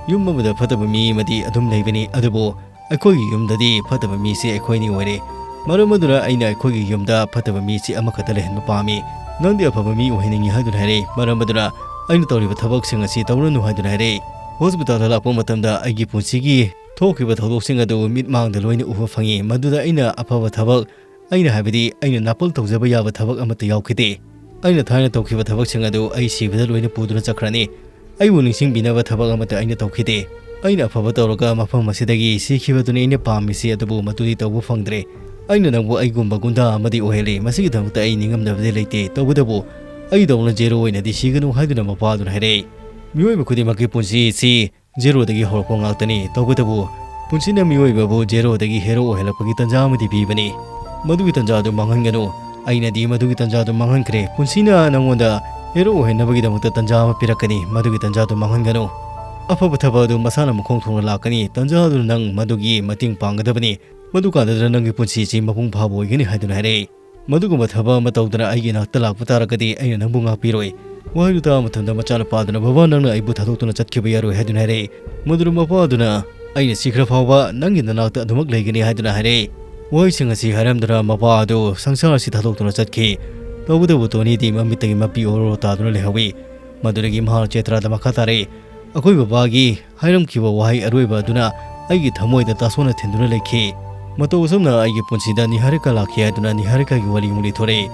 "ꯌꯨꯝ ꯑꯃꯗ ꯐꯠꯇꯕ ꯃꯤ ꯑꯃꯗꯤ ꯑꯗꯨꯝ ꯂꯩꯕꯅꯤ, ꯑꯗꯨꯕꯨ ꯑꯩꯈꯣꯏꯒꯤ ꯌꯨꯝꯗꯗꯤ ꯐꯠꯇꯕ ꯃꯤꯁꯦ ꯑꯩꯈꯣꯏꯅꯤ ꯑꯣꯏꯔꯦ꯫ ꯃꯔꯝ ꯑꯗꯨꯅ ꯑꯩꯅ ꯑꯩꯈꯣꯏꯒꯤ ꯌꯨꯝꯗ ꯐꯠꯇꯕ ꯃꯤꯁꯦ ꯑꯃꯈꯛꯇ ꯂꯩꯍꯟꯕ ꯄꯥꯝꯃꯤ꯫ ꯅꯪꯗꯤ ꯑꯐꯕ ꯃꯤ ꯑꯣꯏꯍꯟꯅꯤꯡꯉꯤ" ꯍꯥꯏꯗꯨꯅ ꯍꯥꯏꯔꯛꯏ꯫ ꯃꯔꯝ ꯑꯗꯨꯅ ꯑꯩꯅ ꯇꯧꯔꯤꯕ ꯊꯕꯛꯁꯤꯡ ꯑꯁꯤ ꯇꯧꯔꯅꯨ ꯍꯥꯏꯗꯨꯅ ꯍꯥꯏꯔꯛꯏ꯫ ꯍꯣꯁꯄꯤꯇꯥꯜꯗ ꯂꯥꯛꯄ ꯃꯇꯝꯗ ꯑꯩꯒꯤ ꯄꯨꯟꯁꯤꯒꯤ ꯊꯣꯛꯈꯤꯕ ꯊꯧꯗꯣꯛꯁꯤꯡ ꯑꯗꯨ ꯃꯤꯠꯃꯥꯡꯗ ꯂꯣꯏꯅ ꯎꯕ ꯐꯪꯉꯤ꯫ ꯃꯗꯨꯗ ꯑꯩꯅ ꯑꯐꯕ ꯊꯕꯛ, ꯑꯩꯅ ꯍꯥꯏꯕꯗꯤ ꯑꯩꯅ ꯅꯥꯄꯜ ꯇꯧꯖꯕ ꯌꯥꯕ ꯊꯕꯛ ꯑꯃꯠꯇ ꯌꯥꯎꯈꯤꯗꯦ꯫ ꯑꯩꯅ ꯊꯥꯏꯅ ꯇꯧꯈꯤꯕ ꯊꯕꯛꯁꯤꯡ ꯑꯗꯨ ꯑꯩ ꯁꯤꯕꯗ ꯂꯣꯏꯅ ꯄꯨꯗꯨꯅ ꯆꯠꯈ꯭ꯔꯅꯤ꯫ ꯑꯩꯕꯨ ꯅꯤꯡꯁꯤꯡꯕꯤꯅꯕ ꯊꯕꯛ ꯑꯃꯠꯇ ꯑꯩꯅ ꯇꯧꯈꯤꯗꯦ꯫ ꯑꯩꯅ ꯑꯐꯕ ꯇꯧꯔꯒ ꯃꯐꯝ ꯑꯁꯤꯗꯒꯤ ꯁꯤꯈꯤꯕꯗꯨꯅꯤ ꯑꯩꯅ ꯄꯥꯝꯃꯤꯁꯤ, ꯑꯗꯨꯕꯨ ꯃꯗꯨꯗꯤ ꯇꯧꯕ ꯐꯪꯗ꯭ꯔꯦ꯫ ꯑꯩꯅ ꯅꯪꯕꯨ ꯑꯩꯒꯨꯝꯕ ꯒꯨꯟꯗꯥ ꯑꯃꯗꯤ ꯑꯣꯏꯍꯜꯂꯤ꯫ ꯃꯁꯤꯒꯤꯗꯃꯛꯇ ꯑꯩ ꯅꯤꯡꯉꯝꯗꯕꯗꯤ ꯂꯩꯇꯦ꯫ ꯇꯧꯕꯇꯕꯨ ꯑꯩꯗꯧꯅ ꯖꯦꯔꯣ ꯑꯣꯏꯅꯗꯤ ꯁꯤꯒꯅꯨ ꯍꯥꯏꯗꯨꯅ ꯃꯄꯥꯗꯨꯅ ꯍꯥꯏꯔꯛꯏ꯫ ꯃꯤꯑꯣꯏꯕ ꯈꯨꯗꯤꯡꯃꯛꯀꯤ ꯄꯨꯟꯁꯤ ꯑꯁꯤ ꯖꯦꯔꯣꯗꯒꯤ ꯍꯧꯔꯛꯄ ꯉꯥꯛꯇꯅꯤ꯫ ꯇꯧꯕꯇꯕꯨ ꯄꯨꯟꯁꯤꯅ ꯃꯤꯑꯣꯏꯕꯕꯨ ꯖꯦꯔꯣꯗꯒꯤ ꯍꯦꯔꯣ ꯑꯣꯏꯍꯜꯂꯛꯄꯒꯤ ꯇꯥꯟꯖꯥ ꯑꯃꯗꯤ ꯄꯤꯕꯅꯤ꯫ ꯃꯗꯨꯒꯤ ꯇꯥꯟꯖꯥꯗꯨ ꯃꯥꯡꯍꯟꯒꯅꯨ꯫ ꯑꯩꯅꯗꯤ ꯃꯗꯨꯒꯤ ꯇꯥꯟꯖꯥꯗꯨ ꯃꯥꯡꯍꯟꯈ꯭ꯔꯦ꯫ ꯄꯨꯟꯁꯤꯅ ꯅꯪꯉꯣꯟꯗ ꯍꯦꯔꯣ ꯑꯣꯏꯍꯟꯅꯕꯒꯤꯗꯃꯛꯇ ꯇꯥꯟꯖꯥ ꯑꯃ ꯄꯤꯔꯛꯀꯅꯤ꯫ ꯃꯗꯨꯒꯤ ꯇꯥꯟꯖꯥꯗꯨ ꯃꯥꯡꯍꯟꯒꯅꯨ꯫ ꯑꯐꯕ ꯊꯕꯛ ꯑꯗꯨ ꯃꯁꯥꯅ ꯃꯈꯣꯡ ꯊꯣꯡꯅ ꯂꯥꯛꯀꯅꯤ꯫ ꯇꯥꯟꯖꯥ ꯑꯗꯨꯅ ꯅꯪ ꯃꯗꯨꯒꯤ ꯃꯇꯦꯡ ꯄꯥꯡꯒꯗꯕꯅꯤ꯫ ꯃꯗꯨꯀꯥꯟꯗꯗ ꯅꯪꯒꯤ ꯄꯨꯟꯁꯤ ꯑꯁꯤ ꯃꯄꯨꯡ ꯐꯥꯕ ꯑꯣꯏꯒꯅꯤ ꯍꯥꯏꯗꯨꯅ ꯍꯥꯏꯔꯛꯏ꯫ "ꯃꯗꯨꯒꯨꯝꯕ ꯊꯕꯛ ꯑꯃ ꯇꯧꯗꯅ ꯑꯩꯒꯤ ꯏꯅꯥꯛꯇ ꯂꯥꯛꯄ ꯇꯥꯔꯒꯗꯤ ꯑꯩꯅ ꯅꯪꯕꯨ ꯉꯥꯛꯄꯤꯔꯣꯏ꯫" ꯋꯥꯍꯩꯗꯨ ꯇꯥꯕ ꯃꯇꯝꯗ ꯃꯆꯥꯅꯨꯄꯥꯗꯨꯅ, "ꯕꯕꯥ, ꯅꯪꯅ ꯑꯩꯕꯨ ꯊꯥꯗꯣꯛꯇꯨꯅ ꯆꯠꯈꯤꯕ ꯌꯥꯔꯣꯏ" ꯍꯥꯏꯗꯨꯅ ꯍꯥꯏꯔꯛꯏ꯫ ꯃꯗꯨꯗ ꯃꯄꯥꯗꯨꯅ, "ꯑꯩꯅ ꯁꯤꯈ꯭ꯔ ꯐꯥꯎꯕ ꯅꯪꯒꯤ ꯅꯅꯥꯛꯇ ꯑꯗꯨꯃꯛ ꯂꯩꯒꯅꯤ" ꯍꯥꯏꯗꯨꯅ ꯍꯥꯏꯔꯛꯏ꯫ ꯋꯥꯍꯩꯁꯤꯡ ꯑꯁꯤ ꯍꯥꯏꯔꯝꯗꯨꯅ ꯃꯄꯥ ꯑꯗꯨ ꯁꯪꯁꯥꯔ ꯑꯁꯤ ꯊꯥꯗꯣꯛꯇꯨꯅ ꯆꯠꯈꯤ꯫ ꯇꯧꯕꯇꯕꯨ ꯇꯣꯅꯤꯗꯤ ꯃꯃꯤꯠꯇꯒꯤ ꯃꯄꯤ ꯑꯣꯔꯣ ꯇꯥꯗꯨꯅ ꯂꯩꯍꯧꯏ꯫ ꯃꯗꯨꯗꯒꯤ ꯃꯍꯥꯛ ꯆꯦꯇ꯭ꯔꯥꯗ ꯃꯈꯥ ꯇꯥꯔꯛꯏ꯫ ꯑꯩꯈꯣꯏ ꯕꯕꯥꯒꯤ ꯍꯥꯏꯔꯝꯈꯤꯕ ꯋꯥꯍꯩ ꯑꯔꯣꯏꯕ ꯑꯗꯨꯅ ꯑꯩꯒꯤ ꯊꯃꯣꯏꯗ ꯇꯥꯁꯣꯟꯅ ꯊꯤꯟꯗꯨꯅ ꯂꯩꯈꯤ꯫ ꯃꯇꯧ ꯑꯁꯨꯝꯅ ꯑꯩꯒꯤ ꯄꯨꯟꯁꯤꯗ ꯅꯤꯍꯥꯔꯤꯀꯥ ꯂꯥꯛꯈꯤ ꯍꯥꯏꯗꯨꯅ ꯅꯤꯍꯥꯔꯤꯀꯥꯒꯤ ꯋꯥꯔꯤ ꯑꯃꯨꯛ ꯂꯤꯊꯣꯔꯛꯏ꯫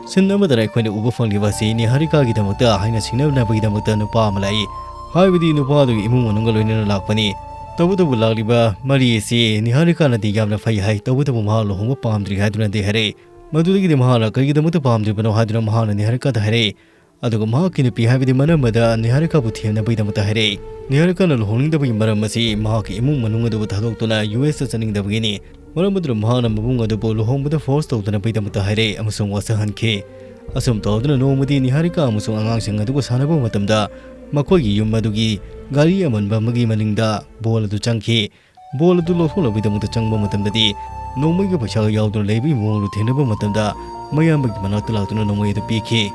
ꯁꯤꯟ ꯑꯃꯗꯅ ꯑꯩꯈꯣꯏꯅ ꯎꯕ ꯐꯪꯂꯤꯕ ꯑꯁꯤ ꯅꯤꯍꯥꯔꯤꯀꯥꯒꯤꯗꯃꯛꯇ ꯍꯥꯏꯅ ꯁꯤꯡꯅꯅꯕꯒꯤꯗꯃꯛꯇ ꯅꯨꯄꯥ ꯑꯃ ꯂꯥꯛꯏ꯫ ꯍꯥꯏꯕꯗꯤ ꯅꯨꯄꯥ ꯑꯗꯨꯒꯤ ꯏꯃꯨꯡ ꯃꯅꯨꯡꯒ ꯂꯣꯏꯅꯅ ꯂꯥꯛꯄꯅꯤ꯫ ꯇꯧꯕꯇꯕꯨ ꯂꯥꯛꯂꯤꯕ ꯃꯔꯤ ꯑꯁꯤ ꯅꯤꯍꯥꯔꯤꯀꯥꯅꯗꯤ ꯌꯥꯝꯅ ꯐꯩ ꯍꯥꯏ, ꯇꯧꯕꯇꯕꯨ ꯃꯍꯥꯛ ꯂꯨꯍꯣꯡꯕ ꯄꯥꯝꯗ꯭ꯔꯤ ꯍꯥꯏꯗꯨꯅꯗꯤ ꯍꯥꯏꯔꯛꯏ꯫ ꯃꯗꯨꯗꯒꯤꯗꯤ ꯃꯍꯥꯛꯅ ꯀꯔꯤꯒꯤꯗꯃꯛꯇ ꯄꯥꯝꯗ꯭ꯔꯤꯕꯅꯣ ꯍꯥꯏꯗꯨꯅ ꯃꯍꯥꯛꯅ ꯅꯤꯍꯥꯔꯤꯀꯥꯗ ꯍꯥꯏꯔꯛꯏ꯫ ꯑꯗꯨꯒ ꯃꯍꯥꯛꯀꯤ ꯅꯨꯄꯤ ꯍꯥꯏꯕꯗꯤ ꯃꯅꯝꯃꯗ ꯅꯤꯍꯥꯔꯤꯀꯥꯕꯨ ꯊꯦꯝꯅꯕꯒꯤꯗꯃꯛꯇ ꯍꯥꯏꯔꯛꯏ꯫ ꯅꯤꯍꯥꯔꯤꯀꯥꯅ ꯂꯨꯍꯣꯡꯅꯤꯡꯗꯕꯒꯤ ꯃꯔꯝ ꯑꯁꯤ ꯃꯍꯥꯛꯀꯤ ꯏꯃꯨꯡ ꯃꯅꯨꯡ ꯑꯗꯨꯕꯨ ꯊꯥꯗꯣꯛꯇꯨꯅ ꯌꯨ ꯑꯦꯁꯇ ꯆꯠꯅꯤꯡꯗꯕꯒꯤꯅꯤ꯫ ꯃꯔꯝ ꯑꯗꯨꯅ ꯃꯍꯥꯛꯅ ꯃꯕꯨꯡ ꯑꯗꯨꯕꯨ ꯂꯨꯍꯣꯡꯕꯗ ꯐꯣꯔꯁ ꯇꯧꯗꯅꯕꯒꯤꯗꯃꯛꯇ ꯍꯥꯏꯔꯦ ꯑꯃꯁꯨꯡ ꯋꯥꯁꯛꯍꯟꯈꯤ꯫ ꯑꯁꯨꯝ ꯇꯧꯗꯨꯅ ꯅꯣꯡꯃꯗꯤ ꯅꯤꯍꯥꯔꯤꯀꯥ ꯑꯃꯁꯨꯡ ꯑꯉꯥꯡꯁꯤꯡ ꯑꯗꯨꯒ ꯁꯥꯟꯅꯕ ꯃꯇꯝꯗ ꯃꯈꯣꯏꯒꯤ ꯌꯨꯝ ꯑꯗꯨꯒꯤ ꯒꯥꯔꯤ ꯑꯃꯟꯕ ꯑꯃꯒꯤ ꯃꯅꯤꯡꯗ ꯕꯣꯜ ꯑꯗꯨ ꯆꯪꯈꯤ꯫ ꯕꯣꯜ ꯑꯗꯨ ꯂꯧꯊꯣꯛꯅꯕꯒꯤꯗꯃꯛꯇ ꯆꯪꯕ ꯃꯇꯝꯗꯗꯤ ꯅꯣꯡꯃꯩꯒ ꯄꯩꯁꯥꯒ ꯌꯥꯎꯗꯨꯅ ꯂꯩꯕꯒꯤ ꯃꯑꯣꯡꯗꯨ ꯊꯦꯡꯅꯕ ꯃꯇꯝꯗ ꯃꯌꯥꯝꯕꯒꯤ ꯃꯅꯥꯛꯇ ꯂꯥꯛꯇꯨꯅ ꯅꯣꯡꯃꯩ ꯑꯗꯨ ꯄꯤꯈꯤ꯫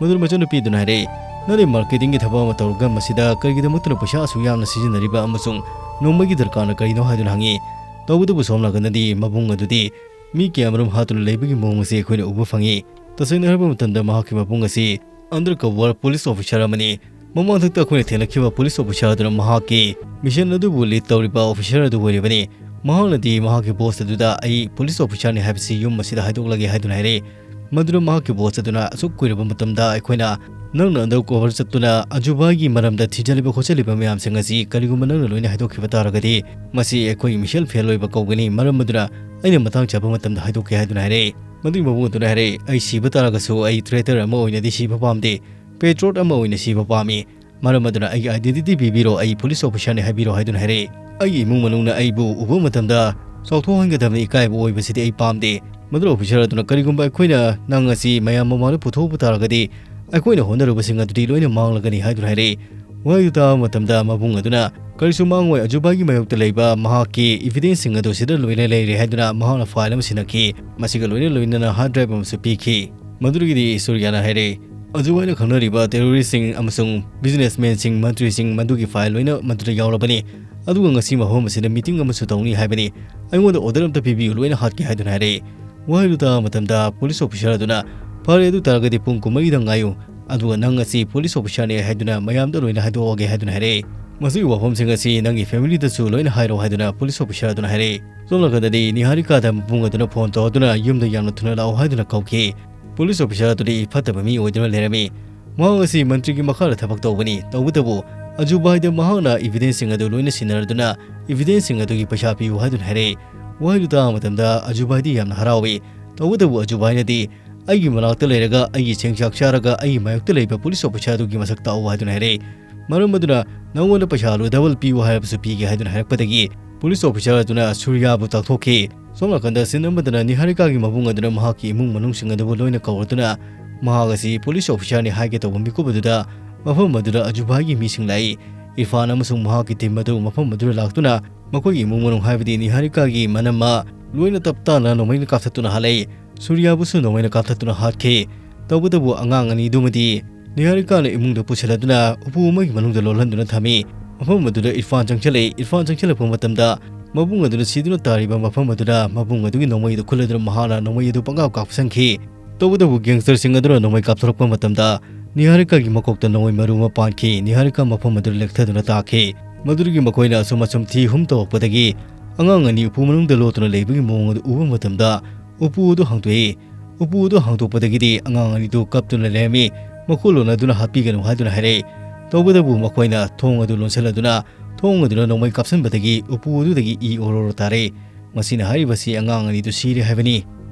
ꯃꯗꯨꯅ ꯃꯆꯟꯅꯨꯄꯤ ꯑꯗꯨꯅ ꯍꯥꯏꯔꯦ, "ꯅꯪꯗꯤ ꯃꯥꯔꯀꯦꯇꯤꯡꯒꯤ ꯊꯕꯛ ꯑꯃ ꯇꯧꯔꯒ ꯃꯁꯤꯗ ꯀꯔꯤꯒꯤꯗꯃꯛꯇꯅ ꯄꯩꯁꯥ ꯑꯁꯨꯛ ꯌꯥꯝꯅ ꯁꯤꯖꯤꯟꯅꯔꯤꯕ ꯑꯃꯁꯨꯡ ꯅꯣꯡꯃꯩꯒꯤ ꯗꯔꯀꯥꯔꯅ ꯀꯔꯤꯅꯣ?" ꯍꯥꯏꯗꯨꯅ ꯍꯪꯉꯤ꯫ ꯇꯧꯕꯇꯕꯨ ꯁꯣꯝ ꯅꯥꯀꯟꯗꯗꯤ ꯃꯕꯨꯡ ꯑꯗꯨꯗꯤ ꯃꯤ ꯀꯌꯥꯃꯔꯨꯝ ꯍꯥꯠꯇꯨꯅ ꯂꯩꯕꯒꯤ ꯃꯑꯣꯡ ꯑꯁꯤ ꯑꯩꯈꯣꯏꯅ ꯎꯕ ꯐꯪꯉꯤ꯫ ꯇꯁꯦꯡꯅ ꯍꯥꯏꯔꯕ ꯃꯇꯝꯗ ꯃꯍꯥꯛꯀꯤ ꯃꯕꯨꯡ ꯑꯁꯤ undercover police officer ꯑꯃꯅꯤ꯫ ꯃꯃꯥꯡꯊꯛꯇ ꯑꯩꯈꯣꯏꯅ ꯊꯦꯡꯅꯈꯤꯕ police officer ꯑꯗꯨꯅ ꯃꯍꯥꯛꯀꯤ mission ꯑꯗꯨꯕꯨ lead ꯇꯧꯔꯤꯕ officer ꯑꯗꯨ ꯑꯣꯏꯔꯤꯕꯅꯤ꯫ ꯃꯍꯥꯛꯅꯗꯤ ꯃꯍꯥꯛꯀꯤ boss ꯑꯗꯨꯗ "ꯑꯩ police officerꯅꯤ ꯍꯥꯏꯕꯁꯤ ꯌꯨꯝ ꯑꯁꯤꯗ ꯍꯥꯏꯗꯣꯛꯂꯒꯦ" ꯍꯥꯏꯗꯨꯅ ꯍꯥꯏꯔꯛꯏ꯫ ꯃꯗꯨꯗ ꯃꯍꯥꯛꯀꯤ boss ꯑꯗꯨꯅ, "ꯑꯁꯨꯛ ꯀꯨꯏꯔꯕ ꯃꯇꯝꯗ ꯑꯩꯈꯣꯏꯅ ꯅꯪꯅ undercover ꯆꯠꯇꯨꯅ ꯑꯖꯨꯕꯥꯏꯒꯤ ꯃꯔꯝꯗ ꯊꯤꯖꯤꯜꯂꯤꯕ ꯈꯣꯠꯆꯤꯜꯂꯤꯕ ꯃꯌꯥꯝꯁꯤꯡ ꯑꯁꯤ ꯀꯔꯤꯒꯨꯝꯕ ꯅꯪꯅ ꯂꯣꯏꯅ ꯍꯥꯏꯗꯣꯛꯈꯤꯕ ꯇꯥꯔꯒꯗꯤ ꯃꯁꯤ ꯑꯩꯈꯣꯏꯒꯤ mission fail ꯑꯣꯏꯕ ꯀꯧꯒꯅꯤ꯫ ꯃꯔꯝ ꯑꯗꯨꯅ ꯑꯩꯅ ꯃꯇꯥꯡ ꯆꯥꯕ ꯃꯇꯝꯗ ꯍꯥꯏꯗꯣꯛꯀꯦ" ꯍꯥꯏꯗꯨꯅ ꯍꯥꯏꯔꯛꯏ꯫ ꯃꯗꯨꯒꯤ ꯃꯕꯨꯡ ꯑꯗꯨꯅ ꯍꯥꯏꯔꯛꯏ, "ꯑꯩ ꯁꯤꯕ ꯇꯥꯔꯒꯁꯨ ꯑꯩ traitor ꯑꯃ ꯑꯣꯏꯅꯗꯤ ꯁꯤꯕ ꯄꯥꯝꯗꯦ, patriot ꯑꯃ ꯑꯣꯏꯅ ꯁꯤꯕ ꯄꯥꯝꯃꯤ꯫ ꯃꯔꯝ ꯑꯗꯨꯅ ꯑꯩꯒꯤ identity ꯄꯤꯕꯤꯔꯣ, ꯑꯩ police officerꯅꯤ ꯍꯥꯏꯕꯤꯔꯣ" ꯍꯥꯏꯗꯨꯅ ꯍꯥꯏꯔꯛꯏ꯫ "ꯑꯩꯒꯤ ꯏꯃꯨꯡ ꯃꯅꯨꯡꯅ ꯑꯩꯕꯨ ꯎꯕ ꯃꯇꯝꯗ ꯆꯥꯎꯊꯣꯛꯍꯟꯒꯗꯕꯅꯤ, ꯏꯀꯥꯏꯕ ꯑꯣꯏꯕꯁꯤꯗꯤ ꯑꯩ ꯄꯥꯝꯗꯦ꯫ ꯃꯗꯨꯅ officer ꯑꯗꯨꯅ ꯀꯔꯤꯒꯨꯝꯕ ꯑꯩꯈꯣꯏꯅ ꯅꯪ ꯑꯁꯤ ꯃꯌꯥꯝ ꯃꯃꯥꯡꯗ ꯄꯨꯊꯣꯛꯄ ꯇꯥꯔꯒꯗꯤ ꯑꯩꯈꯣꯏꯅ ꯍꯣꯠꯅꯔꯨꯕꯁꯤꯡ ꯑꯗꯨꯗꯤ ꯂꯣꯏꯅ ꯃꯥꯡꯂꯒꯅꯤ" ꯍꯥꯏꯗꯨꯅ ꯍꯥꯏꯔꯛꯏ꯫ ꯋꯥꯍꯩꯗꯨ ꯇꯥꯕ ꯃꯇꯝꯗ ꯃꯕꯨꯡ ꯑꯗꯨꯅ, "ꯀꯔꯤꯁꯨ ꯃꯥꯡꯉꯣꯏ, ꯑꯖꯨꯕꯥꯏꯒꯤ ꯃꯥꯌꯣꯛꯇ ꯂꯩꯕ ꯃꯍꯥꯛꯀꯤ evidenceꯁꯤꯡ ꯑꯗꯨ ꯁꯤꯗ ꯂꯣꯏꯅ ꯂꯩꯔꯦ" ꯍꯥꯏꯗꯨꯅ ꯃꯍꯥꯛꯅ file ꯑꯃ ꯁꯤꯟꯅꯈꯤ꯫ ꯃꯁꯤꯒ ꯂꯣꯏꯅ ꯂꯣꯏꯅꯅ hard drive ꯑꯃꯁꯨ ꯄꯤꯈꯤ꯫ ꯃꯗꯨꯗꯒꯤꯗꯤ ꯁꯨꯔꯤꯌꯥꯅ ꯍꯥꯏꯔꯦ, "ꯑꯖꯨꯕꯥꯏꯅ ꯈꯪꯅꯔꯤꯕ terroristꯁꯤꯡ ꯑꯃꯁꯨꯡ businessmanꯁꯤꯡ, ꯃꯟꯇ꯭ꯔꯤꯁꯤꯡ, ꯃꯗꯨꯒꯤ file ꯂꯣꯏꯅ ꯃꯗꯨꯗ ꯌꯥꯎꯔꯕꯅꯤ꯫ ꯑꯗꯨꯒ ꯉꯁꯤ ꯃꯐꯝ ꯑꯁꯤꯗ meeting ꯑꯃꯁꯨ ꯇꯧꯅꯤ ꯍꯥꯏꯕꯅꯤ꯫ ꯑꯩꯉꯣꯟꯗ order ꯑꯝꯇ ꯄꯤꯕꯤꯌꯨ, ꯂꯣꯏꯅ ꯍꯥꯠꯀꯦ" ꯍꯥꯏꯗꯨꯅ ꯍꯥꯏꯔꯛꯏ꯫ ꯋꯥꯍꯩꯗꯨ ꯇꯥꯕ ꯃꯇꯝꯗ police officer ꯑꯗꯨꯅ, "ꯐꯔꯦ, ꯑꯗꯨ ꯇꯥꯔꯒꯗꯤ ꯄꯨꯡ ꯀꯨꯟꯃꯔꯤꯗ ꯉꯥꯏꯌꯨ, ꯑꯗꯨꯒ ꯅꯪ ꯑꯁꯤ police officerꯅꯤ ꯍꯥꯏꯗꯨꯅ ꯃꯌꯥꯝꯗ ꯂꯣꯏꯅ ꯍꯥꯏꯗꯣꯛꯑꯒꯦ" ꯍꯥꯏꯗꯨꯅ ꯍꯥꯏꯔꯛꯏ꯫ "ꯃꯁꯤꯒꯤ ꯋꯥꯐꯝꯁꯤꯡ ꯑꯁꯤ ꯅꯪꯒꯤ familyꯗꯁꯨ ꯂꯣꯏꯅ ꯍꯥꯏꯔꯣ" ꯍꯥꯏꯗꯨꯅ police officer ꯑꯗꯨꯅ ꯍꯥꯏꯔꯛꯏ꯫ ꯁꯣꯝ ꯅꯥꯀꯟꯗꯗꯤ ꯅꯤꯍꯥꯔꯤꯀꯥꯗ ꯃꯕꯨꯡ ꯑꯗꯨꯅ phone ꯇꯧꯔꯗꯨꯅ ꯌꯨꯝꯗ ꯌꯥꯝꯅ ꯊꯨꯅ ꯂꯥꯛꯎ ꯍꯥꯏꯗꯨꯅ ꯀꯧꯈꯤ꯫ Police officer ꯑꯗꯨꯗꯤ ꯐꯠꯇꯕ ꯃꯤ ꯑꯣꯏꯗꯨꯅ ꯂꯩꯔꯝꯃꯤ꯫ ꯃꯍꯥꯛ ꯑꯁꯤ ꯃꯟꯇ꯭ꯔꯤꯒꯤ ꯃꯈꯥꯗ ꯊꯕꯛ ꯇꯧꯕꯅꯤ꯫ ꯇꯧꯕꯇꯕꯨ ꯑꯖꯨꯕꯥꯏꯗ ꯃꯍꯥꯛꯅ evidenceꯁꯤꯡ ꯑꯗꯨ ꯂꯣꯏꯅ ꯁꯤꯟꯅꯔꯗꯨꯅ evidenceꯁꯤꯡ ꯑꯗꯨꯒꯤ ꯄꯩꯁꯥ ꯄꯤꯌꯨ ꯍꯥꯏꯗꯨꯅ ꯍꯥꯏꯔꯛꯏ꯫ ꯋꯥꯍꯩꯗꯨ ꯇꯥꯕ ꯃꯇꯝꯗ ꯑꯖꯨꯕꯥꯏꯗꯤ ꯌꯥꯝꯅ ꯍꯔꯥꯎꯏ꯫ ꯇꯧꯕꯇꯕꯨ ꯑꯖꯨꯕꯥꯏꯅꯗꯤ, "ꯑꯩꯒꯤ ꯃꯅꯥꯛꯇ ꯂꯩꯔꯒ ꯑꯩꯒꯤ ꯆꯦꯡꯆꯥꯛ ꯆꯥꯔꯒ ꯑꯩꯒꯤ ꯃꯥꯌꯣꯛꯇ ꯂꯩꯕ police officer ꯑꯗꯨꯒꯤ ꯃꯁꯛ ꯇꯥꯛꯎ" ꯍꯥꯏꯗꯨꯅ ꯍꯥꯏꯔꯛꯏ꯫ ꯃꯔꯝ ꯑꯗꯨꯅ ꯅꯉꯣꯟꯗ ꯄꯩꯁꯥ ꯑꯗꯨ double ꯄꯤꯌꯨ ꯍꯥꯏꯔꯕꯁꯨ ꯄꯤꯒꯦ ꯍꯥꯏꯗꯨꯅ ꯍꯥꯏꯔꯛꯄꯗꯒꯤ ꯄꯨꯂꯤꯁ ꯑꯣꯐꯤꯁꯥꯔ ꯑꯗꯨꯅ ꯁꯨꯔꯤꯌꯥꯕꯨ ꯇꯥꯛꯊꯣꯛꯈꯤ꯫ ꯁꯣꯝ ꯅꯥꯀꯟꯗ ꯁꯤꯟ ꯑꯃꯗꯅ ꯅꯤꯍꯥꯔꯤꯀꯥꯒꯤ ꯃꯕꯨꯡ ꯑꯗꯨꯅ ꯃꯍꯥꯛꯀꯤ ꯏꯃꯨꯡ ꯃꯅꯨꯡꯁꯤꯡ ꯑꯗꯨꯕꯨ ꯂꯣꯏꯅ ꯀꯧꯔꯗꯨꯅ ꯃꯍꯥꯛ ꯑꯁꯤ ꯄꯨꯂꯤꯁ ꯑꯣꯐꯤꯁꯥꯔꯅꯤ ꯍꯥꯏꯒꯦ ꯇꯧꯕ ꯃꯤꯀꯨꯞ ꯑꯗꯨꯗ ꯃꯐꯝ ꯑꯗꯨꯗ ꯑꯖꯨꯕꯥꯏꯒꯤ ꯃꯤꯁꯤꯡ ꯂꯥꯛꯏ꯫ ꯏꯔꯐꯥꯟ ꯑꯃꯁꯨꯡ ꯃꯍꯥꯛꯀꯤ ꯇꯤꯝ ꯑꯗꯨ ꯃꯐꯝ ꯑꯗꯨꯗ ꯂꯥꯛꯇꯨꯅ ꯃꯈꯣꯏꯒꯤ ꯏꯃꯨꯡ ꯃꯅꯨꯡ ꯍꯥꯏꯕꯗꯤ ꯅꯤꯍꯥꯔꯤꯀꯥꯒꯤ ꯃꯅꯝꯃ ꯂꯣꯏꯅ ꯇꯞ ꯇꯥꯅ ꯅꯣꯡꯃꯩꯅ ꯀꯥꯞꯊꯠꯇꯨꯅ ꯍꯥꯠꯂꯛꯏ꯫ ꯁꯨꯔꯤꯌꯥꯕꯨꯁꯨ ꯅꯣꯡꯃꯩꯅ ꯀꯥꯞꯊꯠꯇꯨꯅ ꯍꯥꯠꯈꯤ꯫ ꯇꯧꯕꯇꯕꯨ ꯑꯉꯥꯡ ꯑꯅꯤꯗꯨꯃꯗꯤ ꯅꯤꯍꯥꯔꯤꯀꯥꯅ ꯏꯃꯨꯡꯗ ꯄꯨꯁꯤꯜꯂꯗꯨꯅ ꯎꯄꯨ ꯑꯃꯒꯤ ꯃꯅꯨꯡꯗ ꯂꯣꯜꯍꯟꯗꯨꯅ ꯊꯝꯃꯤ꯫ ꯃꯐꯝ ꯑꯗꯨꯗ ꯏꯔꯐꯥꯟ ꯆꯪꯁꯤꯜꯂꯛꯏ꯫ ꯏꯔꯐꯥꯟ ꯆꯪꯁꯤꯜꯂꯛꯄ ꯃꯇꯝꯗ ꯃꯕꯨꯡ ꯑꯗꯨꯅ ꯁꯤꯗꯨꯅ ꯇꯥꯔꯤꯕ ꯃꯐꯝ ꯑꯗꯨꯗ ꯃꯕꯨꯡ ꯑꯗꯨꯒꯤ ꯅꯣꯡꯃꯩ ꯑꯗꯨ ꯈꯨꯜꯂꯗꯨꯅ ꯃꯍꯥꯛꯅ ꯅꯣꯡꯃꯩ ꯑꯗꯨ ꯄꯪꯀꯥꯞ ꯀꯥꯞꯁꯤꯟꯈꯤ꯫ ꯇꯧꯕꯇꯕꯨ ꯒꯦꯡꯁꯇꯔꯁꯤꯡ ꯑꯗꯨꯅ ꯅꯣꯡꯃꯩ ꯀꯥꯞꯊꯣꯔꯛꯄ ꯃꯇꯝꯗ ꯅꯤꯍꯥꯔꯤꯀꯥꯒꯤ ꯃꯀꯣꯛꯇ ꯅꯣꯡꯃꯩ ꯃꯔꯨ ꯑꯃ ꯄꯥꯟꯈꯤ꯫ ꯅꯤꯍꯥꯔꯤꯀꯥ ꯃꯐꯝ ꯑꯗꯨꯗ ꯂꯦꯛꯊꯗꯨꯅ ꯇꯥꯈꯤ꯫ ꯃꯗꯨꯗꯒꯤ ꯃꯈꯣꯏꯅ ꯑꯁꯨꯝ ꯑꯁꯨꯝ ꯊꯤ ꯍꯨꯝ ꯇꯧꯔꯛꯄꯗꯒꯤ ꯑꯉꯥꯡ ꯑꯅꯤ ꯎꯄꯨ ꯃꯅꯨꯡꯗ ꯂꯣꯠꯇꯨꯅ ꯂꯩꯕꯒꯤ ꯃꯑꯣꯡ ꯑꯗꯨ ꯎꯕ ꯃꯇꯝꯗ ꯎꯄꯨ ꯑꯗꯨ ꯍꯥꯡꯗꯣꯛꯏ꯫ ꯎꯄꯨ ꯑꯗꯨ ꯍꯥꯡꯗꯣꯛꯄꯗꯒꯤꯗꯤ ꯑꯉꯥꯡ ꯑꯅꯤꯗꯨ ꯀꯞꯇꯨꯅ ꯂꯩꯔꯝꯃꯤ꯫ ꯃꯈꯨ ꯂꯣꯟꯅꯗꯨꯅ ꯍꯥꯠꯄꯤꯒꯅꯨ ꯍꯥꯏꯗꯨꯅ ꯍꯥꯏꯔꯛꯏ꯫ ꯇꯧꯕꯇꯕꯨ ꯃꯈꯣꯏꯅ ꯊꯣꯡ ꯑꯗꯨ ꯂꯣꯟꯁꯤꯜꯂꯗꯨꯅ ꯊꯣꯡ ꯑꯗꯨꯅ ꯅꯣꯡꯃꯩ ꯀꯥꯞꯁꯤꯟꯕꯗꯒꯤ ꯎꯄꯨ ꯑꯗꯨꯗꯒꯤ ꯏ ꯑꯣꯔꯣꯔꯣ ꯇꯥꯔꯛꯏ꯫ ꯃꯁꯤꯅ ꯍꯥꯏꯔꯤꯕꯁꯤ ꯑꯉꯥꯡ ꯑꯅꯤꯗꯨ ꯁꯤꯔꯦ ꯍꯥꯏꯕꯅꯤ꯫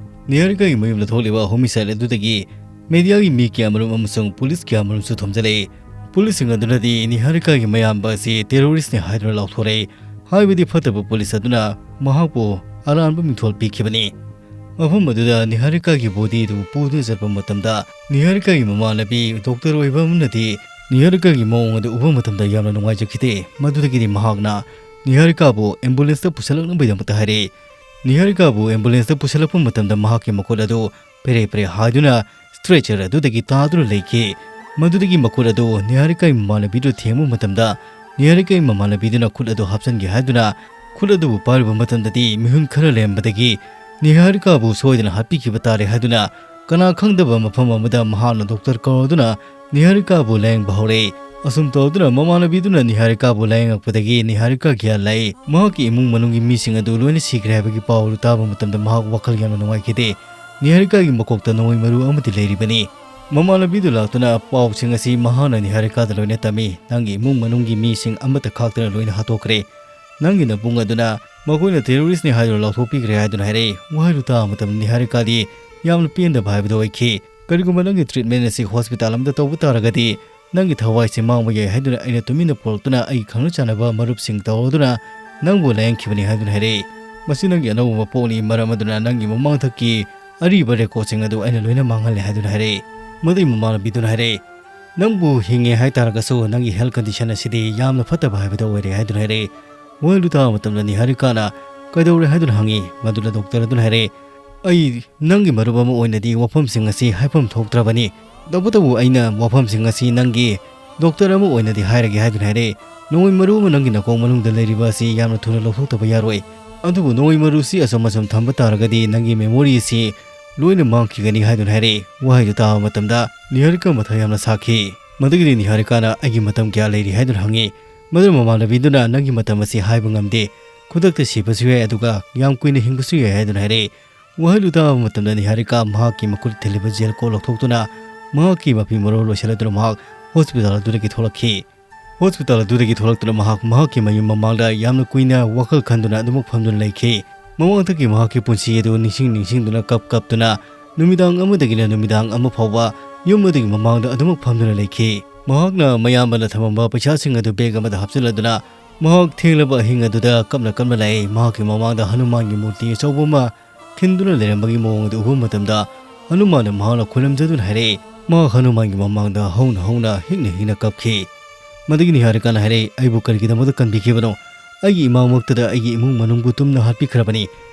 ꯅꯤꯍꯥꯔꯤꯀꯥꯒꯤ ꯃꯌꯨꯝꯗ ꯊꯣꯛꯂꯤꯕ ꯍꯣꯃꯤꯁꯥꯏꯗ ꯑꯗꯨꯗꯒꯤ ꯃꯦꯗꯤꯌꯥꯒꯤ ꯃꯤ ꯀꯌꯥꯃꯔꯨꯝ ꯑꯃꯁꯨꯡ ꯄꯨꯂꯤꯁ ꯀꯌꯥꯃꯔꯨꯝꯁꯨ ꯊꯣꯝꯖꯤꯜꯂꯛꯏ꯫ ꯄꯨꯂꯤꯁꯁꯤꯡ ꯑꯗꯨꯅꯗꯤ ꯅꯤꯍꯥꯔꯤꯀꯥꯒꯤ ꯃꯌꯥꯝꯕ ꯑꯁꯤ ꯇꯦꯔꯣꯔꯤꯁ꯭ꯠꯅꯤ ꯍꯥꯏꯗꯨꯅ ꯂꯥꯎꯊꯣꯔꯛꯏ꯫ ꯍꯥꯏꯕꯗꯤ ꯐꯠꯇꯕ ꯄꯨꯂꯤꯁ ꯑꯗꯨꯅ ꯃꯍꯥꯛꯄꯨ ꯑꯔꯥꯟꯕ ꯃꯤꯡꯊꯣꯜ ꯄꯤꯈꯤꯕꯅꯤ꯫ ꯃꯐꯝ ꯑꯗꯨꯗ ꯅꯤꯍꯥꯔꯤꯀꯥꯒꯤ ꯕꯣꯗꯤ ꯑꯗꯨ ꯄꯨꯗꯨꯅ ꯆꯠꯄ ꯃꯇꯝꯗ ꯅꯤꯍꯥꯔꯤꯀꯥꯒꯤ ꯃꯃꯥꯟꯅꯕꯤ ꯗꯣꯛꯇꯔ ꯑꯣꯏꯕ ꯑꯃꯅꯗꯤ ꯅꯤꯍꯥꯔꯤꯀꯥꯒꯤ ꯃꯑꯣꯡ ꯑꯗꯨ ꯎꯕ ꯃꯇꯝꯗ ꯌꯥꯝꯅ ꯅꯨꯡꯉꯥꯏꯖꯈꯤꯗꯦ꯫ ꯃꯗꯨꯗꯒꯤꯗꯤ ꯃꯍꯥꯛꯅ ꯅꯤꯍꯥꯔꯤꯀꯥꯕꯨ ꯑꯦꯝꯕꯨꯂꯦꯟꯁꯇ ꯄꯨꯁꯤꯜꯂꯛꯅꯕꯒꯤꯗꯃꯛꯇ ꯍꯥꯏꯔꯛꯏ꯫ ꯅꯤꯍꯥꯔꯤꯀꯥꯕꯨ ꯑꯦꯝꯕꯨꯂꯦꯟꯁꯇ ꯄꯨꯁꯤꯜꯂꯛꯄ ꯃꯇꯝꯗ ꯃꯍꯥꯛꯀꯤ ꯃꯈꯨꯠ ꯑꯗꯨ ꯄꯦꯔꯦ ꯄꯦꯔꯦ ꯍꯥꯏꯗꯨꯅ ꯁ꯭ꯇ꯭ꯔꯦꯆꯔ ꯑꯗꯨꯗꯒꯤ ꯇꯥꯗꯨꯅ ꯂꯩꯈꯤ꯫ ꯃꯗꯨꯗꯒꯤ ꯃꯈꯨꯠ ꯑꯗꯨ ꯅꯤꯍꯥꯔꯤꯀꯥꯒꯤ ꯃꯃꯥꯟꯅꯕꯤꯗꯨ ꯊꯦꯡꯕ ꯃꯇꯝꯗ ꯅꯤꯍꯥꯔꯤꯀꯥꯒꯤ ꯃꯃꯥꯟꯅꯕꯤꯗꯨꯅ ꯈꯨꯠ ꯑꯗꯨ ꯍꯥꯞꯆꯤꯟꯒꯦ ꯍꯥꯏꯗꯨꯅ ꯈꯨꯠ ꯑꯗꯨꯕꯨ ꯄꯥꯏꯔꯨꯕ ꯃꯇꯝꯗꯗꯤ ꯃꯤꯍꯨꯟ ꯈꯔ ꯂꯩꯔꯝꯕꯗꯒꯤ ꯅꯤꯍꯥꯔꯤꯀꯥꯕꯨ ꯁꯣꯏꯗꯅ ꯍꯥꯠꯄꯤꯈꯤꯕ ꯇꯥꯔꯦ ꯍꯥꯏꯗꯨꯅ ꯀꯅꯥ ꯈꯪꯗꯕ ꯃꯐꯝ ꯑꯃꯗ ꯃꯍꯥꯛꯅ ꯗꯣꯛꯇꯔ ꯀꯧꯔꯗꯨꯅ ꯅꯤꯍꯥꯔꯤꯀꯥꯕꯨ ꯂꯥꯌꯦꯡꯕ ꯍꯧꯔꯛꯏ꯫ ꯑꯁꯨꯝ ꯇꯧꯗꯨꯅ ꯃꯃꯥꯟꯅꯕꯤꯗꯨꯅ ꯅꯤꯍꯥꯔꯤꯀꯥꯕꯨ ꯂꯥꯌꯦꯡꯉꯛꯄꯗꯒꯤ ꯅꯤꯍꯥꯔꯤꯀꯥ ꯒ꯭ꯌꯥꯟ ꯂꯥꯛꯏ꯫ ꯃꯍꯥꯛꯀꯤ ꯏꯃꯨꯡ ꯃꯅꯨꯡꯒꯤ ꯃꯤꯁꯤꯡ ꯑꯗꯨ ꯂꯣꯏꯅ ꯁꯤꯈ꯭ꯔꯦ ꯍꯥꯏꯕꯒꯤ ꯄꯥꯎ ꯑꯗꯨ ꯇꯥꯕ ꯃꯇꯝꯗ ꯃꯍꯥꯛ ꯋꯥꯈꯜ ꯌꯥꯝꯅ ꯅꯨꯡꯉꯥꯏꯈꯤꯗꯦ꯫ ꯅꯤꯍꯥꯔꯤꯀꯥꯒꯤ ꯃꯀꯣꯛꯇ ꯅꯣꯡꯃꯩ ꯃꯔꯨ ꯑꯃꯗꯤ ꯂꯩꯔꯤꯕꯅꯤ꯫ ꯃꯃꯥꯟꯅꯕꯤꯗꯨ ꯂꯥꯛꯇꯨꯅ ꯄꯥꯎꯁꯤꯡ ꯑꯁꯤ ꯃꯍꯥꯛꯅ ꯅꯤꯍꯥꯔꯤꯀꯥꯗ ꯂꯣꯏꯅ ꯇꯝꯃꯤ꯫ "ꯅꯪꯒꯤ ꯏꯃꯨꯡ ꯃꯅꯨꯡꯒꯤ ꯃꯤꯁꯤꯡ ꯑꯃꯠꯇ ꯈꯥꯛꯇꯅ ꯂꯣꯏꯅ ꯍꯥꯠꯇꯣꯛꯈ꯭ꯔꯦ꯫ ꯅꯪꯒꯤ ꯅꯕꯨꯡ ꯑꯗꯨꯅ ꯃꯈꯣꯏꯅ ꯇꯦꯔꯣꯔꯤꯁ꯭ꯠꯅꯤ ꯍꯥꯏꯗꯨꯅ ꯂꯥꯎꯊꯣꯛꯄꯤꯈ꯭ꯔꯦ" ꯍꯥꯏꯗꯨꯅ ꯍꯥꯏꯔꯛꯏ꯫ ꯋꯥꯍꯩꯗꯨ ꯇꯥꯕ ꯃꯇꯝꯗ ꯅꯤꯍꯥꯔꯤꯀꯥꯗꯤ ꯌꯥꯝꯅ ꯄꯦꯟꯗꯕ ꯍꯥꯏꯕꯗꯨ ꯑꯣꯏꯈꯤ꯫ "ꯀꯔꯤꯒꯨꯝꯕ ꯅꯪꯒꯤ ꯇ꯭ꯔꯤꯠꯃꯦꯟ ꯑꯁꯤ ꯍꯣꯁꯄꯤꯇꯥꯜ ꯑꯃꯗ ꯇꯧꯕ ꯇꯥꯔꯒꯗꯤ ꯅꯪꯒꯤ ꯊꯋꯥꯏꯁꯤ ꯃꯥꯡꯕ ꯌꯥꯏ" ꯍꯥꯏꯗꯨꯅ ꯑꯩꯅ ꯇꯨꯃꯤꯟꯅ ꯄꯨꯔꯛꯇꯨꯅ ꯑꯩꯒꯤ ꯈꯪꯅ ꯆꯥꯟꯅꯕ ꯃꯔꯨꯞꯁꯤꯡ ꯇꯧꯔꯗꯨꯅ ꯅꯪꯕꯨ ꯂꯥꯌꯦꯡꯈꯤꯕꯅꯤ ꯍꯥꯏꯗꯨꯅ ꯍꯥꯏꯔꯛꯏ꯫ "ꯃꯁꯤ ꯅꯪꯒꯤ ꯑꯅꯧꯕ ꯃꯄꯣꯛꯅꯤ, ꯃꯔꯝ ꯑꯗꯨꯅ ꯅꯪꯒꯤ ꯃꯃꯥꯡꯊꯛꯀꯤ ꯑꯔꯤꯕ ꯔꯦꯀꯣꯔꯗꯁꯤꯡ ꯑꯗꯨ ꯑꯩꯅ ꯂꯣꯏꯅ ꯃꯥꯡꯍꯜꯂꯦ" ꯍꯥꯏꯗꯨꯅ ꯍꯥꯏꯔꯛꯏ꯫ ꯃꯗꯨꯒꯤ ꯃꯃꯥꯟꯅꯕꯤꯗꯨꯅ ꯍꯥꯏꯔꯛꯏ, "ꯅꯪꯕꯨ ꯍꯤꯡꯉꯦ ꯍꯥꯏꯇꯥꯔꯒꯁꯨ ꯅꯪꯒꯤ ꯍꯦꯜꯊ ꯀꯟꯗꯤꯁꯟ ꯑꯁꯤꯗꯤ ꯌꯥꯝꯅ ꯐꯠꯇꯕ ꯍꯥꯏꯕꯗꯨ ꯑꯣꯏꯔꯦ" ꯍꯥꯏꯗꯨꯅ ꯍꯥꯏꯔꯛꯏ꯫ ꯋꯥꯍꯩꯗꯨ ꯇꯥꯕ ꯃꯇꯝꯗ ꯅꯤꯍꯥꯔꯤꯀꯥꯅ "ꯀꯩꯗꯧꯔꯦ?" ꯍꯥꯏꯗꯨꯅ ꯍꯪꯉꯤ꯫ ꯃꯗꯨꯗ ꯗꯣꯛꯇꯔ ꯑꯗꯨꯅ ꯍꯥꯏꯔꯛꯏ, "ꯑꯩ ꯅꯪꯒꯤ ꯃꯔꯨꯞ ꯑꯃ ꯑꯣꯏꯅꯗꯤ ꯋꯥꯐꯝꯁꯤꯡ ꯑꯁꯤ ꯍꯥꯏꯐꯝ ꯊꯣꯛꯇ꯭ꯔꯕꯅꯤ, ꯇꯧꯕꯇꯕꯨ ꯑꯩꯅ ꯋꯥꯐꯝꯁꯤꯡ ꯑꯁꯤ ꯅꯪꯒꯤ ꯗꯣꯛꯇꯔ ꯑꯃ ꯑꯣꯏꯅꯗꯤ ꯍꯥꯏꯔꯒꯦ" ꯍꯥꯏꯗꯨꯅ ꯍꯥꯏꯔꯛꯏ꯫ "ꯅꯣꯡꯃꯩ ꯃꯔꯨ ꯑꯃ ꯅꯪꯒꯤ ꯅꯥꯀꯣꯡ ꯃꯅꯨꯡꯗ ꯂꯩꯔꯤꯕ ꯑꯁꯤ ꯌꯥꯝꯅ ꯊꯨꯅ ꯂꯧꯊꯣꯛꯇꯕ ꯌꯥꯔꯣꯏ, ꯑꯗꯨꯕꯨ ꯅꯣꯡꯃꯩ ꯃꯔꯨꯁꯤ ꯑꯁꯨꯝ ꯑꯁꯨꯝ ꯊꯝꯕ ꯇꯥꯔꯒꯗꯤ ꯅꯪꯒꯤ ꯃꯦꯃꯣꯔꯤ ꯑꯁꯤ ꯂꯣꯏꯅ ꯃꯥꯡꯈꯤꯒꯅꯤ" ꯍꯥꯏꯗꯨꯅ ꯍꯥꯏꯔꯛꯏ꯫ ꯋꯥꯍꯩꯗꯨ ꯇꯥꯕ ꯃꯇꯝꯗ ꯅꯤꯍꯥꯔꯤꯀꯥ ꯃꯊꯥ ꯌꯥꯝꯅ ꯁꯥꯈꯤ꯫ ꯃꯗꯨꯒꯤꯗꯤ ꯅꯤꯍꯥꯔꯤꯀꯥꯅ "ꯑꯩꯒꯤ ꯃꯇꯝ ꯀꯌꯥ ꯂꯩꯔꯤ?" ꯍꯥꯏꯗꯨꯅ ꯍꯪꯉꯤ꯫ ꯃꯗꯨꯅ ꯃꯃꯥꯟꯅꯕꯤꯗꯨꯅ "ꯅꯪꯒꯤ ꯃꯇꯝ ꯑꯁꯤ ꯍꯥꯏꯕ ꯉꯝꯗꯦ, ꯈꯨꯗꯛꯇ ꯁꯤꯕꯁꯨ ꯌꯥꯏ, ꯑꯗꯨꯒ ꯌꯥꯝ ꯀꯨꯏꯅ ꯍꯤꯡꯕꯁꯨ ꯌꯥꯏ" ꯍꯥꯏꯗꯨꯅ ꯍꯥꯏꯔꯛꯏ꯫ ꯋꯥꯍꯩꯗꯨ ꯇꯥꯕ ꯃꯇꯝꯗ ꯅꯤꯍꯥꯔꯤꯀꯥ ꯃꯍꯥꯛꯀꯤ ꯃꯈꯨꯠ ꯊꯤꯜꯂꯤꯕ ꯖꯦꯜ ꯀꯣꯠ ꯂꯧꯊꯣꯛꯇꯨꯅ ꯃꯍꯥꯛꯀꯤ ꯃꯐꯤ ꯃꯔꯣꯜ ꯂꯣꯏꯁꯤꯜꯂꯗꯨꯅ ꯃꯍꯥꯛ ꯍꯣꯁꯄꯤꯇꯥꯜ ꯑꯗꯨꯗꯒꯤ ꯊꯣꯛꯂꯛꯈꯤ꯫ ꯍꯣꯁꯄꯤꯇꯥꯜ ꯑꯗꯨꯗꯒꯤ ꯊꯣꯛꯂꯛꯇꯨꯅ ꯃꯍꯥꯛ ꯃꯍꯥꯛꯀꯤ ꯃꯌꯨꯝ ꯃꯃꯥꯡꯗ ꯌꯥꯝꯅ ꯀꯨꯏꯅ ꯋꯥꯈꯜ ꯈꯟꯗꯨꯅ ꯑꯗꯨꯃꯛ ꯐꯝꯗꯨꯅ ꯂꯩꯈꯤ꯫ ꯃꯃꯥꯡꯗꯒꯤ ꯃꯍꯥꯛꯀꯤ ꯄꯨꯟꯁꯤ ꯑꯗꯨ ꯅꯤꯡꯁꯤꯡ ꯅꯤꯡꯁꯤꯡꯗꯨꯅ ꯀꯞ ꯀꯞꯇꯨꯅ ꯅꯨꯃꯤꯗꯥꯡ ꯑꯃꯗꯒꯤꯅ ꯅꯨꯃꯤꯗꯥꯡ ꯑꯃ ꯐꯥꯎꯕ ꯌꯨꯝ ꯑꯗꯨꯒꯤ ꯃꯃꯥꯡꯗ ꯑꯗꯨꯃꯛ ꯐꯝꯗꯨꯅ ꯂꯩꯈꯤ꯫ ꯃꯍꯥꯛꯅ ꯃꯌꯥꯝꯕꯅ ꯊꯝꯃꯝꯕ ꯄꯩꯁꯥꯁꯤꯡ ꯑꯗꯨ ꯕꯦꯒ ꯑꯃꯗ ꯍꯥꯞꯆꯤꯜꯂꯗꯨꯅ ꯃꯍꯥꯛ ꯊꯦꯡꯂꯕ ꯑꯍꯤꯡ ꯑꯗꯨꯗ ꯀꯞꯅ ꯀꯞꯅ ꯂꯥꯛꯏ꯫ ꯃꯍꯥꯛꯀꯤ ꯃꯃꯥꯡꯗ ꯍꯅꯨꯃꯥꯟꯒꯤ ꯃꯨꯔꯇꯤ ꯑꯆꯧꯕ ꯑꯃ ꯈꯤꯟꯗꯨꯅ ꯂꯩꯔꯝꯕꯒꯤ ꯃꯑꯣꯡ ꯑꯗꯨ ꯎꯕ ꯃꯇꯝꯗ ꯍꯅꯨꯃꯥꯟꯅ ꯃꯍꯥꯛꯅ ꯈꯨꯔꯨꯝꯖꯗꯨꯅ ꯍꯥꯏꯔꯛꯏ꯫ ꯃꯍꯥꯛ ꯍꯅꯨꯃꯥꯟꯒꯤ ꯃꯃꯥꯡꯗ ꯍꯧꯅ ꯍꯧꯅ ꯍꯤꯛꯅ ꯍꯤꯛꯅ ꯀꯞꯈꯤ꯫ ꯃꯗꯨꯒꯤ ꯅꯤꯍꯥꯔꯤꯀꯥꯅ ꯍꯥꯏꯔꯛꯏ, "ꯑꯩꯕꯨ ꯀꯔꯤꯒꯤꯗꯃꯛꯇ ꯀꯟꯕꯤꯈꯤꯕꯅꯣ? ꯑꯩꯒꯤ ꯏꯃꯥꯃꯛꯇꯗ ꯑꯩꯒꯤ ꯏꯃꯨꯡ ꯃꯅꯨꯡꯕꯨ ꯇꯨꯝꯅ ꯍꯥꯠꯄꯤꯈ꯭ꯔꯕꯅꯤ꯫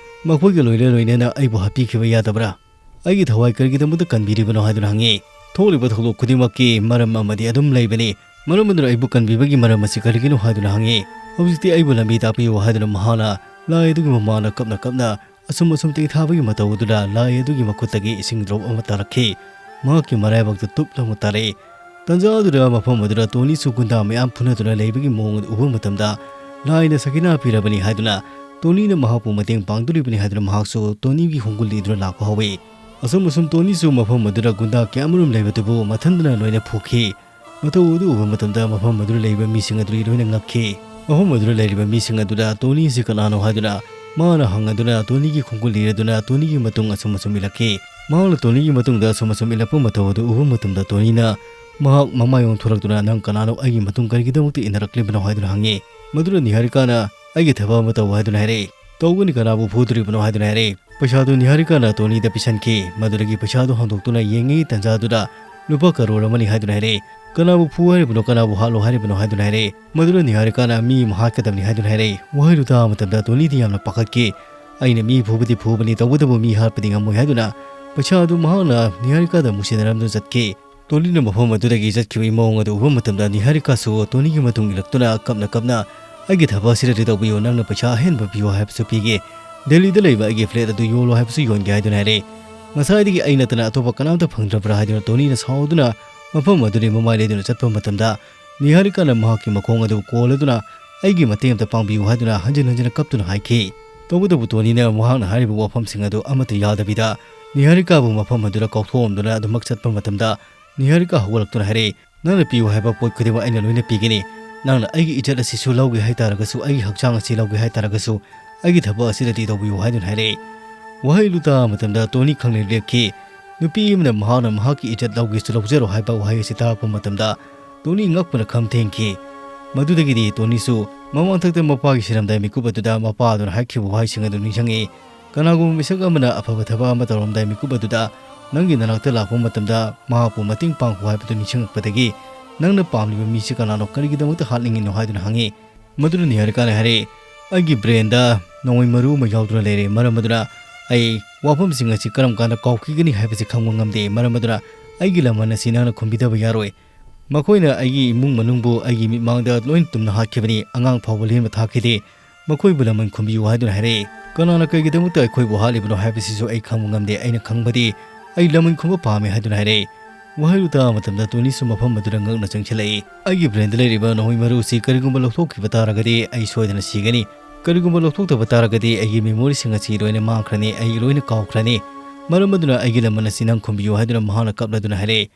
ꯃꯈꯣꯏꯒ ꯂꯣꯏꯅ ꯂꯣꯏꯅꯅ ꯑꯩꯕꯨ ꯍꯥꯠꯄꯤꯈꯤꯕ ꯌꯥꯗꯕ꯭ꯔꯥ? ꯑꯩꯒꯤ ꯊꯋꯥꯏ ꯀꯔꯤꯒꯤꯗꯃꯛꯇ ꯀꯟꯕꯤꯔꯤꯕꯅꯣ?" ꯍꯥꯏꯗꯨꯅ ꯍꯪꯉꯤ꯫ ꯊꯣꯛꯂꯤꯕ ꯊꯧꯗꯣꯛ ꯈꯨꯗꯤꯡꯃꯛꯀꯤ ꯃꯔꯝ ꯑꯃꯗꯤ ꯑꯗꯨꯝ ꯂꯩꯕꯅꯤ꯫ ꯃꯔꯝ ꯑꯗꯨꯅ ꯑꯩꯕꯨ ꯀꯟꯕꯤꯕꯒꯤ ꯃꯔꯝ ꯑꯁꯤ ꯀꯔꯤꯒꯤꯅꯣ ꯍꯥꯏꯗꯨꯅ ꯍꯪꯉꯤ꯫ "ꯍꯧꯖꯤꯛꯇꯤ ꯑꯩꯕꯨ ꯂꯝꯕꯤ ꯇꯥꯛꯄꯤꯌꯨ" ꯍꯥꯏꯗꯨꯅ ꯃꯍꯥꯛꯅ ꯂꯥꯏ ꯑꯗꯨꯒꯤ ꯃꯃꯥꯡꯗ ꯀꯞꯅ ꯀꯞꯅ ꯑꯁꯨꯝ ꯑꯁꯨꯝ ꯇꯦꯛꯊꯥꯕꯒꯤ ꯃꯇꯧ ꯑꯗꯨꯗ ꯂꯥꯏ ꯑꯗꯨꯒꯤ ꯃꯈꯨꯠꯇꯒꯤ ꯏꯁꯤꯡ ꯗ꯭ꯔꯣꯞ ꯑꯃ ꯇꯥꯔꯛꯈꯤ꯫ ꯃꯍꯥꯛꯀꯤ ꯃꯔꯥꯏꯕꯛꯇ ꯇꯨꯞ ꯂꯥꯎꯅ ꯇꯥꯔꯛꯏ꯫ ꯇꯟꯖꯥ ꯑꯗꯨꯗ ꯃꯐꯝ ꯑꯗꯨꯗ ꯇꯣꯅꯤꯁꯨ ꯒꯨꯟꯗꯥ ꯃꯌꯥꯝ ꯐꯨꯅꯗꯨꯅ ꯂꯩꯕꯒꯤ ꯃꯑꯣꯡ ꯑꯗꯨ ꯎꯕ ꯃꯇꯝꯗ ꯂꯥꯏꯅ ꯁꯈꯤꯅꯥ ꯄꯤꯔꯕꯅꯤ ꯍꯥꯏꯗꯨꯅ ꯇꯣꯅꯤꯅ ꯃꯍꯥꯛꯄꯨ ꯃꯇꯦꯡ ꯄꯥꯡꯗꯣꯔꯤꯕꯅꯤ ꯍꯥꯏꯗꯨꯅ ꯃꯍꯥꯛꯁꯨ ꯇꯣꯅꯤꯒꯤ ꯈꯣꯡꯒꯨꯜ ꯂꯤꯗꯨꯅ ꯂꯥꯛꯄ ꯍꯧꯏ꯫ ꯑꯁꯨꯝ ꯑꯁꯨꯝ ꯇꯣꯅꯤꯁꯨ ꯃꯐꯝ ꯑꯗꯨꯗ ꯒꯨꯟꯗꯥ ꯀꯌꯥꯃꯔꯨꯝ ꯂꯩꯕꯗꯨꯕꯨ ꯃꯊꯟꯗꯅ ꯂꯣꯏꯅ ꯐꯨꯈꯤ꯫ ꯃꯇꯧ ꯑꯗꯨ ꯎꯕ ꯃꯇꯝꯗ ꯃꯐꯝ ꯑꯗꯨꯗ ꯂꯩꯔꯤꯕ ꯃꯤꯁꯤꯡ ꯑꯗꯨꯗꯤ ꯂꯣꯏꯅ ꯉꯛꯈꯤ꯫ ꯃꯐꯝ ꯑꯗꯨꯗ ꯂꯩꯔꯤꯕ ꯃꯤꯁꯤꯡ ꯑꯗꯨꯗ ꯇꯣꯅꯤ ꯑꯁꯤ ꯀꯅꯥꯅꯣ ꯍꯥꯏꯗꯨꯅ ꯃꯥꯅ ꯍꯪꯉꯗꯨꯅ ꯇꯣꯅꯤꯒꯤ ꯈꯣꯡꯒꯨꯜ ꯂꯤꯔꯗꯨꯅ ꯇꯣꯅꯤꯒꯤ ꯃꯇꯨꯡ ꯑꯁꯨꯝ ꯑꯁꯨꯝ ꯏꯜꯂꯛꯈꯤ꯫ ꯃꯍꯥꯛꯅ ꯇꯣꯅꯤꯒꯤ ꯃꯇꯨꯡꯗ ꯑꯁꯨꯝ ꯑꯁꯨꯝ ꯏꯜꯂꯛꯄ ꯃꯇꯧ ꯑꯗꯨ ꯎꯕ ꯃꯇꯝꯗ ꯇꯣꯅꯤꯅ ꯃꯍꯥꯛ ꯃꯃꯥꯏ ꯑꯣꯟꯊꯣꯔꯛꯇꯨꯅ, "ꯅꯪ ꯀꯅꯥꯅꯣ? ꯑꯩꯒꯤ ꯃꯇꯨꯡ ꯀꯔꯤꯒꯤꯗꯃꯛꯇ ꯏꯟꯅꯔꯛꯂꯤꯕꯅꯣ?" ꯍꯥꯏꯗꯨꯅ ꯍꯪꯉꯤ꯫ ꯃꯗꯨꯗ ꯅꯤꯍꯥꯔꯤꯀꯥꯅ, "ꯑꯩꯒꯤ ꯊꯕꯛ ꯑꯃ ꯇꯧ" ꯍꯥꯏꯗꯨꯅ ꯍꯥꯏꯔꯛꯏ꯫ "ꯇꯧꯒꯅꯤ, ꯀꯅꯥꯕꯨ ꯐꯨꯗꯣꯔꯤꯕꯅꯣ?" ꯍꯥꯏꯗꯨꯅ ꯍꯥꯏꯔꯛꯏ꯫ ꯄꯩꯁꯥꯗꯨ ꯅꯤꯍꯥꯔꯤꯀꯥꯅ ꯇꯣꯅꯤꯗ ꯄꯤꯁꯟꯈꯤ꯫ ꯃꯗꯨꯗꯒꯤ ꯄꯩꯁꯥꯗꯨ ꯍꯥꯡꯗꯣꯛꯇꯨꯅ ꯌꯦꯡꯉꯤ, ꯇꯟꯖꯥꯗꯨꯗ ꯂꯨꯄꯥ ꯀꯔꯣꯔ ꯑꯃꯅꯤ ꯍꯥꯏꯗꯨꯅ ꯍꯥꯏꯔꯛꯏ꯫ "ꯀꯅꯥꯕꯨ ꯐꯨ ꯍꯥꯏꯔꯤꯕꯅꯣ, ꯀꯅꯥꯕꯨ ꯍꯥꯠꯂꯣ ꯍꯥꯏꯔꯤꯕꯅꯣ?" ꯍꯥꯏꯗꯨꯅ ꯍꯥꯏꯔꯛꯏ꯫ ꯃꯗꯨꯗ ꯅꯤꯍꯥꯔꯤꯀꯥꯅ ꯃꯤ ꯑꯃ ꯍꯥꯠꯀꯗꯕꯅꯤ ꯍꯥꯏꯗꯨꯅ ꯍꯥꯏꯔꯛꯏ꯫ ꯋꯥꯍꯩꯗꯨ ꯇꯥꯕ ꯃꯇꯝꯗ ꯇꯣꯅꯤꯗꯤ ꯌꯥꯝꯅ ꯄꯥꯈꯠꯈꯤ꯫ "ꯑꯩꯅ ꯃꯤ ꯐꯨꯕꯗꯤ ꯐꯨꯕꯅꯤ, ꯇꯧꯕꯇꯕꯨ ꯃꯤ ꯍꯥꯠꯄꯗꯤ ꯉꯝꯃꯣꯏ" ꯍꯥꯏꯗꯨꯅ ꯄꯩꯁꯥ ꯑꯗꯨ ꯃꯍꯥꯛꯅ ꯅꯤꯍꯥꯔꯤꯀꯥꯗ ꯑꯃꯨꯛ ꯁꯤꯟꯅꯔꯝꯗꯨꯅ ꯆꯠꯈꯤ꯫ ꯇꯣꯅꯤꯅ ꯃꯐꯝ ꯑꯗꯨꯗꯒꯤ ꯆꯠꯈꯤꯕꯒꯤ ꯃꯑꯣꯡ ꯑꯗꯨ ꯎꯕ ꯃꯇꯝꯗ ꯅꯤꯍꯥꯔꯤꯀꯥꯁꯨ ꯇꯣꯅꯤꯒꯤ ꯃꯇꯨꯡ ꯏꯜꯂꯛꯇꯨꯅ ꯀꯞꯅ ꯀꯞꯅ, "ꯑꯩꯒꯤ ꯊꯕꯛ ꯑꯁꯤꯗꯗꯤ ꯇꯧꯕꯤꯌꯨ, ꯅꯪꯅ ꯄꯩꯁꯥ ꯑꯍꯦꯟꯕ ꯄꯤꯌꯨ ꯍꯥꯏꯕꯁꯨ ꯄꯤꯒꯦ, ꯗꯦꯜꯂꯤꯗ ꯂꯩꯕ ꯑꯩꯒꯤ ꯐ꯭ꯂꯦꯠ ꯑꯗꯨ ꯌꯣꯜꯂꯣ ꯍꯥꯏꯕꯁꯨ ꯌꯣꯟꯒꯦ" ꯍꯥꯏꯗꯨꯅ ꯍꯥꯏꯔꯛꯏ꯫ "ꯉꯁꯥꯏꯗꯒꯤ ꯑꯩ ꯅꯠꯇꯅ ꯑꯇꯣꯞꯄ ꯀꯅꯥꯝꯇ ꯐꯪꯗ꯭ꯔꯕ꯭ꯔꯥ?" ꯍꯥꯏꯗꯨꯅ ꯇꯣꯅꯤꯅ ꯁꯥꯎꯗꯨꯅ ꯃꯐꯝ ꯑꯗꯨꯗꯒꯤ ꯃꯃꯥꯏ ꯂꯩꯗꯨꯅ ꯆꯠꯄ ꯃꯇꯝꯗ, ꯅꯤꯍꯥꯔꯤꯀꯥꯅ ꯃꯍꯥꯛꯀꯤ ꯃꯈꯣꯡ ꯑꯗꯨ ꯀꯣꯜꯂꯗꯨꯅ, "ꯑꯩꯒꯤ ꯃꯇꯦꯡ ꯑꯝꯇ ꯄꯥꯡꯕꯤꯌꯨ" ꯍꯥꯏꯗꯨꯅ ꯍꯟꯖꯤꯟ ꯍꯟꯖꯤꯟꯅ ꯀꯞꯇꯨꯅ ꯍꯥꯏꯈꯤ꯫ ꯇꯧꯕꯇꯕꯨ ꯇꯣꯅꯤꯅ ꯃꯍꯥꯛꯅ ꯍꯥꯏꯔꯤꯕ ꯋꯥꯐꯝꯁꯤꯡ ꯑꯗꯨ ꯑꯃꯠꯇ ꯌꯥꯗꯕꯤꯗ, ꯅꯤꯍꯥꯔꯤꯀꯥꯕꯨ ꯃꯐꯝ ꯑꯗꯨꯗ ꯀꯥꯎꯊꯣꯛꯑꯝꯗꯨꯅ ꯑꯗꯨꯃꯛ ꯆꯠꯄ ꯃꯇꯝꯗ, ꯅꯤꯍꯥꯔꯤꯀꯥ ꯍꯧꯒꯠꯂꯛꯇꯨꯅ ꯍꯥꯏꯔꯛꯏ, "ꯅꯪꯅ ꯄꯤꯌꯨ ꯍꯥꯏꯕ ꯄꯣꯠ ꯈꯨꯗꯤꯡꯃꯛ ꯑꯩꯅ ꯂꯣꯏꯅ ꯄꯤꯒꯅꯤ꯫ ꯅꯪꯅ ꯑꯩꯒꯤ ꯏꯖꯠ ꯑꯁꯤꯁꯨ ꯂꯧꯒꯦ ꯍꯥꯏ ꯇꯥꯔꯒꯁꯨ, ꯑꯩꯒꯤ ꯍꯛꯆꯥꯡ ꯑꯁꯤ ꯂꯧꯒꯦ ꯍꯥꯏ ꯇꯥꯔꯒꯁꯨ, ꯑꯩꯒꯤ ꯊꯕꯛ ꯑꯁꯤꯗꯗꯤ ꯇꯧꯕꯤꯌꯨ" ꯍꯥꯏꯗꯨꯅ ꯍꯥꯏꯔꯛꯏ꯫ ꯋꯥꯍꯩꯗꯨ ꯇꯥꯕ ꯃꯇꯝꯗ ꯇꯣꯅꯤ ꯈꯪꯂꯦ ꯂꯦꯞꯈꯤ꯫ ꯅꯨꯄꯤ ꯑꯃꯅ ꯃꯍꯥꯛꯅ ꯃꯍꯥꯛꯀꯤ ꯏꯖꯠ ꯂꯧꯒꯦꯁꯨ ꯂꯧꯖꯔꯣ ꯍꯥꯏꯕ ꯋꯥꯍꯩ ꯑꯁꯤ ꯇꯥꯔꯛꯄ ꯃꯇꯝꯗ, ꯇꯣꯅꯤ ꯉꯛꯄꯅ ꯈꯝ ꯊꯦꯡꯈꯤ꯫ ꯃꯗꯨꯗꯒꯤꯗꯤ ꯇꯣꯅꯤꯁꯨ ꯃꯃꯥꯡꯊꯛꯇ ꯃꯄꯥꯒꯤ ꯁꯤꯔꯝꯗꯥꯏ ꯃꯤꯀꯨꯞ ꯑꯗꯨꯗ ꯃꯄꯥ ꯑꯗꯨꯅ ꯍꯥꯏꯈꯤꯕ ꯋꯥꯍꯩꯁꯤꯡ ꯑꯗꯨ ꯅꯤꯡꯁꯤꯡꯉꯤ꯫ "ꯀꯅꯥꯒꯨꯝꯕ ꯃꯤꯁꯛ ꯑꯃꯅ ꯑꯐꯕ ꯊꯕꯛ ꯑꯃ ꯇꯧꯔꯝꯗꯥꯏ ꯃꯤꯀꯨꯞ ꯑꯗꯨꯗ ꯅꯪꯒꯤ ꯅꯅꯥꯛꯇ ꯂꯥꯛꯄ ꯃꯇꯝꯗ ꯃꯍꯥꯛꯄꯨ ꯃꯇꯦꯡ ꯄꯥꯡꯈꯣ" ꯍꯥꯏꯕꯗꯨ ꯅꯤꯡꯁꯤꯡꯉꯛꯄꯗꯒꯤ, "ꯅꯪꯅ ꯄꯥꯝꯂꯤꯕ ꯃꯤꯁꯤ ꯀꯅꯥꯅꯣ? ꯀꯔꯤꯒꯤꯗꯃꯛꯇ ꯍꯥꯠꯅꯤꯡꯉꯤꯅꯣ?" ꯍꯥꯏꯗꯨꯅ ꯍꯪꯉꯤ꯫ ꯃꯗꯨꯗ ꯅꯤꯍꯥꯔꯤꯀꯥꯅ ꯍꯥꯏꯔꯛꯏ, "ꯑꯩꯒꯤ ꯕ꯭ꯔꯦꯟꯗ ꯅꯣꯡꯃꯩ ꯃꯔꯨ ꯑꯃ ꯌꯥꯎꯗꯨꯅ ꯂꯩꯔꯦ꯫ ꯃꯔꯝ ꯑꯗꯨꯅ ꯑꯩ ꯋꯥꯐꯝꯁꯤꯡ ꯑꯁꯤ ꯀꯔꯝ ꯀꯥꯟꯗ ꯀꯥꯎꯈꯤꯒꯅꯤ ꯍꯥꯏꯕꯁꯤ ꯈꯪꯕ ꯉꯝꯗꯦ꯫ ꯃꯔꯝ ꯑꯗꯨꯅ ꯑꯩꯒꯤ ꯂꯃꯟ ꯑꯁꯤ ꯅꯪꯅ ꯈꯨꯝꯕꯤꯗꯕ ꯌꯥꯔꯣꯏ꯫ ꯃꯈꯣꯏꯅ ꯑꯩꯒꯤ ꯏꯃꯨꯡ ꯃꯅꯨꯡꯕꯨ ꯑꯩꯒꯤ ꯃꯤꯠꯃꯥꯡꯗ ꯂꯣꯏꯅ ꯇꯨꯝꯅ ꯍꯥꯠꯈꯤꯕꯅꯤ꯫ ꯑꯉꯥꯡ ꯐꯥꯎꯕ ꯂꯦꯝꯅ ꯊꯥꯈꯤꯗꯦ꯫ ꯃꯈꯣꯏꯕꯨ ꯂꯃꯟ ꯈꯨꯝꯕꯤꯌꯨ" ꯍꯥꯏꯗꯨꯅ ꯍꯥꯏꯔꯛꯏ꯫ "ꯀꯅꯥꯅ ꯀꯩꯒꯤꯗꯃꯛꯇ ꯑꯩꯈꯣꯏꯕꯨ ꯍꯥꯠꯂꯤꯕꯅꯣ ꯍꯥꯏꯕꯁꯤꯁꯨ ꯑꯩ ꯈꯪꯕ ꯉꯝꯗꯦ꯫ ꯑꯩꯅ ꯈꯪꯕꯗꯤ ꯑꯩ ꯂꯃꯟ ꯈꯨꯝꯕ ꯄꯥꯝꯃꯤ" ꯍꯥꯏꯗꯨꯅ ꯍꯥꯏꯔꯛꯏ꯫ ꯋꯥꯍꯩꯗꯨ ꯇꯥꯕ ꯃꯇꯝꯗ ꯇꯣꯅꯤꯁꯨ ꯃꯐꯝ ꯑꯗꯨꯗ ꯉꯛꯅ ꯆꯪꯁꯤꯜꯂꯛꯏ꯫ "ꯑꯩꯒꯤ ꯕ꯭ꯔꯦꯟꯗ ꯂꯩꯔꯤꯕ ꯅꯣꯡꯃꯩ ꯃꯔꯨꯁꯤ ꯀꯔꯤꯒꯨꯝꯕ ꯂꯧꯊꯣꯛꯈꯤꯕ ꯇꯥꯔꯒꯗꯤ ꯑꯩ ꯁꯣꯏꯗꯅ ꯁꯤꯒꯅꯤ꯫ ꯀꯔꯤꯒꯨꯝꯕ ꯂꯧꯊꯣꯛꯇꯕ ꯇꯥꯔꯒꯗꯤ ꯑꯩꯒꯤ ꯃꯦꯃꯣꯔꯤꯁꯤꯡ ꯑꯁꯤ ꯂꯣꯏꯅ ꯃꯥꯡꯈ꯭ꯔꯅꯤ, ꯑꯩ ꯂꯣꯏꯅ ꯀꯥꯎꯈ꯭ꯔꯅꯤ꯫ ꯃꯔꯝ ꯑꯗꯨꯅ ꯑꯩꯒꯤ ꯂꯃꯟ ꯑꯁꯤ ꯅꯪ ꯈꯨꯝꯕꯤꯌꯨ" ꯍꯥꯏꯗꯨꯅ ꯃꯍꯥꯛꯅ ꯀꯞꯂꯗꯨꯅ ꯍꯥꯏꯔꯛꯏ꯫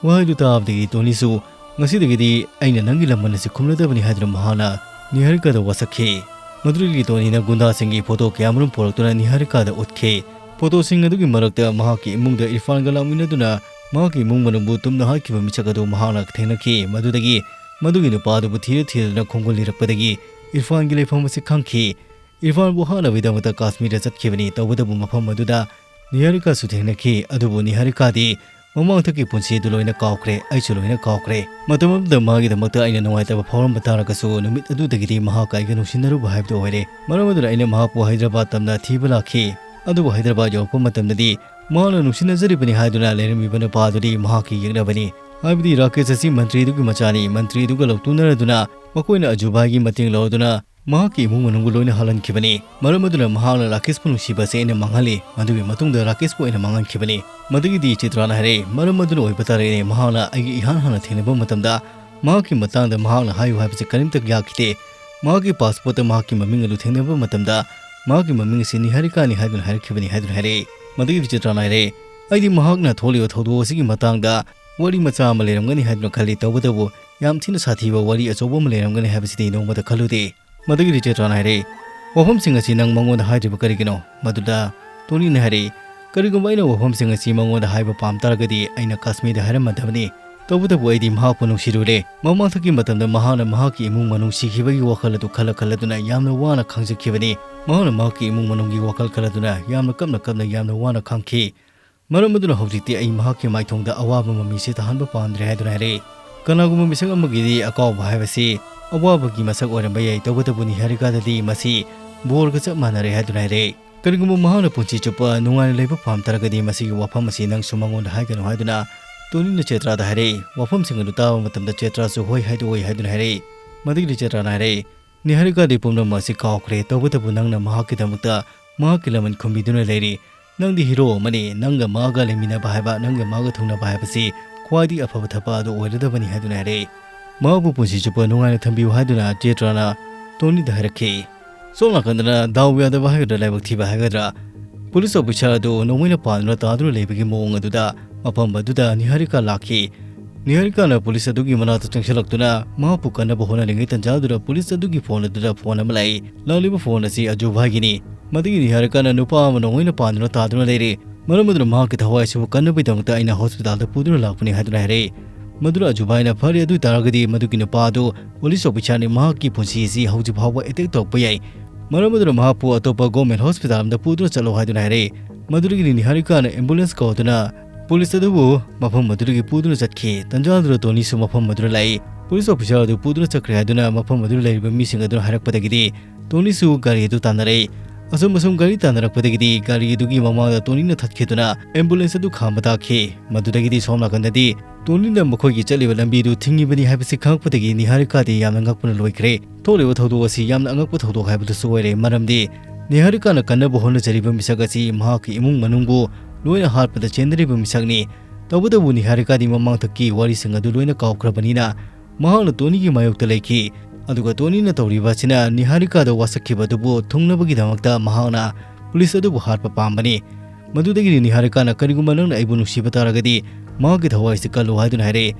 ꯋꯥꯍꯩꯗꯨ ꯇꯥꯕꯗꯒꯤ ꯇꯣꯅꯤꯁꯨ, "ꯉꯁꯤꯗꯒꯤꯗꯤ ꯑꯩꯅ ꯅꯪꯒꯤ ꯂꯃꯟ ꯑꯁꯤ ꯈꯨꯝꯂꯗꯕꯅꯤ" ꯍꯥꯏꯗꯨꯅ ꯃꯍꯥꯛꯅ ꯅꯤꯍꯥꯔꯤꯀꯥꯗ ꯋꯥꯁꯛꯈꯤ꯫ ꯃꯗꯨꯗꯒꯤ ꯇꯣꯅꯤꯅ ꯒꯨꯟꯗꯥꯁꯤꯡꯒꯤ ꯐꯣꯇꯣ ꯀꯌꯥꯃꯔꯨꯝ ꯄꯨꯔꯛꯇꯨꯅ ꯅꯤꯍꯥꯔꯤꯀꯥꯗ ꯎꯠꯈꯤ꯫ ꯐꯣꯇꯣꯁꯤꯡ ꯑꯗꯨꯒꯤ ꯃꯔꯛꯇ ꯃꯍꯥꯛꯀꯤ ꯏꯃꯨꯡꯗ ꯏꯔꯐꯥꯟꯒ ꯂꯥꯛꯃꯤꯟꯅꯗꯨꯅ ꯃꯍꯥꯛꯀꯤ ꯏꯃꯨꯡ ꯃꯅꯨꯡꯕꯨ ꯇꯨꯝꯅ ꯍꯥꯠꯈꯤꯕ ꯃꯤꯁꯛ ꯑꯗꯨ ꯃꯍꯥꯛꯅ ꯊꯦꯡꯅꯈꯤ꯫ ꯃꯗꯨꯗꯒꯤ ꯃꯗꯨꯒꯤ ꯅꯨꯄꯥ ꯑꯗꯨꯕꯨ ꯊꯤꯔ ꯊꯤꯔꯗꯨꯅ ꯈꯣꯡꯒꯨꯜ ꯂꯤꯔꯛꯄꯗꯒꯤ ꯏꯔꯐꯥꯟꯒꯤ ꯂꯩꯐꯝ ꯑꯁꯤ ꯈꯪꯈꯤ꯫ ꯏꯔꯐꯥꯟꯕꯨ ꯍꯥꯠꯅꯕꯒꯤꯗꯃꯛꯇ ꯀꯥꯁꯃꯤꯔꯗ ꯆꯠꯈꯤꯕꯅꯤ꯫ ꯇꯧꯕꯇꯕꯨ ꯃꯐꯝ ꯑꯗꯨꯗ ꯅꯤꯍꯥꯔꯤꯀꯥꯁꯨ ꯊꯦꯡꯅꯈꯤ꯫ ꯑꯗꯨꯕꯨ ꯅꯤꯍꯥꯔꯤꯀꯥꯗꯤ ꯃꯃꯥꯡꯊꯛꯀꯤ ꯄꯨꯟꯁꯤ ꯑꯗꯨ ꯂꯣꯏꯅ ꯀꯥꯎꯈ꯭ꯔꯦ, ꯑꯩꯁꯨ ꯂꯣꯏꯅ ꯀꯥꯎꯈ꯭ꯔꯦ꯫ ꯃꯇꯝ ꯑꯃꯗ ꯃꯥꯒꯤꯗꯃꯛꯇ ꯑꯩꯅ ꯅꯨꯡꯉꯥꯏꯇꯕ ꯐꯥꯎꯔꯝꯕ ꯇꯥꯔꯒꯁꯨ, ꯅꯨꯃꯤꯠ ꯑꯗꯨꯗꯒꯤꯗꯤ ꯃꯍꯥꯛꯀ ꯑꯩꯒ ꯅꯨꯡꯁꯤꯅꯔꯨꯕ ꯍꯥꯏꯕꯗꯨ ꯑꯣꯏꯔꯦ꯫ ꯃꯔꯝ ꯑꯗꯨꯅ ꯑꯩꯅ ꯃꯍꯥꯛꯄꯨ ꯍꯥꯏꯗ꯭ꯔꯕꯥꯗ ꯇꯝꯅ ꯊꯤꯕ ꯂꯥꯛꯈꯤ꯫ ꯑꯗꯨꯕꯨ ꯍꯥꯏꯗ꯭ꯔꯕꯥꯗ ꯌꯧꯔꯛꯄ ꯃꯇꯝꯗꯗꯤ ꯃꯍꯥꯛꯅ ꯅꯨꯡꯁꯤꯅꯖꯔꯤꯕꯅꯤ ꯍꯥꯏꯗꯨꯅ ꯂꯩꯔꯝꯃꯤꯕ ꯅꯨꯄꯥ ꯑꯗꯨꯗꯤ ꯃꯍꯥꯛꯀꯤ ꯌꯦꯛꯅꯕꯅꯤ꯫ ꯍꯥꯏꯕꯗꯤ ꯔꯥꯀꯦꯁ ꯑꯁꯤ ꯃꯟꯇ꯭ꯔꯤ ꯑꯗꯨꯒꯤ ꯃꯆꯥꯅꯤ꯫ ꯃꯟꯇ꯭ꯔꯤ ꯑꯗꯨꯒ ꯂꯧꯇꯨꯅꯔꯗꯨꯅ ꯃꯈꯣꯏꯅ ꯑꯖꯨꯚꯥꯏꯒꯤ ꯃꯇꯦꯡ ꯂꯧꯔꯗꯨꯅ ꯃꯍꯥꯛꯀꯤ ꯏꯃꯨꯡ ꯃꯅꯨꯡꯕꯨ ꯂꯣꯏꯅ ꯍꯥꯜꯍꯟꯈꯤꯕꯅꯤ꯫ ꯃꯔꯝ ꯑꯗꯨꯅ ꯃꯍꯥꯛꯅ ꯔꯥꯀꯦꯁꯄꯨ ꯅꯨꯡꯁꯤꯕ ꯑꯁꯤ ꯑꯩꯅ ꯃꯥꯡꯍꯜꯂꯤ꯫ ꯃꯗꯨꯒꯤ ꯃꯇꯨꯡꯗ ꯔꯥꯀꯦꯁꯄꯨ ꯑꯩꯅ ꯃꯥꯡꯍꯟꯈꯤꯕꯅꯤ꯫ ꯃꯗꯨꯒꯤꯗꯤ ꯆꯤꯇ꯭ꯔꯥꯅ ꯍꯥꯏꯔꯛꯏ, "ꯃꯔꯝ ꯑꯗꯨꯅ ꯑꯣꯏꯕ ꯇꯥꯔꯦꯅꯦ, ꯃꯍꯥꯛꯅ ꯑꯩꯒ ꯏꯍꯥꯟ ꯍꯥꯟꯅ ꯊꯦꯡꯅꯕ ꯃꯇꯝꯗ ꯃꯍꯥꯛꯀꯤ ꯃꯇꯥꯡꯗ ꯃꯍꯥꯛꯅ ꯍꯥꯏꯌꯨ ꯍꯥꯏꯕꯁꯤ ꯀꯔꯤꯝꯇ ꯌꯥꯈꯤꯗꯦ꯫ ꯃꯍꯥꯛꯀꯤ ꯄꯥꯁꯄꯣꯔꯠꯇ ꯃꯍꯥꯛꯀꯤ ꯃꯃꯤꯡ ꯑꯗꯨ ꯊꯦꯡꯅꯕ ꯃꯇꯝꯗ ꯃꯍꯥꯛꯀꯤ ꯃꯃꯤꯡ ꯑꯁꯤ ꯅꯤꯍꯥꯔꯤꯀꯥꯅꯤ ꯍꯥꯏꯗꯨꯅ ꯍꯥꯏꯔꯛꯈꯤꯕꯅꯤ" ꯍꯥꯏꯗꯨꯅ ꯍꯥꯏꯔꯛꯏ꯫ ꯃꯗꯨꯒꯤꯗꯤ ꯆꯤꯇ꯭ꯔꯥꯅ ꯍꯥꯏꯔꯛꯏ, "ꯑꯩꯗꯤ ꯃꯍꯥꯛꯅ ꯊꯣꯛꯂꯤꯕ ꯊꯧꯗꯣꯛ ꯑꯁꯤꯒꯤ ꯃꯇꯥꯡꯗ ꯋꯥꯔꯤ ꯃꯆꯥ ꯑꯃ ꯂꯩꯔꯝꯒꯅꯤ ꯍꯥꯏꯗꯨꯅ ꯈꯜꯂꯤ, ꯇꯧꯕꯇꯕꯨ ꯌꯥꯝ ꯊꯤꯅ ꯁꯥꯊꯤꯕ ꯋꯥꯔꯤ ꯑꯆꯧꯕ ꯑꯃ ꯂꯩꯔꯝꯒꯅꯤ ꯍꯥꯏꯕꯁꯤꯗꯤ ꯅꯣꯡꯃꯇ ꯈꯜꯂꯨꯗꯦ"꯫ ꯃꯗꯨꯒꯤꯗꯤ ꯆꯤꯇ꯭ꯔꯥꯅ ꯍꯥꯏꯔꯛꯏ, "ꯋꯥꯐꯝꯁꯤꯡ ꯑꯁꯤ ꯅꯪ ꯃꯉꯣꯟꯗ ꯍꯥꯏꯗ꯭ꯔꯤꯕ ꯀꯔꯤꯒꯤꯅꯣ?" ꯃꯗꯨꯗ ꯇꯣꯅꯤꯅ ꯍꯥꯏꯔꯛꯏ, "ꯀꯔꯤꯒꯨꯝꯕ ꯑꯩꯅ ꯋꯥꯐꯝꯁꯤꯡ ꯑꯁꯤ ꯃꯉꯣꯟꯗ ꯍꯥꯏꯕ ꯄꯥꯝ ꯇꯥꯔꯒꯗꯤ ꯑꯩꯅ ꯀꯥꯁꯃꯤꯔꯗ ꯍꯥꯏꯔꯝꯃꯗꯕꯅꯤ꯫ ꯇꯧꯕꯇꯕꯨ ꯑꯩꯗꯤ ꯃꯍꯥꯛꯄꯨ ꯅꯨꯡꯁꯤꯔꯨꯔꯦ꯫ ꯃꯃꯥꯡꯊꯛꯀꯤ ꯃꯇꯝꯗ ꯃꯍꯥꯛꯅ ꯃꯍꯥꯛꯀꯤ ꯏꯃꯨꯡ ꯃꯅꯨꯡ ꯁꯤꯈꯤꯕꯒꯤ ꯋꯥꯈꯜ ꯑꯗꯨ ꯈꯜꯂ ꯈꯜꯂꯗꯨꯅ ꯌꯥꯝꯅ ꯋꯥꯅ ꯈꯥꯡꯖꯈꯤꯕꯅꯤ꯫ ꯃꯍꯥꯛꯅ ꯃꯍꯥꯛꯀꯤ ꯏꯃꯨꯡ ꯃꯅꯨꯡꯒꯤ ꯋꯥꯈꯜ ꯈꯜꯂꯗꯨꯅ ꯌꯥꯝꯅ ꯀꯞꯅ ꯀꯞꯅ ꯌꯥꯝꯅ ꯋꯥꯅ ꯈꯥꯡꯈꯤ꯫ ꯃꯔꯝ ꯑꯗꯨꯅ ꯍꯧꯖꯤꯛꯇꯤ ꯑꯩ ꯃꯍꯥꯛꯀꯤ ꯃꯥꯏꯊꯣꯡꯗ ꯑꯋꯥꯕ ꯃꯃꯤꯁꯦ ꯇꯥꯍꯟꯕ ꯄꯥꯝꯗ꯭ꯔꯦ" ꯍꯥꯏꯗꯨꯅ ꯍꯥꯏꯔꯛꯏ꯫ ꯀꯅꯥꯒꯨꯝꯕ ꯃꯤꯁꯛ ꯑꯃꯒꯤꯗꯤ ꯑꯀꯥꯎꯕ ꯍꯥꯏꯕꯁꯤ ꯑꯋꯥꯕꯒꯤ ꯃꯁꯛ ꯑꯣꯏꯔꯝꯕ ꯌꯥꯏ, ꯇꯧꯕꯇꯕꯨ ꯅꯤꯍꯥꯔꯤꯀꯥꯗꯗꯤ ꯃꯁꯤ ꯕꯣꯔꯒ ꯆꯞ ꯃꯥꯟꯅꯔꯦ ꯍꯥꯏꯗꯨꯅ ꯍꯥꯏꯔꯛꯏ꯫ "ꯀꯔꯤꯒꯨꯝꯕ ꯃꯍꯥꯛꯅ ꯄꯨꯟꯁꯤ ꯆꯨꯞꯄ ꯅꯨꯡꯉꯥꯏꯅ ꯂꯩꯕ ꯄꯥꯝ ꯇꯥꯔꯒꯗꯤ ꯃꯁꯤꯒꯤ ꯋꯥꯐꯝ ꯑꯁꯤ ꯅꯪꯁꯨ ꯃꯉꯣꯟꯗ ꯍꯥꯏꯒꯅꯨ" ꯍꯥꯏꯗꯨꯅ ꯇꯣꯅꯤꯅ ꯆꯦꯇ꯭ꯔꯥꯗ ꯍꯥꯏꯔꯛꯏ꯫ ꯋꯥꯐꯝꯁꯤꯡ ꯑꯗꯨ ꯇꯥꯕ ꯃꯇꯝꯗ ꯆꯦꯇ꯭ꯔꯥꯁꯨ "ꯍꯣꯏ" ꯍꯥꯏꯗꯣ "ꯑꯣꯏ" ꯍꯥꯏꯗꯨꯅ ꯍꯥꯏꯔꯛꯏ꯫ ꯃꯗꯨꯒꯤꯗꯤ ꯆꯦꯇ꯭ꯔꯥꯅ ꯍꯥꯏꯔꯛꯏ, "ꯅꯤꯍꯥꯔꯤꯀꯥꯗꯤ ꯄꯨꯝꯅꯃꯛ ꯑꯁꯤ ꯀꯥꯎꯈ꯭ꯔꯦ, ꯇꯧꯕꯇꯕꯨ ꯅꯪꯅ ꯃꯍꯥꯛꯀꯤꯗꯃꯛꯇ ꯃꯍꯥꯛꯀꯤ ꯂꯃꯟ ꯈꯨꯝꯕꯤꯗꯨꯅ ꯂꯩꯔꯤ꯫ ꯅꯪꯗꯤ ꯍꯤꯔꯣ ꯑꯃꯅꯤ, ꯅꯪꯒ ꯃꯥꯒ ꯂꯩꯃꯤꯟꯅꯕ ꯍꯥꯏꯕ, ꯅꯪꯒ ꯃꯥꯒ ꯊꯨꯡꯅꯕ ꯍꯥꯏꯕꯁꯤ ꯈ꯭ꯋꯥꯏꯗꯒꯤ ꯑꯐꯕ ꯊꯕꯛ ꯑꯗꯨ ꯑꯣꯏꯔꯗꯕꯅꯤ" ꯍꯥꯏꯗꯨꯅ ꯍꯥꯏꯔꯛꯏ꯫ "ꯃꯍꯥꯛꯄꯨ ꯄꯨꯟꯁꯤ ꯆꯨꯞꯄ ꯅꯨꯡꯉꯥꯏꯅ ꯊꯝꯕꯤꯌꯨ" ꯍꯥꯏꯗꯨꯅ ꯆꯦꯇ꯭ꯔꯥꯅ ꯇꯣꯅꯤꯗ ꯍꯥꯏꯔꯛꯈꯤ꯫ ꯁꯣꯝ ꯅꯥꯀꯟꯗꯅ ꯗꯥꯎ ꯌꯥꯗꯕ ꯍꯥꯏꯒꯗ꯭ꯔꯥ, ꯂꯥꯏꯕꯛ ꯊꯤꯕ ꯍꯥꯏꯒꯗ꯭ꯔꯥ, ꯄꯨꯂꯤꯁ ꯑꯣꯐꯤꯁꯥꯔ ꯑꯗꯨ ꯅꯣꯡꯃꯩꯅ ꯄꯥꯟꯗꯨꯅ ꯇꯥꯗꯨꯅ ꯂꯩꯕꯒꯤ ꯃꯑꯣꯡ ꯑꯗꯨꯗ ꯃꯐꯝ ꯑꯗꯨꯗ ꯅꯤꯍꯥꯔꯤꯀꯥ ꯂꯥꯛꯈꯤ꯫ ꯅꯤꯍꯥꯔꯤꯀꯥꯅ ꯄꯨꯂꯤꯁ ꯑꯗꯨꯒꯤ ꯃꯅꯥꯛꯇ ꯆꯪꯁꯤꯜꯂꯛꯇꯨꯅ ꯃꯍꯥꯛꯄꯨ ꯀꯟꯅꯕ ꯍꯣꯠꯅꯔꯤꯉꯩ ꯇꯟꯖꯥꯗꯨꯗ ꯄꯨꯂꯤꯁ ꯑꯗꯨꯒꯤ ꯐꯣꯟ ꯑꯗꯨꯗ ꯐꯣꯟ ꯑꯃ ꯂꯥꯛꯏ꯫ ꯂꯥꯛꯂꯤꯕ ꯐꯣꯟ ꯑꯁꯤ ꯑꯖꯨꯚꯥꯏꯒꯤꯅꯤ꯫ ꯃꯗꯨꯒꯤ ꯅꯤꯍꯥꯔꯤꯀꯥꯅ ꯅꯨꯄꯥ ꯑꯃ ꯅꯣꯡꯃꯩꯅ ꯄꯥꯟꯗꯨꯅ ꯇꯥꯗꯨꯅ ꯂꯩꯔꯤ꯫ ꯃꯔꯝ ꯑꯗꯨꯅ ꯃꯍꯥꯛꯀꯤ ꯊꯋꯥꯏ ꯑꯁꯤꯕꯨ ꯀꯟꯅꯕꯒꯤꯗꯃꯛꯇ ꯑꯩꯅ ꯍꯣꯁꯄꯤꯇꯥꯜꯗ ꯄꯨꯗꯨꯅ ꯂꯥꯛꯄꯅꯤ ꯍꯥꯏꯗꯨꯅ ꯍꯥꯏꯔꯛꯏ꯫ ꯃꯗꯨꯗ ꯑꯖꯨꯕꯥꯏꯅ, "ꯐꯔꯦ, ꯑꯗꯨ ꯑꯣꯏꯇꯥꯔꯒꯗꯤ ꯃꯗꯨꯒꯤ ꯅꯨꯄꯥ ꯑꯗꯨ ꯄꯨꯂꯤꯁ ꯑꯣꯐꯤꯁꯥꯔꯅꯤ, ꯃꯍꯥꯛꯀꯤ ꯄꯨꯟꯁꯤ ꯑꯁꯤ ꯍꯧꯖꯤꯛ ꯐꯥꯎꯕ ꯑꯦꯇꯦꯛ ꯇꯧꯔꯛꯄ ꯌꯥꯏ, ꯃꯔꯝ ꯑꯗꯨꯅ ꯃꯍꯥꯛꯄꯨ ꯑꯇꯣꯞꯄ ꯒꯣꯔꯃꯦꯟ ꯍꯣꯁꯄꯤꯇꯥꯜ ꯑꯃꯗ ꯄꯨꯗꯨꯅ ꯆꯠꯂꯣ" ꯍꯥꯏꯗꯨꯅ ꯍꯥꯏꯔꯛꯏ꯫ ꯃꯗꯨꯗꯒꯤꯗꯤ ꯅꯤꯍꯥꯔꯤꯀꯥꯅ ꯑꯦꯝꯕꯨꯂꯦꯟꯁ ꯀꯧꯗꯨꯅ ꯄꯨꯂꯤꯁ ꯑꯗꯨꯕꯨ ꯃꯐꯝ ꯑꯗꯨꯗꯒꯤ ꯄꯨꯗꯨꯅ ꯆꯠꯈꯤ꯫ ꯇꯟꯖꯥ ꯑꯗꯨꯗ ꯇꯣꯅꯤꯁꯨ ꯃꯐꯝ ꯑꯗꯨꯗ ꯂꯥꯛꯏ꯫ ꯄꯨꯂꯤꯁ ꯑꯣꯐꯤꯁꯥꯔ ꯑꯗꯨ ꯄꯨꯗꯨꯅ ꯆꯠꯈ꯭ꯔꯦ ꯍꯥꯏꯗꯨꯅ ꯃꯐꯝ ꯑꯗꯨꯗ ꯂꯩꯔꯤꯕ ꯃꯤꯁꯤꯡ ꯑꯗꯨꯅ ꯍꯥꯏꯔꯛꯄꯗꯒꯤꯗꯤ ꯇꯣꯅꯤꯁꯨ ꯒꯥꯔꯤ ꯑꯗꯨ ꯇꯥꯟꯅꯔꯛꯏ꯫ ꯑꯁꯨꯝ ꯑꯁꯨꯝ ꯒꯥꯔꯤ ꯇꯥꯟꯅꯔꯛꯄꯗꯒꯤꯗꯤ ꯒꯥꯔꯤ ꯑꯗꯨꯒꯤ ꯃꯃꯥꯡꯗ ꯇꯣꯅꯤꯅ ꯊꯠꯈꯤꯗꯨꯅ ꯑꯦꯝꯕꯨꯂꯦꯟꯁ ꯑꯗꯨ ꯈꯥꯝꯕ ꯇꯥꯈꯤ꯫ ꯃꯗꯨꯗꯒꯤꯗꯤ ꯁꯣꯝ ꯅꯥꯀꯟꯗꯗꯤ ꯇꯣꯅꯤꯅ ꯃꯈꯣꯏꯒꯤ ꯆꯠꯂꯤꯕ ꯂꯝꯕꯤꯗꯨ ꯊꯤꯡꯉꯤꯕꯅꯤ ꯍꯥꯏꯕꯁꯤ ꯈꯪꯂꯛꯄꯗꯒꯤ ꯅꯤꯍꯥꯔꯤꯀꯥꯗꯤ ꯌꯥꯝꯅ ꯉꯛꯄꯅ ꯂꯣꯏꯈ꯭ꯔꯦ꯫ ꯊꯣꯛꯂꯤꯕ ꯊꯧꯗꯣꯛ ꯑꯁꯤ ꯌꯥꯝꯅ ꯑꯉꯛꯄ ꯊꯧꯗꯣꯛ ꯍꯥꯏꯕꯗꯨꯁꯨ ꯑꯣꯏꯔꯦ, ꯃꯔꯝꯗꯤ ꯅꯤꯍꯥꯔꯤꯀꯥꯅ ꯀꯟꯅꯕ ꯍꯣꯠꯅꯖꯔꯤꯕ ꯃꯤꯁꯛ ꯑꯁꯤ ꯃꯍꯥꯛꯀꯤ ꯏꯃꯨꯡ ꯃꯅꯨꯡꯕꯨ ꯂꯣꯏꯅ ꯍꯥꯠꯄꯗ ꯆꯦꯟꯅꯔꯤꯕ ꯃꯤꯁꯛꯅꯤ꯫ ꯇꯧꯕꯇꯕꯨ ꯅꯤꯍꯥꯔꯤꯀꯥꯗꯤ ꯃꯃꯥꯡꯊꯛꯀꯤ ꯋꯥꯔꯤꯁꯤꯡ ꯑꯗꯨ ꯂꯣꯏꯅ ꯀꯥꯎꯈ꯭ꯔꯕꯅꯤꯅ ꯃꯍꯥꯛꯅ ꯇꯣꯅꯤꯒꯤ ꯃꯥꯌꯣꯛꯇ ꯂꯩꯈꯤ꯫ ꯑꯗꯨꯒ ꯇꯣꯅꯤꯅ ꯇꯧꯔꯤꯕ ꯑꯁꯤꯅ ꯅꯤꯍꯥꯔꯤꯀꯥꯗ ꯋꯥꯁꯛꯈꯤꯕ ꯑꯗꯨꯕꯨ ꯊꯨꯡꯅꯕꯒꯤꯗꯃꯛꯇ ꯃꯍꯥꯛꯅ ꯄꯨꯂꯤꯁ ꯑꯗꯨꯕꯨ ꯍꯥꯠꯄ ꯄꯥꯝꯕꯅꯤ꯫ ꯃꯗꯨꯗꯒꯤꯗꯤ ꯅꯤꯍꯥꯔꯤꯀꯥꯅ, "ꯀꯔꯤꯒꯨꯝꯕ ꯅꯪꯅ ꯑꯩꯕꯨ ꯅꯨꯡꯁꯤꯕ ꯇꯥꯔꯒꯗꯤ ꯃꯍꯥꯛꯀꯤ ꯊꯋꯥꯏꯁꯤ ꯀꯜꯂꯨ" ꯍꯥꯏꯗꯨꯅ ꯍꯥꯏꯔꯛꯏ꯫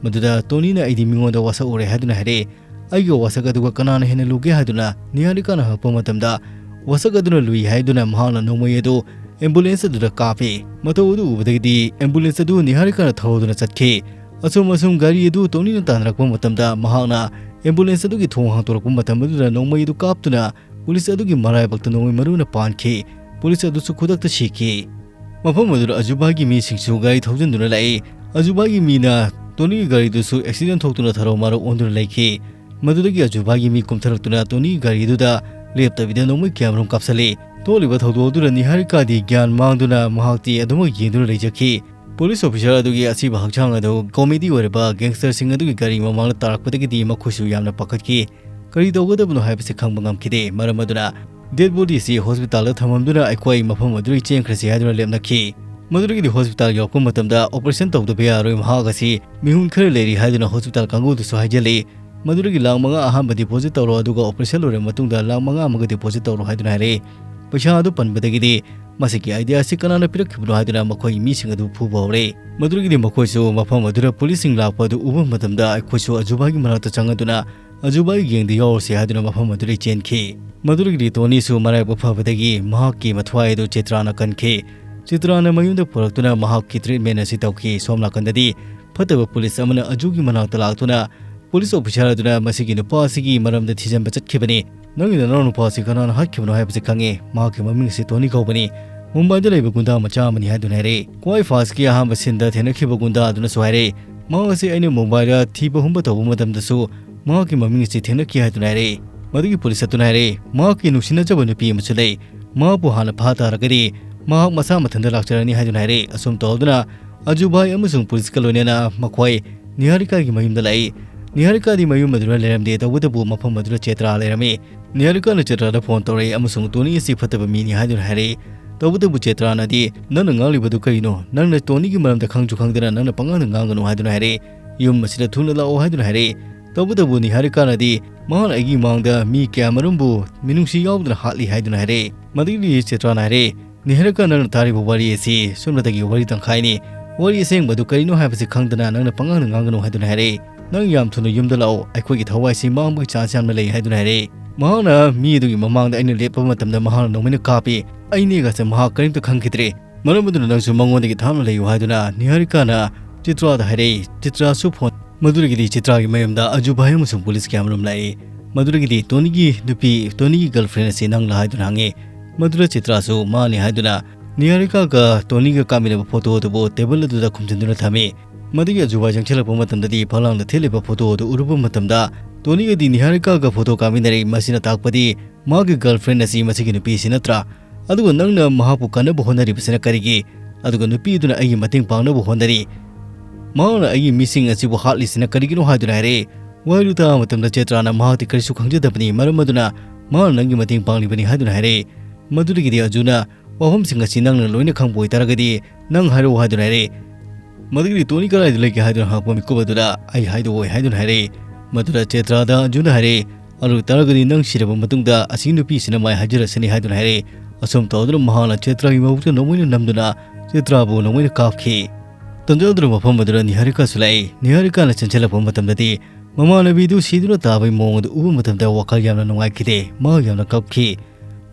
ꯃꯗꯨꯗ ꯇꯣꯅꯤꯅ, "ꯑꯩꯗꯤ ꯃꯤꯉꯣꯟꯗ ꯋꯥꯁꯛ ꯎꯔꯦ" ꯍꯥꯏꯗꯨꯅ ꯍꯥꯏꯔꯛꯏ꯫ "ꯑꯩꯒꯤ ꯋꯥꯁꯛ ꯑꯗꯨꯒ ꯀꯅꯥꯅ ꯍꯦꯟꯅ ꯂꯨꯒꯦ?" ꯍꯥꯏꯗꯨꯅ ꯅꯤꯍꯥꯔꯤꯀꯥꯅ ꯍꯪꯉꯛꯄ ꯃꯇꯝꯗ, ꯋꯥꯁꯛ ꯑꯗꯨꯅ ꯂꯨꯏ ꯍꯥꯏꯗꯨꯅ ꯃꯍꯥꯛꯅ ꯅꯣꯡꯃꯩ ꯑꯗꯨ ꯑꯦꯝꯕꯨꯂꯦꯟꯁ ꯑꯗꯨꯗ ꯀꯥꯞꯄꯤ꯫ ꯃꯇꯧ ꯑꯗꯨ ꯎꯕꯗꯒꯤꯗꯤ ꯑꯦꯝꯕꯨꯂꯦꯟꯁ ꯑꯗꯨ ꯅꯤꯍꯥꯔꯤꯀꯥꯅ ꯊꯧꯗꯨꯅ ꯆꯠꯈꯤ꯫ ꯑꯁꯨꯝ ꯑꯁꯨꯝ ꯒꯥꯔꯤ ꯑꯗꯨ ꯇꯣꯅꯤꯅ ꯇꯥꯟꯅꯔꯛꯄ ꯃꯇꯝꯗ ꯃꯍꯥꯛꯅ ꯑꯦꯝꯕꯨꯂꯦꯟꯁ ꯑꯗꯨꯒꯤ ꯊꯣꯡ ꯍꯥꯡꯗꯣꯔꯛꯄ ꯃꯇꯝ ꯑꯗꯨꯗ ꯅꯣꯡꯃꯩ ꯑꯗꯨ ꯀꯥꯞꯇꯨꯅ ꯄꯨꯂꯤꯁ ꯑꯗꯨꯒꯤ ꯃꯔꯥꯏꯕꯛꯇ ꯅꯣꯡꯃꯩ ꯃꯔꯨꯅ ꯄꯥꯟꯈꯤ꯫ ꯄꯨꯂꯤꯁ ꯑꯗꯨꯁꯨ ꯈꯨꯗꯛꯇ ꯁꯤꯈꯤ꯫ ꯃꯐꯝ ꯑꯗꯨꯗ ꯑꯖꯨꯕꯥꯒꯤ ꯃꯤꯁꯤꯡꯁꯨ ꯒꯥꯔꯤ ꯊꯧꯖꯤꯟꯗꯨꯅ ꯂꯥꯛꯏ꯫ ꯑꯖꯨꯕꯥꯒꯤ ꯃꯤꯅ ꯇꯣꯅꯤꯒꯤ ꯒꯥꯔꯤꯗꯨꯁꯨ ꯑꯦꯛꯁꯤꯗꯦꯟ ꯊꯣꯛꯇꯨꯅ ꯊꯔꯣ ꯃꯥꯔꯣ ꯑꯣꯟꯗꯨꯅ ꯂꯩꯈꯤ꯫ ꯃꯗꯨꯗꯒꯤ ꯑꯖꯨꯕꯥꯒꯤ ꯃꯤ ꯀꯨꯝꯊꯔꯛꯇꯨꯅ ꯇꯣꯅꯤꯒꯤ ꯒꯥꯔꯤꯗꯨꯗ ꯂꯦꯞꯇꯕꯤꯗ ꯅꯣꯡꯃꯩ ꯀꯌꯥꯃꯔꯨꯝ ꯀꯥꯞꯁꯤꯜꯂꯤ꯫ ꯊꯣꯛꯂꯤꯕ ꯊꯧꯗꯣꯛ ꯑꯗꯨꯗ ꯅꯤꯍꯥꯔꯤꯀꯥꯗꯤ ꯒ꯭ꯌꯥꯟ ꯃꯥꯡꯗꯨꯅ ꯃꯍꯥꯛꯇꯤ ꯑꯗꯨꯃꯛ ꯌꯦꯡꯗꯨꯅ ꯂꯩꯖꯈꯤ꯫ ꯄꯨꯂꯤꯁ ꯑꯣꯐꯤꯁꯥꯔ ꯑꯗꯨꯒꯤ ꯑꯁꯤꯕ ꯍꯛꯆꯥꯡ ꯑꯗꯨ ꯀꯣꯃꯦꯗꯤ ꯑꯣꯏꯔꯕ ꯒꯦꯡꯁꯇꯔꯁꯤꯡ ꯑꯗꯨꯒꯤ ꯒꯥꯔꯤ ꯃꯃꯥꯡꯗ ꯇꯥꯔꯛꯄꯗꯒꯤꯗꯤ ꯃꯈꯣꯏꯁꯨ ꯌꯥꯝꯅ ꯄꯥꯈꯠꯈꯤ꯫ ꯀꯔꯤ ꯇꯧꯒꯗꯕꯅꯣ ꯍꯥꯏꯕꯁꯤ ꯈꯪꯕ ꯉꯝꯈꯤꯗꯦ꯫ ꯃꯔꯝ ꯑꯗꯨꯅ ꯗꯦꯗ ꯕꯣꯗꯤ ꯑꯁꯤ ꯍꯣꯁꯄꯤꯇꯥꯜꯗ ꯊꯝꯃꯝꯗꯨꯅ ꯑꯩꯈꯣꯏ ꯃꯐꯝ ꯑꯗꯨꯗꯒꯤ ꯆꯦꯟꯈ꯭ꯔꯁꯤ ꯍꯥꯏꯗꯨꯅ ꯂꯦꯞꯅꯈꯤ꯫ ꯃꯗꯨꯗꯒꯤꯗꯤ ꯍꯣꯁꯄꯤꯇꯥꯜ ꯌꯧꯔꯛꯄ ꯃꯇꯝꯗ ꯑꯣꯄꯔꯦꯁꯟ ꯇꯧꯗꯕ ꯌꯥꯔꯣꯏ, ꯃꯍꯥꯛ ꯑꯁꯤ ꯃꯤꯍꯨꯟ ꯈꯔ ꯂꯩꯔꯤ ꯍꯥꯏꯗꯨꯅ ꯍꯣꯁꯄꯤꯇꯥꯜ ꯀꯥꯡꯕꯨꯗꯨꯁꯨ ꯍꯥꯏꯖꯜꯂꯤ꯫ ꯃꯗꯨꯗꯒꯤ ꯂꯥꯛ ꯃꯉꯥ ꯑꯍꯥꯟꯕ ꯗꯤꯄꯣꯖꯤꯠ ꯇꯧꯔꯣ, ꯑꯗꯨꯒ ꯑꯣꯄꯔꯦꯁꯟ ꯂꯣꯏꯔꯕ ꯃꯇꯨꯡꯗ ꯂꯥꯛ ꯃꯉꯥ ꯑꯃꯒ ꯗꯤꯄꯣꯖꯤꯠ ꯇꯧꯔꯣ ꯍꯥꯏꯗꯨꯅ ꯍꯥꯏꯔꯛꯏ꯫ ꯄꯩꯁꯥ ꯑꯗꯨ ꯄꯟꯕꯗꯒꯤꯗꯤ ꯃꯁꯤꯒꯤ ꯑꯥꯏꯗꯤꯌꯥ ꯑꯁꯤ ꯀꯅꯥꯅ ꯄꯤꯔꯛꯈꯤꯕꯅꯣ ꯍꯥꯏꯗꯨꯅ ꯃꯈꯣꯏꯒꯤ ꯃꯤꯁꯤꯡ ꯑꯗꯨ ꯐꯨꯕ ꯍꯧꯔꯦ꯫ ꯃꯗꯨꯗꯒꯤꯗꯤ ꯃꯈꯣꯏꯁꯨ ꯃꯐꯝ ꯑꯗꯨꯗ ꯄꯨꯂꯤꯁꯁꯤꯡ ꯂꯥꯛꯄ ꯑꯗꯨ ꯎꯕ ꯃꯇꯝꯗ ꯑꯩꯈꯣꯏꯁꯨ ꯑꯖꯨꯕꯥꯒꯤ ꯃꯅꯥꯛꯇ ꯆꯪꯉꯗꯨꯅ ꯑꯖꯨꯕꯥꯒꯤ ꯒꯦꯡꯗ ꯌꯥꯎꯔꯁꯤ ꯍꯥꯏꯗꯨꯅ ꯃꯐꯝ ꯑꯗꯨꯗꯒꯤ ꯆꯦꯟꯈꯤ꯫ ꯃꯗꯨꯗꯒꯤꯗꯤ ꯇꯣꯅꯤꯁꯨ ꯃꯔꯥꯏꯕꯛ ꯐꯕꯗꯒꯤ ꯃꯍꯥꯛꯀꯤ ꯃꯊ꯭ꯋꯥꯏ ꯑꯗꯨ ꯆꯤꯇ꯭ꯔꯥꯅ ꯀꯟꯈꯤ꯫ ꯆꯤꯇ꯭ꯔꯥꯅ ꯃꯌꯨꯝꯗ ꯄꯨꯔꯛꯇꯨꯅ ꯃꯍꯥꯛꯀꯤ ꯇ꯭ꯔꯤꯠꯃꯦꯟ ꯑꯁꯤ ꯇꯧꯈꯤ꯫ ꯁꯣꯝ ꯅꯥꯀꯟꯗꯗꯤ ꯐꯠꯇꯕ ꯄꯨꯂꯤꯁ ꯑꯃꯅ ꯑꯖꯨꯒꯤ ꯃꯅꯥꯛꯇ ꯂꯥꯛꯇꯨꯅ ꯄꯨꯂꯤꯁ ꯑꯣꯐꯤꯁꯥꯔ ꯑꯗꯨꯅ ꯃꯁꯤꯒꯤ ꯅꯨꯄꯥ ꯑꯁꯤꯒꯤ ꯃꯔꯝꯗ ꯊꯤꯖꯤꯟꯕ ꯆꯠꯈꯤꯕꯅꯤ꯫ "ꯅꯪꯒꯤ ꯅꯅꯥꯎ ꯅꯨꯄꯥ ꯑꯁꯤ ꯀꯅꯥꯅ ꯍꯥꯠꯈꯤꯕꯅꯣ ꯍꯥꯏꯕꯁꯤ ꯈꯪꯉꯤ꯫ ꯃꯍꯥꯛꯀꯤ ꯃꯃꯤꯡ ꯑꯁꯤ ꯇꯣꯅꯤ ꯀꯧꯕꯅꯤ꯫ ꯃꯨꯝꯕꯥꯏꯗ ꯂꯩꯕ ꯒꯨꯟꯗꯥ ꯃꯆꯥ ꯑꯃꯅꯤ" ꯍꯥꯏꯗꯨꯅ ꯍꯥꯏꯔꯛꯏ꯫ ꯈ꯭ꯋꯥꯏ ꯐꯥꯔꯁꯀꯤ ꯑꯍꯥꯟꯕ ꯁꯤꯟꯗ ꯊꯦꯡꯅꯈꯤꯕ ꯒꯨꯟꯗꯥ ꯑꯗꯨꯅꯁꯨ ꯍꯥꯏꯔꯛꯏ, "ꯃꯍꯥꯛ ꯑꯁꯤ ꯑꯩꯅ ꯃꯨꯝꯕꯥꯏꯗ ꯊꯤꯕ ꯍꯨꯝꯕ ꯇꯧꯕ ꯃꯇꯝꯗꯁꯨ ꯃꯍꯥꯛꯀꯤ ꯃꯃꯤꯡ ꯑꯁꯤ ꯊꯦꯡꯅꯈꯤ" ꯍꯥꯏꯗꯨꯅ ꯍꯥꯏꯔꯛꯏ꯫ ꯃꯗꯨꯒꯤ ꯄꯨꯂꯤꯁ ꯑꯗꯨꯅ ꯍꯥꯏꯔꯛꯏ, "ꯃꯍꯥꯛꯀꯤ ꯅꯨꯡꯁꯤꯅꯖꯕ ꯅꯨꯄꯤ ꯑꯃꯁꯨ ꯂꯩ꯫ ꯃꯍꯥꯛꯄꯨ ꯍꯥꯟꯅ ꯐꯥ ꯇꯥꯔꯒꯗꯤ ꯃꯍꯥꯛ ꯃꯁꯥ ꯃꯊꯟꯇ ꯂꯥꯛꯆꯔꯅꯤ" ꯍꯥꯏꯗꯨꯅ ꯍꯥꯏꯔꯛꯏ꯫ ꯑꯁꯨꯝ ꯇꯧꯗꯨꯅ ꯑꯖꯨꯚꯥꯏ ꯑꯃꯁꯨꯡ ꯄꯨꯂꯤꯁꯀ ꯂꯣꯏꯅꯅ ꯃꯈꯣꯏ ꯅꯤꯍꯥꯔꯤꯀꯥꯒꯤ ꯃꯌꯨꯝꯗ ꯂꯥꯛꯏ꯫ ꯅꯤꯍꯥꯔꯤꯀꯥꯗꯤ ꯃꯌꯨꯝ ꯑꯗꯨꯗ ꯂꯩꯔꯝꯗꯦ, ꯇꯧꯕꯇꯕꯨ ꯃꯐꯝ ꯑꯗꯨꯗ ꯆꯦꯇ꯭ꯔꯥ ꯂꯩꯔꯝꯃꯤ꯫ ꯅꯤꯍꯥꯔꯤꯀꯥꯅ ꯆꯦꯇ꯭ꯔꯥꯗ ꯐꯣꯟ ꯇꯧꯔꯛꯏ ꯑꯃꯁꯨꯡ ꯇꯣꯅꯤ ꯑꯁꯤ ꯐꯠꯇꯕ ꯃꯤꯅꯤ ꯍꯥꯏꯗꯨꯅ ꯍꯥꯏꯔꯛꯏ꯫ ꯇꯧꯕꯇꯕꯨ ꯆꯦꯇ꯭ꯔꯥꯅꯗꯤ, "ꯅꯪꯅ ꯉꯥꯡꯂꯤꯕꯗꯨ ꯀꯔꯤꯅꯣ? ꯅꯪꯅ ꯇꯣꯅꯤꯒꯤ ꯃꯔꯝꯗ ꯈꯪꯁꯨ ꯈꯪꯗꯅ ꯅꯪꯅ ꯄꯉꯥꯡꯗ ꯉꯥꯡꯒꯅꯨ" ꯍꯥꯏꯗꯨꯅ ꯍꯥꯏꯔꯛꯏ꯫ "ꯌꯨꯝ ꯑꯁꯤꯗ ꯊꯨꯅ ꯂꯥꯛꯑꯣ" ꯍꯥꯏꯗꯨꯅ ꯍꯥꯏꯔꯛꯏ꯫ ꯇꯧꯕꯇꯕꯨ ꯅꯤꯍꯥꯔꯤꯀꯥꯅꯗꯤ, "ꯃꯍꯥꯛꯅ ꯑꯩꯒꯤ ꯃꯥꯡꯗ ꯃꯤ ꯀꯌꯥꯃꯔꯨꯝꯕꯨ ꯃꯤꯅꯨꯡꯁꯤ ꯌꯥꯎꯗꯅ ꯍꯥꯠꯂꯤ" ꯍꯥꯏꯗꯨꯅ ꯍꯥꯏꯔꯛꯏ꯫ ꯃꯗꯨꯗꯒꯤ ꯆꯦꯇ꯭ꯔꯥꯅ ꯍꯥꯏꯔꯛꯏ, "ꯅꯤꯍꯥꯔꯤꯀꯥ, ꯅꯪꯅ ꯇꯥꯔꯤꯕ ꯋꯥꯔꯤ ꯑꯁꯤ ꯁꯨꯞꯅꯇꯒꯤ ꯋꯥꯔꯤ ꯇꯪꯈꯥꯏꯅꯤ꯫ ꯋꯥꯔꯤ ꯑꯁꯦꯡꯕ ꯑꯗꯨ ꯀꯔꯤꯅꯣ ꯍꯥꯏꯕꯁꯤ ꯈꯪꯗꯅ ꯅꯪꯅ ꯄꯉꯥꯡꯗ ꯉꯥꯡꯒꯅꯨ" ꯍꯥꯏꯗꯨꯅ ꯍꯥꯏꯔꯛꯏ꯫ "ꯅꯪ ꯌꯥꯝ ꯊꯨꯅ ꯌꯨꯝꯗ ꯂꯥꯛꯑꯣ, ꯑꯩꯈꯣꯏꯒꯤ ꯊꯋꯥꯏꯁꯤ ꯃꯥꯡꯕꯒꯤ ꯆꯥꯟꯁ ꯌꯥꯝꯅ ꯂꯩ" ꯍꯥꯏꯗꯨꯅ ꯍꯥꯏꯔꯛꯏ꯫ ꯃꯍꯥꯛꯅ ꯃꯤ ꯑꯗꯨꯒꯤ ꯃꯃꯥꯡꯗ ꯑꯩꯅ ꯂꯦꯞꯄ ꯃꯇꯝꯗ ꯃꯍꯥꯛꯅ ꯅꯣꯡꯃꯩꯅ ꯀꯥꯞꯄꯤ꯫ ꯑꯩꯅꯦꯒꯁꯦ ꯃꯍꯥꯛ ꯀꯔꯤꯝꯇ ꯈꯪꯈꯤꯗ꯭ꯔꯦ꯫ ꯃꯔꯝ ꯑꯗꯨꯅ ꯅꯪꯁꯨ ꯃꯉꯣꯟꯗꯒꯤ ꯊꯥꯞꯅ ꯂꯩꯌꯨ ꯍꯥꯏꯗꯨꯅ ꯅꯤꯍꯥꯔꯤꯀꯥꯅ ꯆꯤꯇ꯭ꯔꯥꯗ ꯍꯥꯏꯔꯛꯏ꯫ ꯆꯤꯇ꯭ꯔꯥꯁꯨ ꯐꯣꯟ꯫ ꯃꯗꯨꯗꯒꯤꯗꯤ ꯆꯤꯇ꯭ꯔꯥꯒꯤ ꯃꯌꯨꯝꯗ ꯑꯖꯨꯚꯥꯏ ꯑꯃꯁꯨꯡ ꯄꯨꯂꯤꯁ ꯀꯌꯥꯃꯔꯨꯝ ꯂꯥꯛꯏ꯫ ꯃꯗꯨꯗꯒꯤꯗꯤ ꯇꯣꯅꯤꯒꯤ ꯅꯨꯄꯤ, ꯇꯣꯅꯤꯒꯤ ꯒꯔꯜꯐ꯭ꯔꯦꯟ ꯑꯁꯤ ꯅꯪꯂꯥ ꯍꯥꯏꯗꯨꯅ ꯍꯪꯉꯤ꯫ ꯃꯗꯨꯗ ꯆꯤꯇ꯭ꯔꯥꯁꯨ ꯃꯥꯅꯤ ꯍꯥꯏꯗꯨꯅ ꯅꯤꯍꯥꯔꯤꯀꯥꯒ ꯇꯣꯅꯤꯒ ꯀꯥꯞꯃꯤꯟꯅꯕ ꯐꯣꯇꯣ ꯑꯗꯨꯕꯨ ꯇꯦꯕꯜ ꯑꯗꯨꯗ ꯈꯨꯝꯖꯤꯟꯗꯨꯅ ꯊꯝꯃꯤ꯫ ꯃꯗꯨꯒꯤ ꯑꯖꯨꯚꯥꯏ ꯆꯪꯁꯤꯜꯂꯛꯄ ꯃꯇꯝꯗꯗꯤ ꯐꯛꯂꯥꯡꯗ ꯊꯦꯠꯂꯤꯕ ꯐꯣꯇꯣ ꯑꯗꯨ ꯎꯔꯨꯕ ꯃꯇꯝꯗ ꯇꯣꯅꯤꯒꯗꯤ ꯅꯤꯍꯥꯔꯤꯀꯥꯒ ꯐꯣꯇꯣ ꯀꯥꯞꯃꯤꯟꯅꯔꯤ꯫ ꯃꯁꯤꯅ ꯇꯥꯛꯄꯗꯤ ꯃꯥꯒꯤ ꯒꯔꯜꯐ꯭ꯔꯦꯟ ꯑꯁꯤ ꯃꯁꯤꯒꯤ ꯅꯨꯄꯤꯁꯤ ꯅꯠꯇ꯭ꯔꯥ? ꯑꯗꯨꯒ ꯅꯪꯅ ꯃꯍꯥꯛꯄꯨ ꯀꯟꯅꯕ ꯍꯣꯠꯅꯔꯤꯕꯁꯤꯅ ꯀꯔꯤꯒꯤ? ꯑꯗꯨꯒ ꯅꯨꯄꯤ ꯑꯗꯨꯅ ꯑꯩꯒꯤ ꯃꯇꯦꯡ ꯄꯥꯡꯅꯕ ꯍꯣꯠꯅꯔꯤ꯫ ꯃꯍꯥꯛꯅ ꯑꯩꯒꯤ ꯃꯤꯁꯤꯡ ꯑꯁꯤꯕꯨ ꯍꯥꯠꯂꯤꯁꯤꯅ ꯀꯔꯤꯒꯤꯅꯣ ꯍꯥꯏꯗꯨꯅ ꯍꯥꯏꯔꯛꯏ꯫ ꯋꯥꯍꯩꯗꯨ ꯇꯥꯕ ꯃꯇꯝꯗ ꯆꯦꯇ꯭ꯔꯥꯅ ꯃꯍꯥꯛꯇꯤ ꯀꯔꯤꯁꯨ ꯈꯪꯖꯗꯕꯅꯤ, ꯃꯔꯝ ꯑꯗꯨꯅ ꯃꯍꯥꯛꯅ ꯅꯪꯒꯤ ꯃꯇꯦꯡ ꯄꯥꯡꯂꯤꯕꯅꯤ ꯍꯥꯏꯗꯨꯅ ꯍꯥꯏꯔꯛꯏ꯫ ꯃꯗꯨꯗꯒꯤꯗꯤ ꯑꯖꯨꯅ ꯋꯥꯐꯝꯁꯤꯡ ꯑꯁꯤ ꯅꯪꯅ ꯂꯣꯏꯅ ꯈꯪꯕ ꯑꯣꯏꯇꯥꯔꯒꯗꯤ ꯅꯪ ꯍꯥꯏꯔꯛꯑꯣ ꯍꯥꯏꯗꯨꯅ ꯍꯥꯏꯔꯛꯏ꯫ ꯃꯗꯨꯒꯤꯗꯤ ꯇꯣꯅꯤ ꯀꯗꯥꯏꯗ ꯂꯩꯒꯦ ꯍꯥꯏꯗꯨꯅ ꯍꯪꯉꯛꯄ ꯃꯤꯀꯨꯞ ꯑꯗꯨꯗ ꯑꯩ ꯍꯥꯏꯗꯣꯛꯑꯣꯏ ꯍꯥꯏꯗꯨꯅ ꯍꯥꯏꯔꯛꯏ꯫ ꯃꯗꯨꯗ ꯆꯦꯇ꯭ꯔꯥꯗ ꯑꯖꯨꯅ ꯍꯥꯏꯔꯛꯏ, "ꯑꯗꯨ ꯑꯣꯏꯇꯥꯔꯒꯗꯤ ꯅꯪ ꯁꯤꯔꯕ ꯃꯇꯨꯡꯗ ꯑꯁꯤꯒꯤ ꯅꯨꯄꯤꯁꯤꯅ ꯃꯥꯏ ꯍꯥꯏꯖꯔꯁꯅꯤ" ꯍꯥꯏꯗꯨꯅ ꯍꯥꯏꯔꯛꯏ꯫ ꯑꯁꯨꯝ ꯇꯧꯗꯨꯅ ꯃꯍꯥꯛꯅ ꯆꯦꯇ꯭ꯔꯥꯒꯤ ꯃꯕꯨꯛꯇ ꯅꯣꯡꯃꯩꯅ ꯅꯝꯗꯨꯅ ꯆꯦꯇ꯭ꯔꯥꯕꯨ ꯅꯣꯡꯃꯩꯅ ꯀꯥꯞꯈꯤ꯫ ꯇꯟꯖꯥꯗꯨꯅ ꯃꯐꯝ ꯑꯗꯨꯗ ꯅꯤꯍꯥꯔꯤꯀꯥꯁꯨ ꯂꯥꯛꯏ꯫ ꯅꯤꯍꯥꯔꯤꯀꯥꯅ ꯆꯦꯟꯁꯤꯜꯂꯛꯄ ꯃꯇꯝꯗꯗꯤ ꯃꯃꯥꯟꯅꯕꯤꯗꯨ ꯁꯤꯗꯨꯅ ꯇꯥꯕꯒꯤ ꯃꯑꯣꯡ ꯑꯗꯨ ꯎꯕ ꯃꯇꯝꯗ ꯋꯥꯈꯜ ꯌꯥꯝꯅ ꯅꯨꯡꯉꯥꯏꯈꯤꯗꯦ꯫ ꯃꯍꯥꯛ ꯌꯥꯝꯅ ꯀꯞꯈꯤ꯫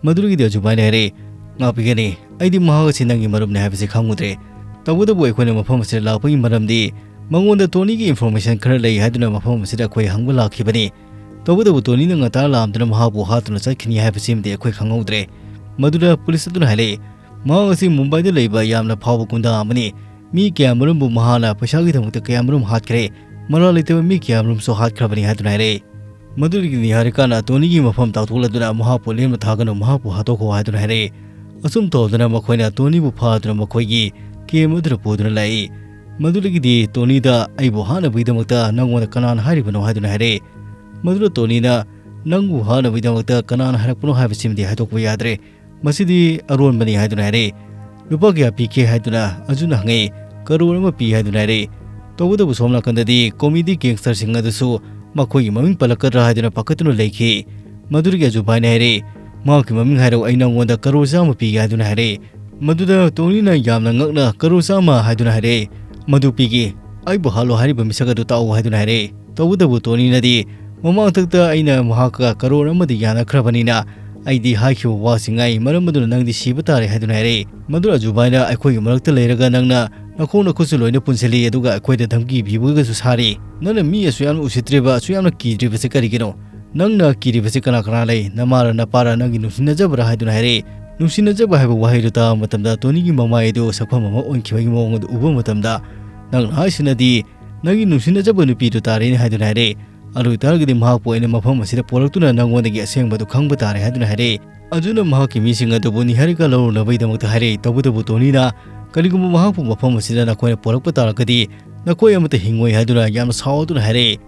ꯃꯗꯨꯗꯒꯤꯗꯤ ꯑꯖꯨꯚꯥꯏꯅ ꯍꯥꯏꯔꯛꯏ, "ꯉꯥꯛꯄꯤꯒꯅꯤ, ꯑꯩꯗꯤ ꯃꯍꯥꯛ ꯑꯁꯤ ꯅꯪꯒꯤ ꯃꯔꯨꯞꯅꯤ ꯍꯥꯏꯕꯁꯤ ꯈꯪꯉꯨꯗ꯭ꯔꯦ꯫ ꯇꯧꯕꯇꯕꯨ ꯑꯩꯈꯣꯏꯅ ꯃꯐꯝ ꯑꯁꯤꯗ ꯂꯥꯛꯄꯒꯤ ꯃꯔꯝꯗꯤ ꯃꯉꯣꯟꯗ ꯇꯣꯅꯤꯒꯤ information ꯈꯔ ꯂꯩ ꯍꯥꯏꯗꯨꯅ ꯃꯐꯝ ꯑꯁꯤꯗ ꯑꯩꯈꯣꯏ ꯍꯪꯕ ꯂꯥꯛꯈꯤꯕꯅꯤ꯫ ꯇꯧꯕꯇꯕꯨ ꯇꯣꯅꯤꯅ ꯉꯟꯇꯥ ꯂꯥꯛꯑꯝꯗꯨꯅ ꯃꯍꯥꯛꯄꯨ ꯍꯥꯠꯇꯨꯅ ꯆꯠꯈꯤꯅꯤ ꯍꯥꯏꯕꯁꯤꯃꯗꯤ ꯑꯩꯈꯣꯏ ꯈꯪꯍꯧꯗ꯭ꯔꯦ꯫ ꯃꯗꯨꯗ ꯄꯨꯂꯤꯁ ꯑꯗꯨꯅ ꯍꯥꯏꯔꯛꯏ, ꯃꯍꯥꯛ ꯑꯁꯤ ꯃꯨꯝꯕꯥꯏꯗ ꯂꯩꯕ ꯌꯥꯝꯅ ꯐꯥꯎꯕ ꯒꯨꯟꯗꯥ ꯑꯃꯅꯤ꯫ ꯃꯤ ꯀꯌꯥꯃꯔꯨꯝꯕꯨ ꯃꯍꯥꯛꯅ ꯄꯩꯁꯥꯒꯤꯗꯃꯛꯇ ꯀꯌꯥꯃꯔꯨꯝ ꯍꯥꯠꯈ꯭ꯔꯦ꯫ ꯃꯔꯥꯜ ꯂꯩꯇꯕ ꯃꯤ ꯀꯌꯥꯃꯔꯨꯝꯁꯨ ꯍꯥꯠꯈ꯭ꯔꯕꯅꯤ ꯍꯥꯏꯗꯨꯅ ꯍꯥꯏꯔꯛꯏ꯫ ꯃꯗꯨꯗꯒꯤ ꯅꯤꯍꯥꯔꯤꯀꯥꯅ ꯇꯣꯅꯤꯒꯤ ꯃꯐꯝ ꯇꯥꯛꯊꯣꯛꯂꯗꯨꯅ ꯃꯍꯥꯛꯄꯨ ꯂꯦꯝꯅ ꯊꯥꯒꯅꯨ, ꯃꯍꯥꯛꯄꯨ ꯍꯥꯠꯇꯣꯛꯈꯣ ꯍꯥꯏꯗꯨꯅ ꯍꯥꯏꯔꯛꯏ꯫ ꯑꯁꯨꯝ ꯇꯧꯗꯨꯅ ꯃꯈꯣꯏꯅ ꯇꯣꯅꯤꯕꯨ ꯐꯥꯗꯨꯅ ꯃꯈꯣꯏꯒꯤ camp ꯑꯗꯨꯗ ꯄꯨꯗꯨꯅ ꯂꯥꯛꯏ꯫ ꯃꯗꯨꯗꯒꯤꯗꯤ ꯇꯣꯅꯤꯗ "ꯑꯩꯕꯨ ꯍꯥꯠꯅꯕꯒꯤꯗꯃꯛꯇ ꯅꯪꯉꯣꯟꯗ ꯀꯅꯥꯅ ꯍꯥꯏꯔꯤꯕꯅꯣ?" ꯍꯥꯏꯗꯨꯅ ꯍꯥꯏꯔꯛꯏ꯫ ꯃꯗꯨꯗ ꯇꯣꯅꯤꯅ "ꯅꯪꯕꯨ ꯍꯥꯠꯅꯕꯒꯤꯗꯃꯛꯇ ꯀꯅꯥꯅ ꯍꯥꯏꯔꯛꯄꯅꯣ ꯍꯥꯏꯕꯁꯤꯃꯗꯤ ꯍꯥꯏꯗꯣꯛꯄ ꯌꯥꯗ꯭ꯔꯦ꯫ ꯃꯁꯤꯗꯤ ꯑꯔꯣꯟꯕꯅꯤ" ꯍꯥꯏꯗꯨꯅ ꯍꯥꯏꯔꯛꯏ꯫ "ꯂꯨꯄꯥ ꯀꯌꯥ ꯄꯤꯒꯦ?" ꯍꯥꯏꯗꯨꯅ ꯑꯖꯨꯅ ꯍꯪꯉꯛꯏ꯫ "ꯀꯔꯣꯔ ꯑꯃ ꯄꯤ" ꯍꯥꯏꯗꯨꯅ ꯍꯥꯏꯔꯛꯏ꯫ ꯇꯧꯕꯇꯕꯨ ꯁꯣꯝ ꯅꯥꯀꯟꯗꯗꯤ comedy gangsterꯁꯤꯡ ꯑꯗꯨꯁꯨ ꯃꯈꯣꯏꯒꯤ ꯃꯃꯤꯡ ꯄꯜꯂꯛꯀꯗ꯭ꯔꯥ ꯍꯥꯏꯗꯨꯅ ꯄꯥꯈꯠꯇꯨꯅ ꯂꯩꯈꯤ꯫ ꯃꯗꯨꯗꯒꯤ ꯑꯖꯨꯚꯥꯏꯅ ꯍꯥꯏꯔꯛꯏ, "ꯃꯍꯥꯛꯀꯤ ꯃꯃꯤꯡ ꯍꯥꯏꯔꯛꯎ, ꯑꯩ ꯅꯪꯉꯣꯟꯗ ꯀꯔꯣꯔ ꯆꯥꯝꯃ ꯄꯤꯒꯦ" ꯍꯥꯏꯗꯨꯅ ꯍꯥꯏꯔꯛꯏ꯫ ꯃꯗꯨꯗ ꯇꯣꯅꯤꯅ ꯌꯥꯝꯅ ꯉꯛꯅ "ꯀꯔꯣꯔ ꯆꯥꯝꯃ?" ꯍꯥꯏꯗꯨꯅ ꯍꯥꯏꯔꯛꯏ꯫ "ꯃꯗꯨ ꯄꯤꯒꯦ, ꯑꯩꯕꯨ ꯍꯥꯠꯂꯣ ꯍꯥꯏꯔꯤꯕ ꯃꯤꯁꯛ ꯑꯗꯨ ꯇꯥꯛꯎ" ꯍꯥꯏꯗꯨꯅ ꯍꯥꯏꯔꯛꯏ꯫ ꯇꯧꯕꯇꯕꯨ ꯇꯣꯅꯤꯅꯗꯤ, "ꯃꯃꯥꯡꯊꯛꯇ ꯑꯩꯅ ꯃꯍꯥꯛꯀ ꯀꯔꯣꯔ ꯑꯃꯗꯤ ꯌꯥꯅꯈ꯭ꯔꯕꯅꯤꯅ ꯑꯩꯗꯤ ꯍꯥꯏꯈꯤꯕ ꯋꯥꯁꯤꯡ ꯉꯥꯏ, ꯃꯔꯝ ꯑꯗꯨꯅ ꯅꯪꯗꯤ ꯁꯤꯕ ꯇꯥꯔꯦ" ꯍꯥꯏꯗꯨꯅ ꯍꯥꯏꯔꯛꯏ꯫ ꯃꯗꯨ ꯑꯖꯨꯚꯥꯏꯅ, "ꯑꯩꯈꯣꯏꯒꯤ ꯃꯔꯛꯇ ꯂꯩꯔꯒ ꯅꯪꯅ ꯅꯈꯣꯡ ꯅꯈꯨꯠꯁꯨ ꯂꯣꯏꯅ ꯄꯨꯟꯁꯤꯜꯂꯤ, ꯑꯗꯨꯒ ꯑꯩꯈꯣꯏꯗ ꯙꯝꯀꯤ ꯄꯤꯕꯒꯁꯨ ꯁꯥꯔꯤ꯫ ꯅꯪꯅ ꯃꯤ ꯑꯁꯨꯛ ꯌꯥꯝꯅ ꯎꯁꯤꯠꯇ꯭ꯔꯤꯕ, ꯑꯁꯨꯛ ꯌꯥꯝꯅ ꯀꯤꯗ꯭ꯔꯤꯕꯁꯦ ꯀꯔꯤꯒꯤꯅꯣ? ꯅꯪꯅ ꯀꯤꯔꯤꯕꯁꯦ ꯀꯅꯥ ꯀꯅꯥ ꯂꯩ? ꯅꯃꯥꯔ, ꯅꯄꯥꯔ, ꯅꯪꯒꯤ ꯅꯨꯡꯁꯤꯅꯖꯕꯔꯥ?" ꯍꯥꯏꯗꯨꯅ ꯍꯥꯏꯔꯛꯏ꯫ ꯅꯨꯡꯁꯤꯅꯖꯕ ꯍꯥꯏꯕ ꯋꯥꯍꯩꯗꯨ ꯇꯥꯕ ꯃꯇꯝꯗ ꯇꯣꯅꯤꯒꯤ ꯃꯃꯥꯏ ꯑꯗꯨ ꯁꯛꯐꯝ ꯑꯃ ꯑꯣꯟꯈꯤꯕꯒꯤ ꯃꯑꯣꯡ ꯑꯗꯨ ꯎꯕ ꯃꯇꯝꯗ, "ꯅꯪꯅ ꯍꯥꯏꯁꯤꯅꯗꯤ ꯅꯪꯒꯤ ꯅꯨꯡꯁꯤꯅꯖꯕ ꯅꯨꯄꯤꯗꯨ ꯇꯥꯔꯦꯅꯦ" ꯍꯥꯏꯗꯨꯅ ꯍꯥꯏꯔꯛꯏ꯫ "ꯑꯗꯨ ꯑꯣꯏꯇꯥꯔꯒꯗꯤ ꯃꯍꯥꯛꯄꯨ ꯑꯩꯅ ꯃꯐꯝ ꯑꯁꯤꯗ ꯄꯣꯔꯛꯇꯨꯅ ꯅꯪꯉꯣꯟꯗꯒꯤ ꯑꯁꯦꯡꯕꯗꯨ ꯈꯪꯕ ꯇꯥꯔꯦ" ꯍꯥꯏꯗꯨꯅ ꯍꯥꯏꯔꯛꯏ꯫ ꯑꯖꯨꯅ ꯃꯍꯥꯛꯀꯤ ꯃꯤꯁꯤꯡ ꯑꯗꯨꯕꯨ ꯅꯤꯍꯥꯔꯤꯀꯥ ꯂꯧꯔꯨꯅꯕꯒꯤꯗꯃꯛꯇ ꯍꯥꯏꯔꯛꯏ꯫ ꯇꯧꯕꯇꯕꯨ ꯇꯣꯅꯤꯅ, "ꯀꯔꯤꯒꯨꯝꯕ ꯃꯍꯥꯛꯄꯨ ꯃꯐꯝ ꯑꯁꯤꯗ ꯅꯈꯣꯏꯅ ꯄꯣꯔꯛꯄ ꯇꯥꯔꯒꯗꯤ ꯅꯈꯣꯏ ꯑꯃꯠꯇ ꯍꯤꯡꯉꯣꯏ" ꯍꯥꯏꯗꯨꯅ ꯌꯥꯝꯅ ꯁꯥꯎꯗꯨꯅ ꯍꯥꯏꯔꯛꯏ꯫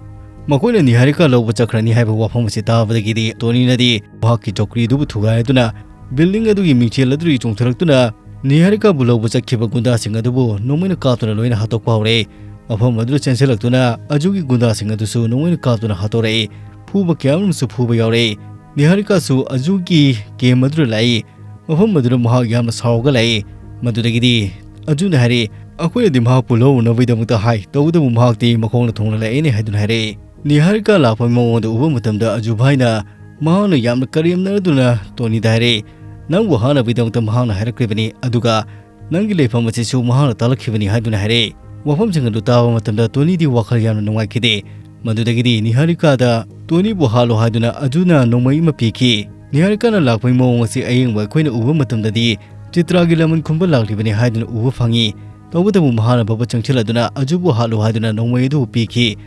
ꯃꯈꯣꯏꯅ ꯅꯤꯍꯥꯔꯤꯀꯥ ꯂꯧꯕ ꯆꯠꯈ꯭ꯔꯅꯤ ꯍꯥꯏꯕ ꯋꯥꯐꯝ ꯑꯁꯤ ꯇꯥꯕꯗꯒꯤꯗꯤ ꯇꯣꯅꯤꯅꯗꯤ ꯃꯍꯥꯛꯀꯤ ꯆꯧꯀ꯭ꯔꯤꯗꯨꯕꯨ ꯊꯨꯒꯥꯏꯗꯨꯅ building ꯑꯗꯨꯒꯤ ꯃꯤꯡꯁꯦꯜ ꯑꯗꯨꯗꯒꯤ ꯆꯣꯡꯊꯔꯛꯇꯨꯅ ꯅꯤꯍꯥꯔꯤꯀꯥꯕꯨ ꯂꯧꯕ ꯆꯠꯈꯤꯕ ꯒꯨꯟꯗꯥꯁꯤꯡ ꯑꯗꯨꯕꯨ ꯅꯣꯡꯃꯩꯅ ꯀꯥꯞꯇꯨꯅ ꯂꯣꯏꯅ ꯍꯥꯠꯇꯣꯛꯄ ꯍꯧꯔꯛꯏ꯫ ꯃꯐꯝ ꯑꯗꯨꯗ ꯆꯦꯟꯁꯤꯜꯂꯛꯇꯨꯅ ꯑꯖꯨꯒꯤ ꯒꯨꯟꯗꯥꯁꯤꯡ ꯑꯗꯨꯁꯨ ꯅꯣꯡꯃꯩꯅ ꯀꯥꯞꯇꯨꯅ ꯍꯥꯠꯇꯣꯔꯛꯏ꯫ ꯐꯨꯕ ꯀꯌꯥ ꯑꯃꯁꯨ ꯐꯨꯕ ꯌꯥꯎꯔꯛꯏ꯫ ꯅꯤꯍꯥꯔꯤꯀꯥꯁꯨ ꯑꯖꯨꯒꯤ camp ꯑꯗꯨꯗ ꯂꯥꯛꯏ꯫ ꯃꯐꯝ ꯑꯗꯨꯗ ꯃꯍꯥꯛ ꯌꯥꯝꯅ ꯁꯥꯎꯔꯒ ꯂꯥꯛꯏ꯫ ꯃꯗꯨꯗꯒꯤꯗꯤ ꯑꯖꯨꯅ ꯍꯥꯏꯔꯛꯏ, "ꯑꯩꯈꯣꯏꯅꯗꯤ ꯃꯍꯥꯛꯄꯨ ꯂꯧꯔꯨꯅꯕꯒꯤꯗꯃꯛꯇ ꯍꯥꯏ, ꯇꯧꯕꯇꯕꯨ ꯃꯍꯥꯛꯇꯤ ꯃꯈꯣꯡꯅ ꯊꯣꯡꯅ ꯂꯥꯛꯑꯦꯅꯦ" ꯍꯥꯏꯗꯨꯅ ꯍꯥꯏꯔꯛꯏ꯫ ꯅꯤꯍꯥꯔꯤꯀꯥ ꯂꯥꯛꯄꯒꯤ ꯃꯑꯣꯡ ꯑꯗꯨ ꯎꯕ ꯃꯇꯝꯗ ꯑꯖꯨꯚꯥꯏꯅ ꯃꯍꯥꯛꯅ ꯌꯥꯝꯅ ꯀꯔꯦꯝꯅꯗꯨꯅ ꯇꯣꯅꯤꯗ ꯍꯥꯏꯔꯛꯏ, "ꯅꯪꯕꯨ ꯍꯥꯠꯅꯕꯒꯤꯗꯃꯛꯇ ꯃꯍꯥꯛꯅ ꯍꯥꯏꯔꯛꯈ꯭ꯔꯤꯕꯅꯤ, ꯑꯗꯨꯒ ꯅꯪꯒꯤ ꯂꯩꯐꯝ ꯑꯁꯤꯁꯨ ꯃꯍꯥꯛꯅ ꯇꯥꯛꯂꯛꯈꯤꯕꯅꯤ" ꯍꯥꯏꯗꯨꯅ ꯍꯥꯏꯔꯛꯏ꯫ ꯋꯥꯐꯝꯁꯤꯡ ꯑꯗꯨ ꯇꯥꯕ ꯃꯇꯝꯗ ꯇꯣꯅꯤꯗꯤ ꯋꯥꯈꯜ ꯌꯥꯝꯅ ꯅꯨꯡꯉꯥꯏꯈꯤꯗꯦ꯫ ꯃꯗꯨꯗꯒꯤꯗꯤ ꯅꯤꯍꯥꯔꯤꯀꯥꯗ ꯇꯣꯅꯤꯕꯨ ꯍꯥꯠꯂꯣ ꯍꯥꯏꯗꯨꯅ ꯑꯖꯨꯅ ꯅꯣꯡꯃꯩ ꯑꯃ ꯄꯤꯈꯤ꯫ ꯅꯤꯍꯥꯔꯤꯀꯥꯅ ꯂꯥꯛꯄꯒꯤ ꯃꯑꯣꯡ ꯑꯁꯤ ꯑꯌꯦꯡꯕ ꯑꯩꯈꯣꯏꯅ ꯎꯕ ꯃꯇꯝꯗꯗꯤ ꯆꯤꯇ꯭ꯔꯥꯒꯤ ꯂꯃꯟ ꯈꯨꯝꯕ ꯂꯥꯛꯂꯤꯕꯅꯤ ꯍꯥꯏꯗꯨꯅ ꯎꯕ ꯐꯪꯉꯤ꯫ ꯇꯧꯕꯇꯕꯨ ꯃꯍꯥꯛꯅ ꯐꯥꯎꯕ ꯆꯪꯁꯤꯜꯂꯗꯨꯅ ꯑꯖꯨꯕꯨ ꯍꯥꯠꯂꯣ ꯍꯥꯏꯗꯨꯅ ꯅꯣꯡꯃꯩ ꯑꯗꯨꯕꯨ ꯄꯤꯈꯤ꯫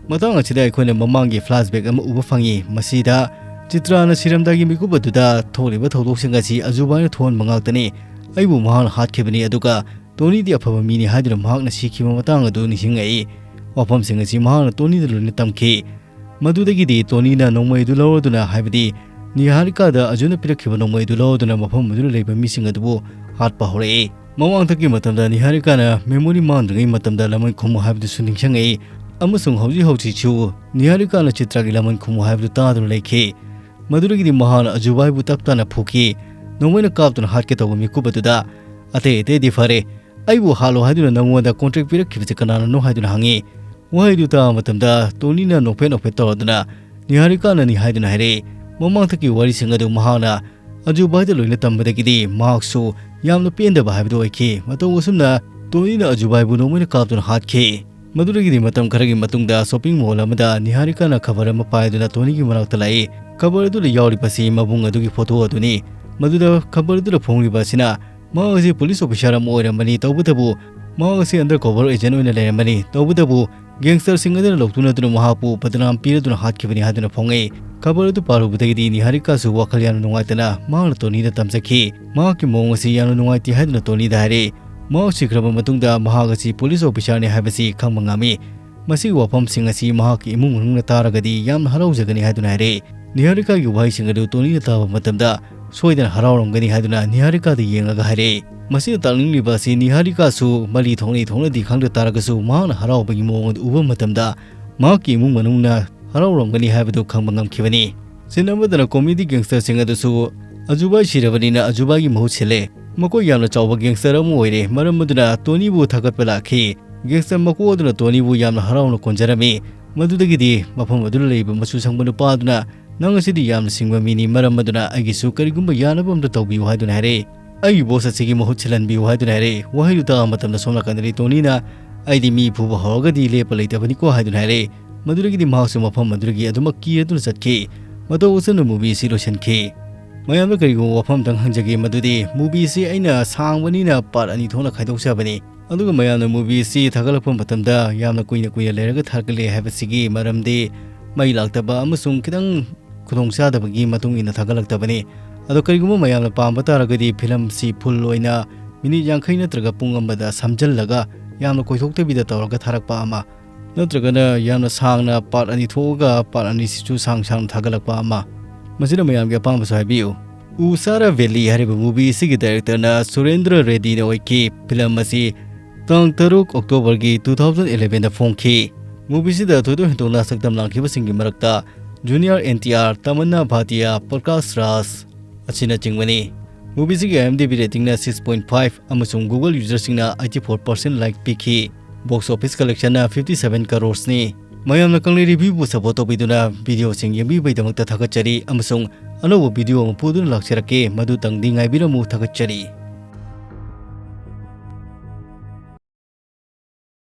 ꯃꯇꯥꯡ ꯑꯁꯤꯗ ꯑꯩꯈꯣꯏꯅ ꯃꯃꯥꯡꯒꯤ flashback ꯑꯃ ꯎꯕ ꯐꯪꯉꯤ꯫ ꯃꯁꯤꯗ ꯆꯤꯇ꯭ꯔꯥꯅ ꯁꯤꯔꯝꯗꯥꯏꯒꯤ ꯃꯤꯀꯨꯞ ꯑꯗꯨꯗ ꯊꯣꯛꯂꯤꯕ ꯊꯧꯗꯣꯛꯁꯤꯡ ꯑꯁꯤ ꯑꯖꯨꯕꯥꯏꯅ ꯊꯣꯛꯍꯟꯕ ꯉꯥꯛꯇꯅꯤ꯫ ꯑꯩꯕꯨ ꯃꯍꯥꯛꯅ ꯍꯥꯠꯈꯤꯕꯅꯤ, ꯑꯗꯨꯒ ꯇꯣꯅꯤꯗꯤ ꯑꯐꯕ ꯃꯤꯅꯤ ꯍꯥꯏꯗꯨꯅ ꯃꯍꯥꯛꯅ ꯁꯤꯈꯤꯕ ꯃꯇꯥꯡ ꯑꯗꯨ ꯅꯤꯡꯁꯤꯡꯉꯛꯏ꯫ ꯋꯥꯐꯝꯁꯤꯡ ꯑꯁꯤ ꯃꯍꯥꯛꯅ ꯇꯣꯅꯤꯗ ꯂꯣꯏꯅ ꯇꯝꯈꯤ꯫ ꯃꯗꯨꯗꯒꯤꯗꯤ ꯇꯣꯅꯤꯅ ꯅꯣꯡꯃꯩ ꯑꯗꯨ ꯂꯧꯔꯗꯨꯅ, ꯍꯥꯏꯕꯗꯤ ꯅꯤꯍꯥꯔꯤꯀꯥꯗ ꯑꯖꯨꯅ ꯄꯤꯔꯛꯈꯤꯕ ꯅꯣꯡꯃꯩ ꯑꯗꯨ ꯂꯧꯔꯗꯨꯅ ꯃꯐꯝ ꯑꯗꯨꯗ ꯂꯩꯕ ꯃꯤꯁꯤꯡ ꯑꯗꯨꯕꯨ ꯍꯥꯠꯄ ꯍꯧꯔꯛꯏ꯫ ꯃꯃꯥꯡꯊꯛꯀꯤ ꯃꯇꯝꯗ ꯅꯤꯍꯥꯔꯤꯀꯥꯅ memory ꯃꯥꯡꯗ꯭ꯔꯤꯉꯩ ꯃꯇꯝꯗ ꯂꯃꯟ ꯈꯨꯝꯃꯨ ꯍꯥꯏꯕꯗꯨꯁꯨ ꯅꯤꯡꯁꯤꯡꯉꯛꯏ, ꯑꯃꯁꯨꯡ ꯍꯧꯖꯤꯛ ꯍꯧꯖꯤꯛꯁꯨ ꯅꯤꯍꯥꯔꯤꯀꯥꯅ ꯆꯤꯇ꯭ꯔꯥꯒꯤ ꯂꯃꯟ ꯈꯨꯝꯃꯨ ꯍꯥꯏꯕꯗꯨ ꯇꯥꯗꯨꯅ ꯂꯩꯈꯤ꯫ ꯃꯗꯨꯗꯒꯤꯗꯤ ꯃꯍꯥꯛꯅ ꯑꯖꯨꯕꯥꯏꯕꯨ ꯇꯞ ꯇꯥꯅ ꯐꯨꯈꯤ꯫ ꯅꯣꯡꯃꯩꯅ ꯀꯥꯞꯇꯨꯅ ꯍꯥꯠꯀꯦ ꯇꯧꯕ ꯃꯤꯀꯨꯞ ꯑꯗꯨꯗ, "ꯑꯇꯩ ꯑꯇꯩꯗꯤ ꯐꯔꯦ, ꯑꯩꯕꯨ ꯍꯥꯠꯂꯣ ꯍꯥꯏꯗꯨꯅ ꯅꯪꯉꯣꯟꯗ contract ꯄꯤꯔꯛꯈꯤꯕꯁꯦ ꯀꯅꯥꯅꯅꯣ?" ꯍꯥꯏꯗꯨꯅ ꯍꯪꯉꯤ꯫ ꯋꯥꯍꯩꯗꯨ ꯇꯥꯕ ꯃꯇꯝꯗ ꯇꯣꯅꯤꯅ ꯅꯣꯛꯐꯦꯠ ꯅꯣꯛꯐꯦꯠ ꯇꯧꯔꯗꯨꯅ, "ꯅꯤꯍꯥꯔꯤꯀꯥꯅꯅꯤ" ꯍꯥꯏꯗꯨꯅ ꯍꯥꯏꯔꯛꯏ꯫ ꯃꯃꯥꯡꯊꯛꯀꯤ ꯋꯥꯔꯤꯁꯤꯡ ꯑꯗꯨ ꯃꯍꯥꯛꯅ ꯑꯖꯨꯕꯥꯏꯗ ꯂꯣꯏꯅ ꯇꯝꯕꯗꯒꯤꯗꯤ ꯃꯍꯥꯛꯁꯨ ꯌꯥꯝꯅ ꯄꯦꯟꯗꯕ ꯍꯥꯏꯕꯗꯨ ꯑꯣꯏꯈꯤ꯫ ꯃꯇꯧ ꯑꯁꯨꯝꯅ ꯇꯣꯅꯤꯅ ꯑꯖꯨꯕꯥꯏꯕꯨ ꯅꯣꯡꯃꯩꯅ ꯀꯥꯞꯇꯨꯅ ꯍꯥꯠꯈꯤ꯫ ꯃꯗꯨꯗꯒꯤꯗꯤ ꯃꯇꯝ ꯈꯔꯒꯤ ꯃꯇꯨꯡꯗ shopping mall ꯑꯃꯗ ꯅꯤꯍꯥꯔꯤꯀꯥꯅ ꯈꯕꯔ ꯑꯃ ꯄꯥꯏꯗꯨꯅ ꯇꯣꯅꯤꯒꯤ ꯃꯅꯥꯛꯇ ꯂꯥꯛꯏ꯫ ꯈꯕꯔ ꯑꯗꯨꯗ ꯌꯥꯎꯔꯤꯕꯁꯤ ꯃꯕꯨꯡ ꯑꯗꯨꯒꯤ photo ꯑꯗꯨꯅꯤ꯫ ꯃꯗꯨꯗ ꯈꯕꯔ ꯑꯗꯨꯗ ꯐꯣꯡꯂꯤꯕ ꯑꯁꯤꯅ ꯃꯍꯥꯛ ꯑꯁꯤ police officer ꯑꯃ ꯑꯣꯏꯔꯝꯕꯅꯤ, ꯇꯧꯕꯇꯕꯨ ꯃꯍꯥꯛ ꯑꯁꯤ undercover agent ꯑꯣꯏꯅ ꯂꯩꯔꯝꯕꯅꯤ, ꯇꯧꯕꯇꯕꯨ gangsterꯁꯤꯡ ꯑꯗꯨꯅ ꯂꯧꯇꯨꯅꯗꯨꯅ ꯃꯍꯥꯛꯄꯨ ꯕꯗꯅꯥꯝ ꯄꯤꯔꯗꯨꯅ ꯍꯥꯠꯈꯤꯕꯅꯤ ꯍꯥꯏꯗꯨꯅ ꯐꯣꯡꯉꯤ꯫ ꯈꯕꯔ ꯑꯗꯨ ꯄꯥꯔꯨꯕꯗꯒꯤꯗꯤ ꯅꯤꯍꯥꯔꯤꯀꯥꯁꯨ ꯋꯥꯈꯜ ꯌꯥꯝꯅ ꯅꯨꯡꯉꯥꯏꯇꯅ ꯃꯍꯥꯛꯅ ꯇꯣꯅꯤꯗ ꯇꯝꯖꯈꯤ꯫ ꯃꯍꯥꯛꯀꯤ ꯃꯑꯣꯡ ꯑꯁꯤ ꯌꯥꯝꯅ ꯅꯨꯡꯉꯥꯏꯇꯦ ꯍꯥꯏꯗꯨꯅ ꯇꯣꯅꯤꯗ ꯍꯥꯏꯔꯛꯏ꯫ ꯃꯍꯥꯛ ꯁꯤꯈ꯭ꯔꯕ ꯃꯇꯨꯡꯗ ꯃꯍꯥꯛ ꯑꯁꯤ police officerꯅꯤ ꯍꯥꯏꯕꯁꯤ ꯈꯪꯕ ꯉꯝꯃꯤ꯫ ꯃꯁꯤꯒꯤ ꯋꯥꯐꯝꯁꯤꯡ ꯑꯁꯤ ꯃꯍꯥꯛꯀꯤ ꯏꯃꯨꯡ ꯃꯅꯨꯡꯅ ꯇꯥꯔꯒꯗꯤ ꯌꯥꯝꯅ ꯍꯔꯥꯎꯖꯒꯅꯤ ꯍꯥꯏꯗꯨꯅ ꯍꯥꯏꯔꯛꯏ꯫ ꯅꯤꯍꯥꯔꯤꯀꯥꯒꯤ ꯋꯥꯍꯩꯁꯤꯡ ꯑꯗꯨ ꯇꯣꯅꯤꯅ ꯇꯥꯕ ꯃꯇꯝꯗ ꯁꯣꯏꯗꯅ ꯍꯔꯥꯎꯔꯝꯒꯅꯤ ꯍꯥꯏꯗꯨꯅ ꯅꯤꯍꯥꯔꯤꯀꯥꯗ ꯌꯦꯡꯂꯒ ꯍꯥꯏꯔꯛꯏ꯫ ꯃꯁꯤꯅ ꯇꯥꯛꯅꯤꯡꯂꯤꯕ ꯑꯁꯤ ꯅꯤꯍꯥꯔꯤꯀꯥꯁꯨ ꯃꯔꯤ ꯊꯣꯛꯅꯩ ꯊꯣꯛꯅꯗꯤ ꯈꯪꯗ ꯇꯥꯔꯒꯁꯨ ꯃꯍꯥꯛꯅ ꯍꯔꯥꯎꯕꯒꯤ ꯃꯑꯣꯡ ꯑꯗꯨ ꯎꯕ ꯃꯇꯝꯗ ꯃꯍꯥꯛꯀꯤ ꯏꯃꯨꯡ ꯃꯅꯨꯡꯅ ꯍꯔꯥꯎꯔꯝꯒꯅꯤ ꯍꯥꯏꯕꯗꯨ ꯈꯪꯕ ꯉꯝꯈꯤꯕꯅꯤ꯫ Scene ꯑꯃꯗꯅ comedy gangsterꯁꯤꯡ ꯑꯗꯨꯁꯨ ꯑꯖꯨꯕꯥꯏ ꯁꯤꯔꯕꯅꯤꯅ ꯑꯖꯨꯕꯥꯏꯒꯤ ꯃꯍꯨꯠ ꯁꯤꯜꯂꯦ꯫ ꯃꯈꯣꯏ ꯌꯥꯝꯅ ꯆꯥꯎꯕ gangster ꯑꯃ ꯑꯣꯏꯔꯦ, ꯃꯔꯝ ꯑꯗꯨꯅ ꯇꯣꯅꯤꯕꯨ ꯊꯥꯒꯠꯄ ꯂꯥꯛꯈꯤ꯫ Gangster ꯃꯀꯣꯛ ꯑꯗꯨꯅ ꯇꯣꯅꯤꯕꯨ ꯌꯥꯝꯅ ꯍꯔꯥꯎꯅ ꯀꯣꯟꯖꯔꯝꯃꯤ꯫ ꯃꯗꯨꯗꯒꯤꯗꯤ ꯃꯐꯝ ꯑꯗꯨꯗ ꯂꯩꯕ ꯃꯆꯨ ꯁꯪꯕ ꯅꯨꯄꯥ ꯑꯗꯨꯅ, "ꯅꯪ ꯑꯁꯤꯗꯤ ꯌꯥꯝꯅ ꯁꯤꯡꯕ ꯃꯤꯅꯤ, ꯃꯔꯝ ꯑꯗꯨꯅ ꯑꯩꯒꯤꯁꯨ ꯀꯔꯤꯒꯨꯝꯕ ꯌꯥꯅꯕ ꯑꯝꯇ ꯇꯧꯕꯤꯌꯨ" ꯍꯥꯏꯗꯨꯅ ꯍꯥꯏꯔꯛꯏ꯫ "ꯑꯩꯒꯤ boss ꯑꯁꯤꯒꯤ ꯃꯍꯨꯠ ꯁꯤꯜꯍꯟꯕꯤꯌꯨ" ꯍꯥꯏꯗꯨꯅ ꯍꯥꯏꯔꯛꯏ꯫ ꯋꯥꯍꯩꯗꯨ ꯇꯥꯕ ꯃꯇꯝꯗ ꯁꯣꯝ ꯅꯥꯀꯟꯗꯗꯤ ꯇꯣꯅꯤꯅ "ꯑꯩꯗꯤ ꯃꯤ ꯐꯨꯕ ꯍꯧꯔꯒꯗꯤ ꯂꯦꯞꯄ ꯂꯩꯇꯕꯅꯤꯀꯣ" ꯍꯥꯏꯗꯨꯅ ꯍꯥꯏꯔꯛꯏ꯫ ꯃꯗꯨꯗꯒꯤꯗꯤ ꯃꯍꯥꯛꯁꯨ ꯃꯐꯝ ꯑꯗꯨꯗꯒꯤ ꯑꯗꯨꯃꯛ ꯀꯤꯔꯗꯨꯅ ꯆꯠꯈꯤ꯫ ꯃꯇꯧ ꯑꯁꯨꯝꯅ movie ꯑꯁꯤ ꯂꯣꯏꯁꯤꯟꯈꯤ꯫ ꯃꯌꯥꯝꯗ ꯀꯔꯤꯒꯨꯝꯕ ꯋꯥꯐꯝ ꯑꯝꯇꯪ ꯍꯪꯖꯒꯦ, ꯃꯗꯨꯗꯤ movie ꯑꯁꯤ ꯑꯩꯅ ꯁꯥꯡꯕꯅꯤꯅ part ꯑꯅꯤ ꯊꯣꯛꯅ ꯈꯥꯏꯗꯣꯛꯆꯕꯅꯤ꯫ ꯑꯗꯨꯒ ꯃꯌꯥꯝꯅ movie ꯑꯁꯤ ꯊꯥꯒꯠꯂꯛꯄ ꯃꯇꯝꯗ ꯌꯥꯝꯅ ꯀꯨꯏꯅ ꯀꯨꯏꯅ ꯂꯩꯔꯒ ꯊꯥꯒꯠꯂꯦ ꯍꯥꯏꯕꯁꯤꯒꯤ ꯃꯔꯝꯗꯤ ꯃꯩ ꯂꯥꯛꯇꯕ ꯑꯃꯁꯨꯡ ꯈꯤꯇꯪ ꯈꯨꯗꯣꯡꯆꯥꯗꯕꯒꯤ ꯃꯇꯨꯡ ꯏꯟꯅ ꯊꯥꯒꯠꯂꯛꯇꯕꯅꯤ꯫ ꯑꯗꯣ ꯀꯔꯤꯒꯨꯝꯕ ꯃꯌꯥꯝꯅ ꯄꯥꯝꯕ ꯇꯥꯔꯒꯗꯤ film ꯁꯤ full ꯑꯣꯏꯅ minute ꯌꯥꯡꯈꯩ ꯅꯠꯇ꯭ꯔꯒ ꯄꯨꯡ ꯑꯃꯗ ꯁꯝꯖꯜꯂꯒ ꯌꯥꯝꯅ ꯀꯣꯏꯊꯣꯛꯇꯕꯤꯗ ꯇꯧꯔꯒ ꯊꯥꯔꯛꯄ ꯑꯃ, ꯅꯠꯇ꯭ꯔꯒꯅ ꯌꯥꯝꯅ ꯁꯥꯡꯅ part ꯑꯅꯤ ꯊꯣꯛꯑꯒ part ꯑꯅꯤꯁꯤꯁꯨ ꯁꯥꯡ ꯁꯥꯡꯅ ꯊꯥꯒꯠꯂꯛꯄ ꯑꯃ꯫ ꯃꯁꯤꯅ ꯃꯌꯥꯝꯒꯤ ꯑꯄꯥꯝꯕꯁꯨ ꯍꯥꯏꯕꯤꯌꯨ꯫ ꯎꯁꯥꯔꯥ ꯚꯦꯂꯤ ꯍꯥꯏꯔꯤꯕ movie ꯑꯁꯤꯒꯤ director ꯅ ꯁꯨꯔꯦꯟꯗ꯭ꯔ ꯔꯦꯗꯗꯤꯅ ꯑꯣꯏꯈꯤ꯫ Film ꯑꯁꯤ ꯇꯥꯡ ꯇꯔꯨꯛ October ꯒꯤ two thousand eleven ꯗ ꯐꯣꯡꯈꯤ꯫ Movie ꯑꯁꯤꯗ ꯊꯣꯏꯗꯣꯛ ꯍꯦꯟꯗꯣꯛꯅ ꯁꯛꯇꯝ ꯂꯥꯡꯈꯤꯕꯁꯤꯡꯒꯤ ꯃꯔꯛꯇ Junior N T R, ꯇꯃꯟꯅꯥ ꯚꯥꯇꯤꯌꯥ, Prakash ꯔꯥꯖ ꯑꯁꯤꯅꯆꯤꯡꯕꯅꯤ꯫ Movie ꯑꯁꯤꯒꯤ IMDb rating ꯅ six point five ꯑꯃꯁꯨꯡ Google user ꯁꯤꯡꯅ eighty four percent like ꯄꯤꯈꯤ꯫ Box office collection ꯅ fifty seven crores ꯅꯤ꯫ ꯃꯌꯥꯝꯅ ꯀꯪꯂꯩ review ꯕꯨ support ꯇꯧꯕꯤꯗꯨꯅ video ꯁꯤꯡ ꯌꯦꯡꯕꯤꯕꯒꯤꯗꯃꯛꯇ ꯊꯥꯒꯠꯆꯔꯤ ꯑꯃꯁꯨꯡ ꯑꯅꯧꯕ video ꯑꯃ ꯄꯨꯗꯨꯅ ꯂꯥꯛꯆꯔꯛꯀꯦ, ꯃꯗꯨꯇꯪꯗꯤ ꯉꯥꯏꯕꯤꯔꯝꯃꯨ, ꯊꯥꯒꯠꯆꯔꯤ꯫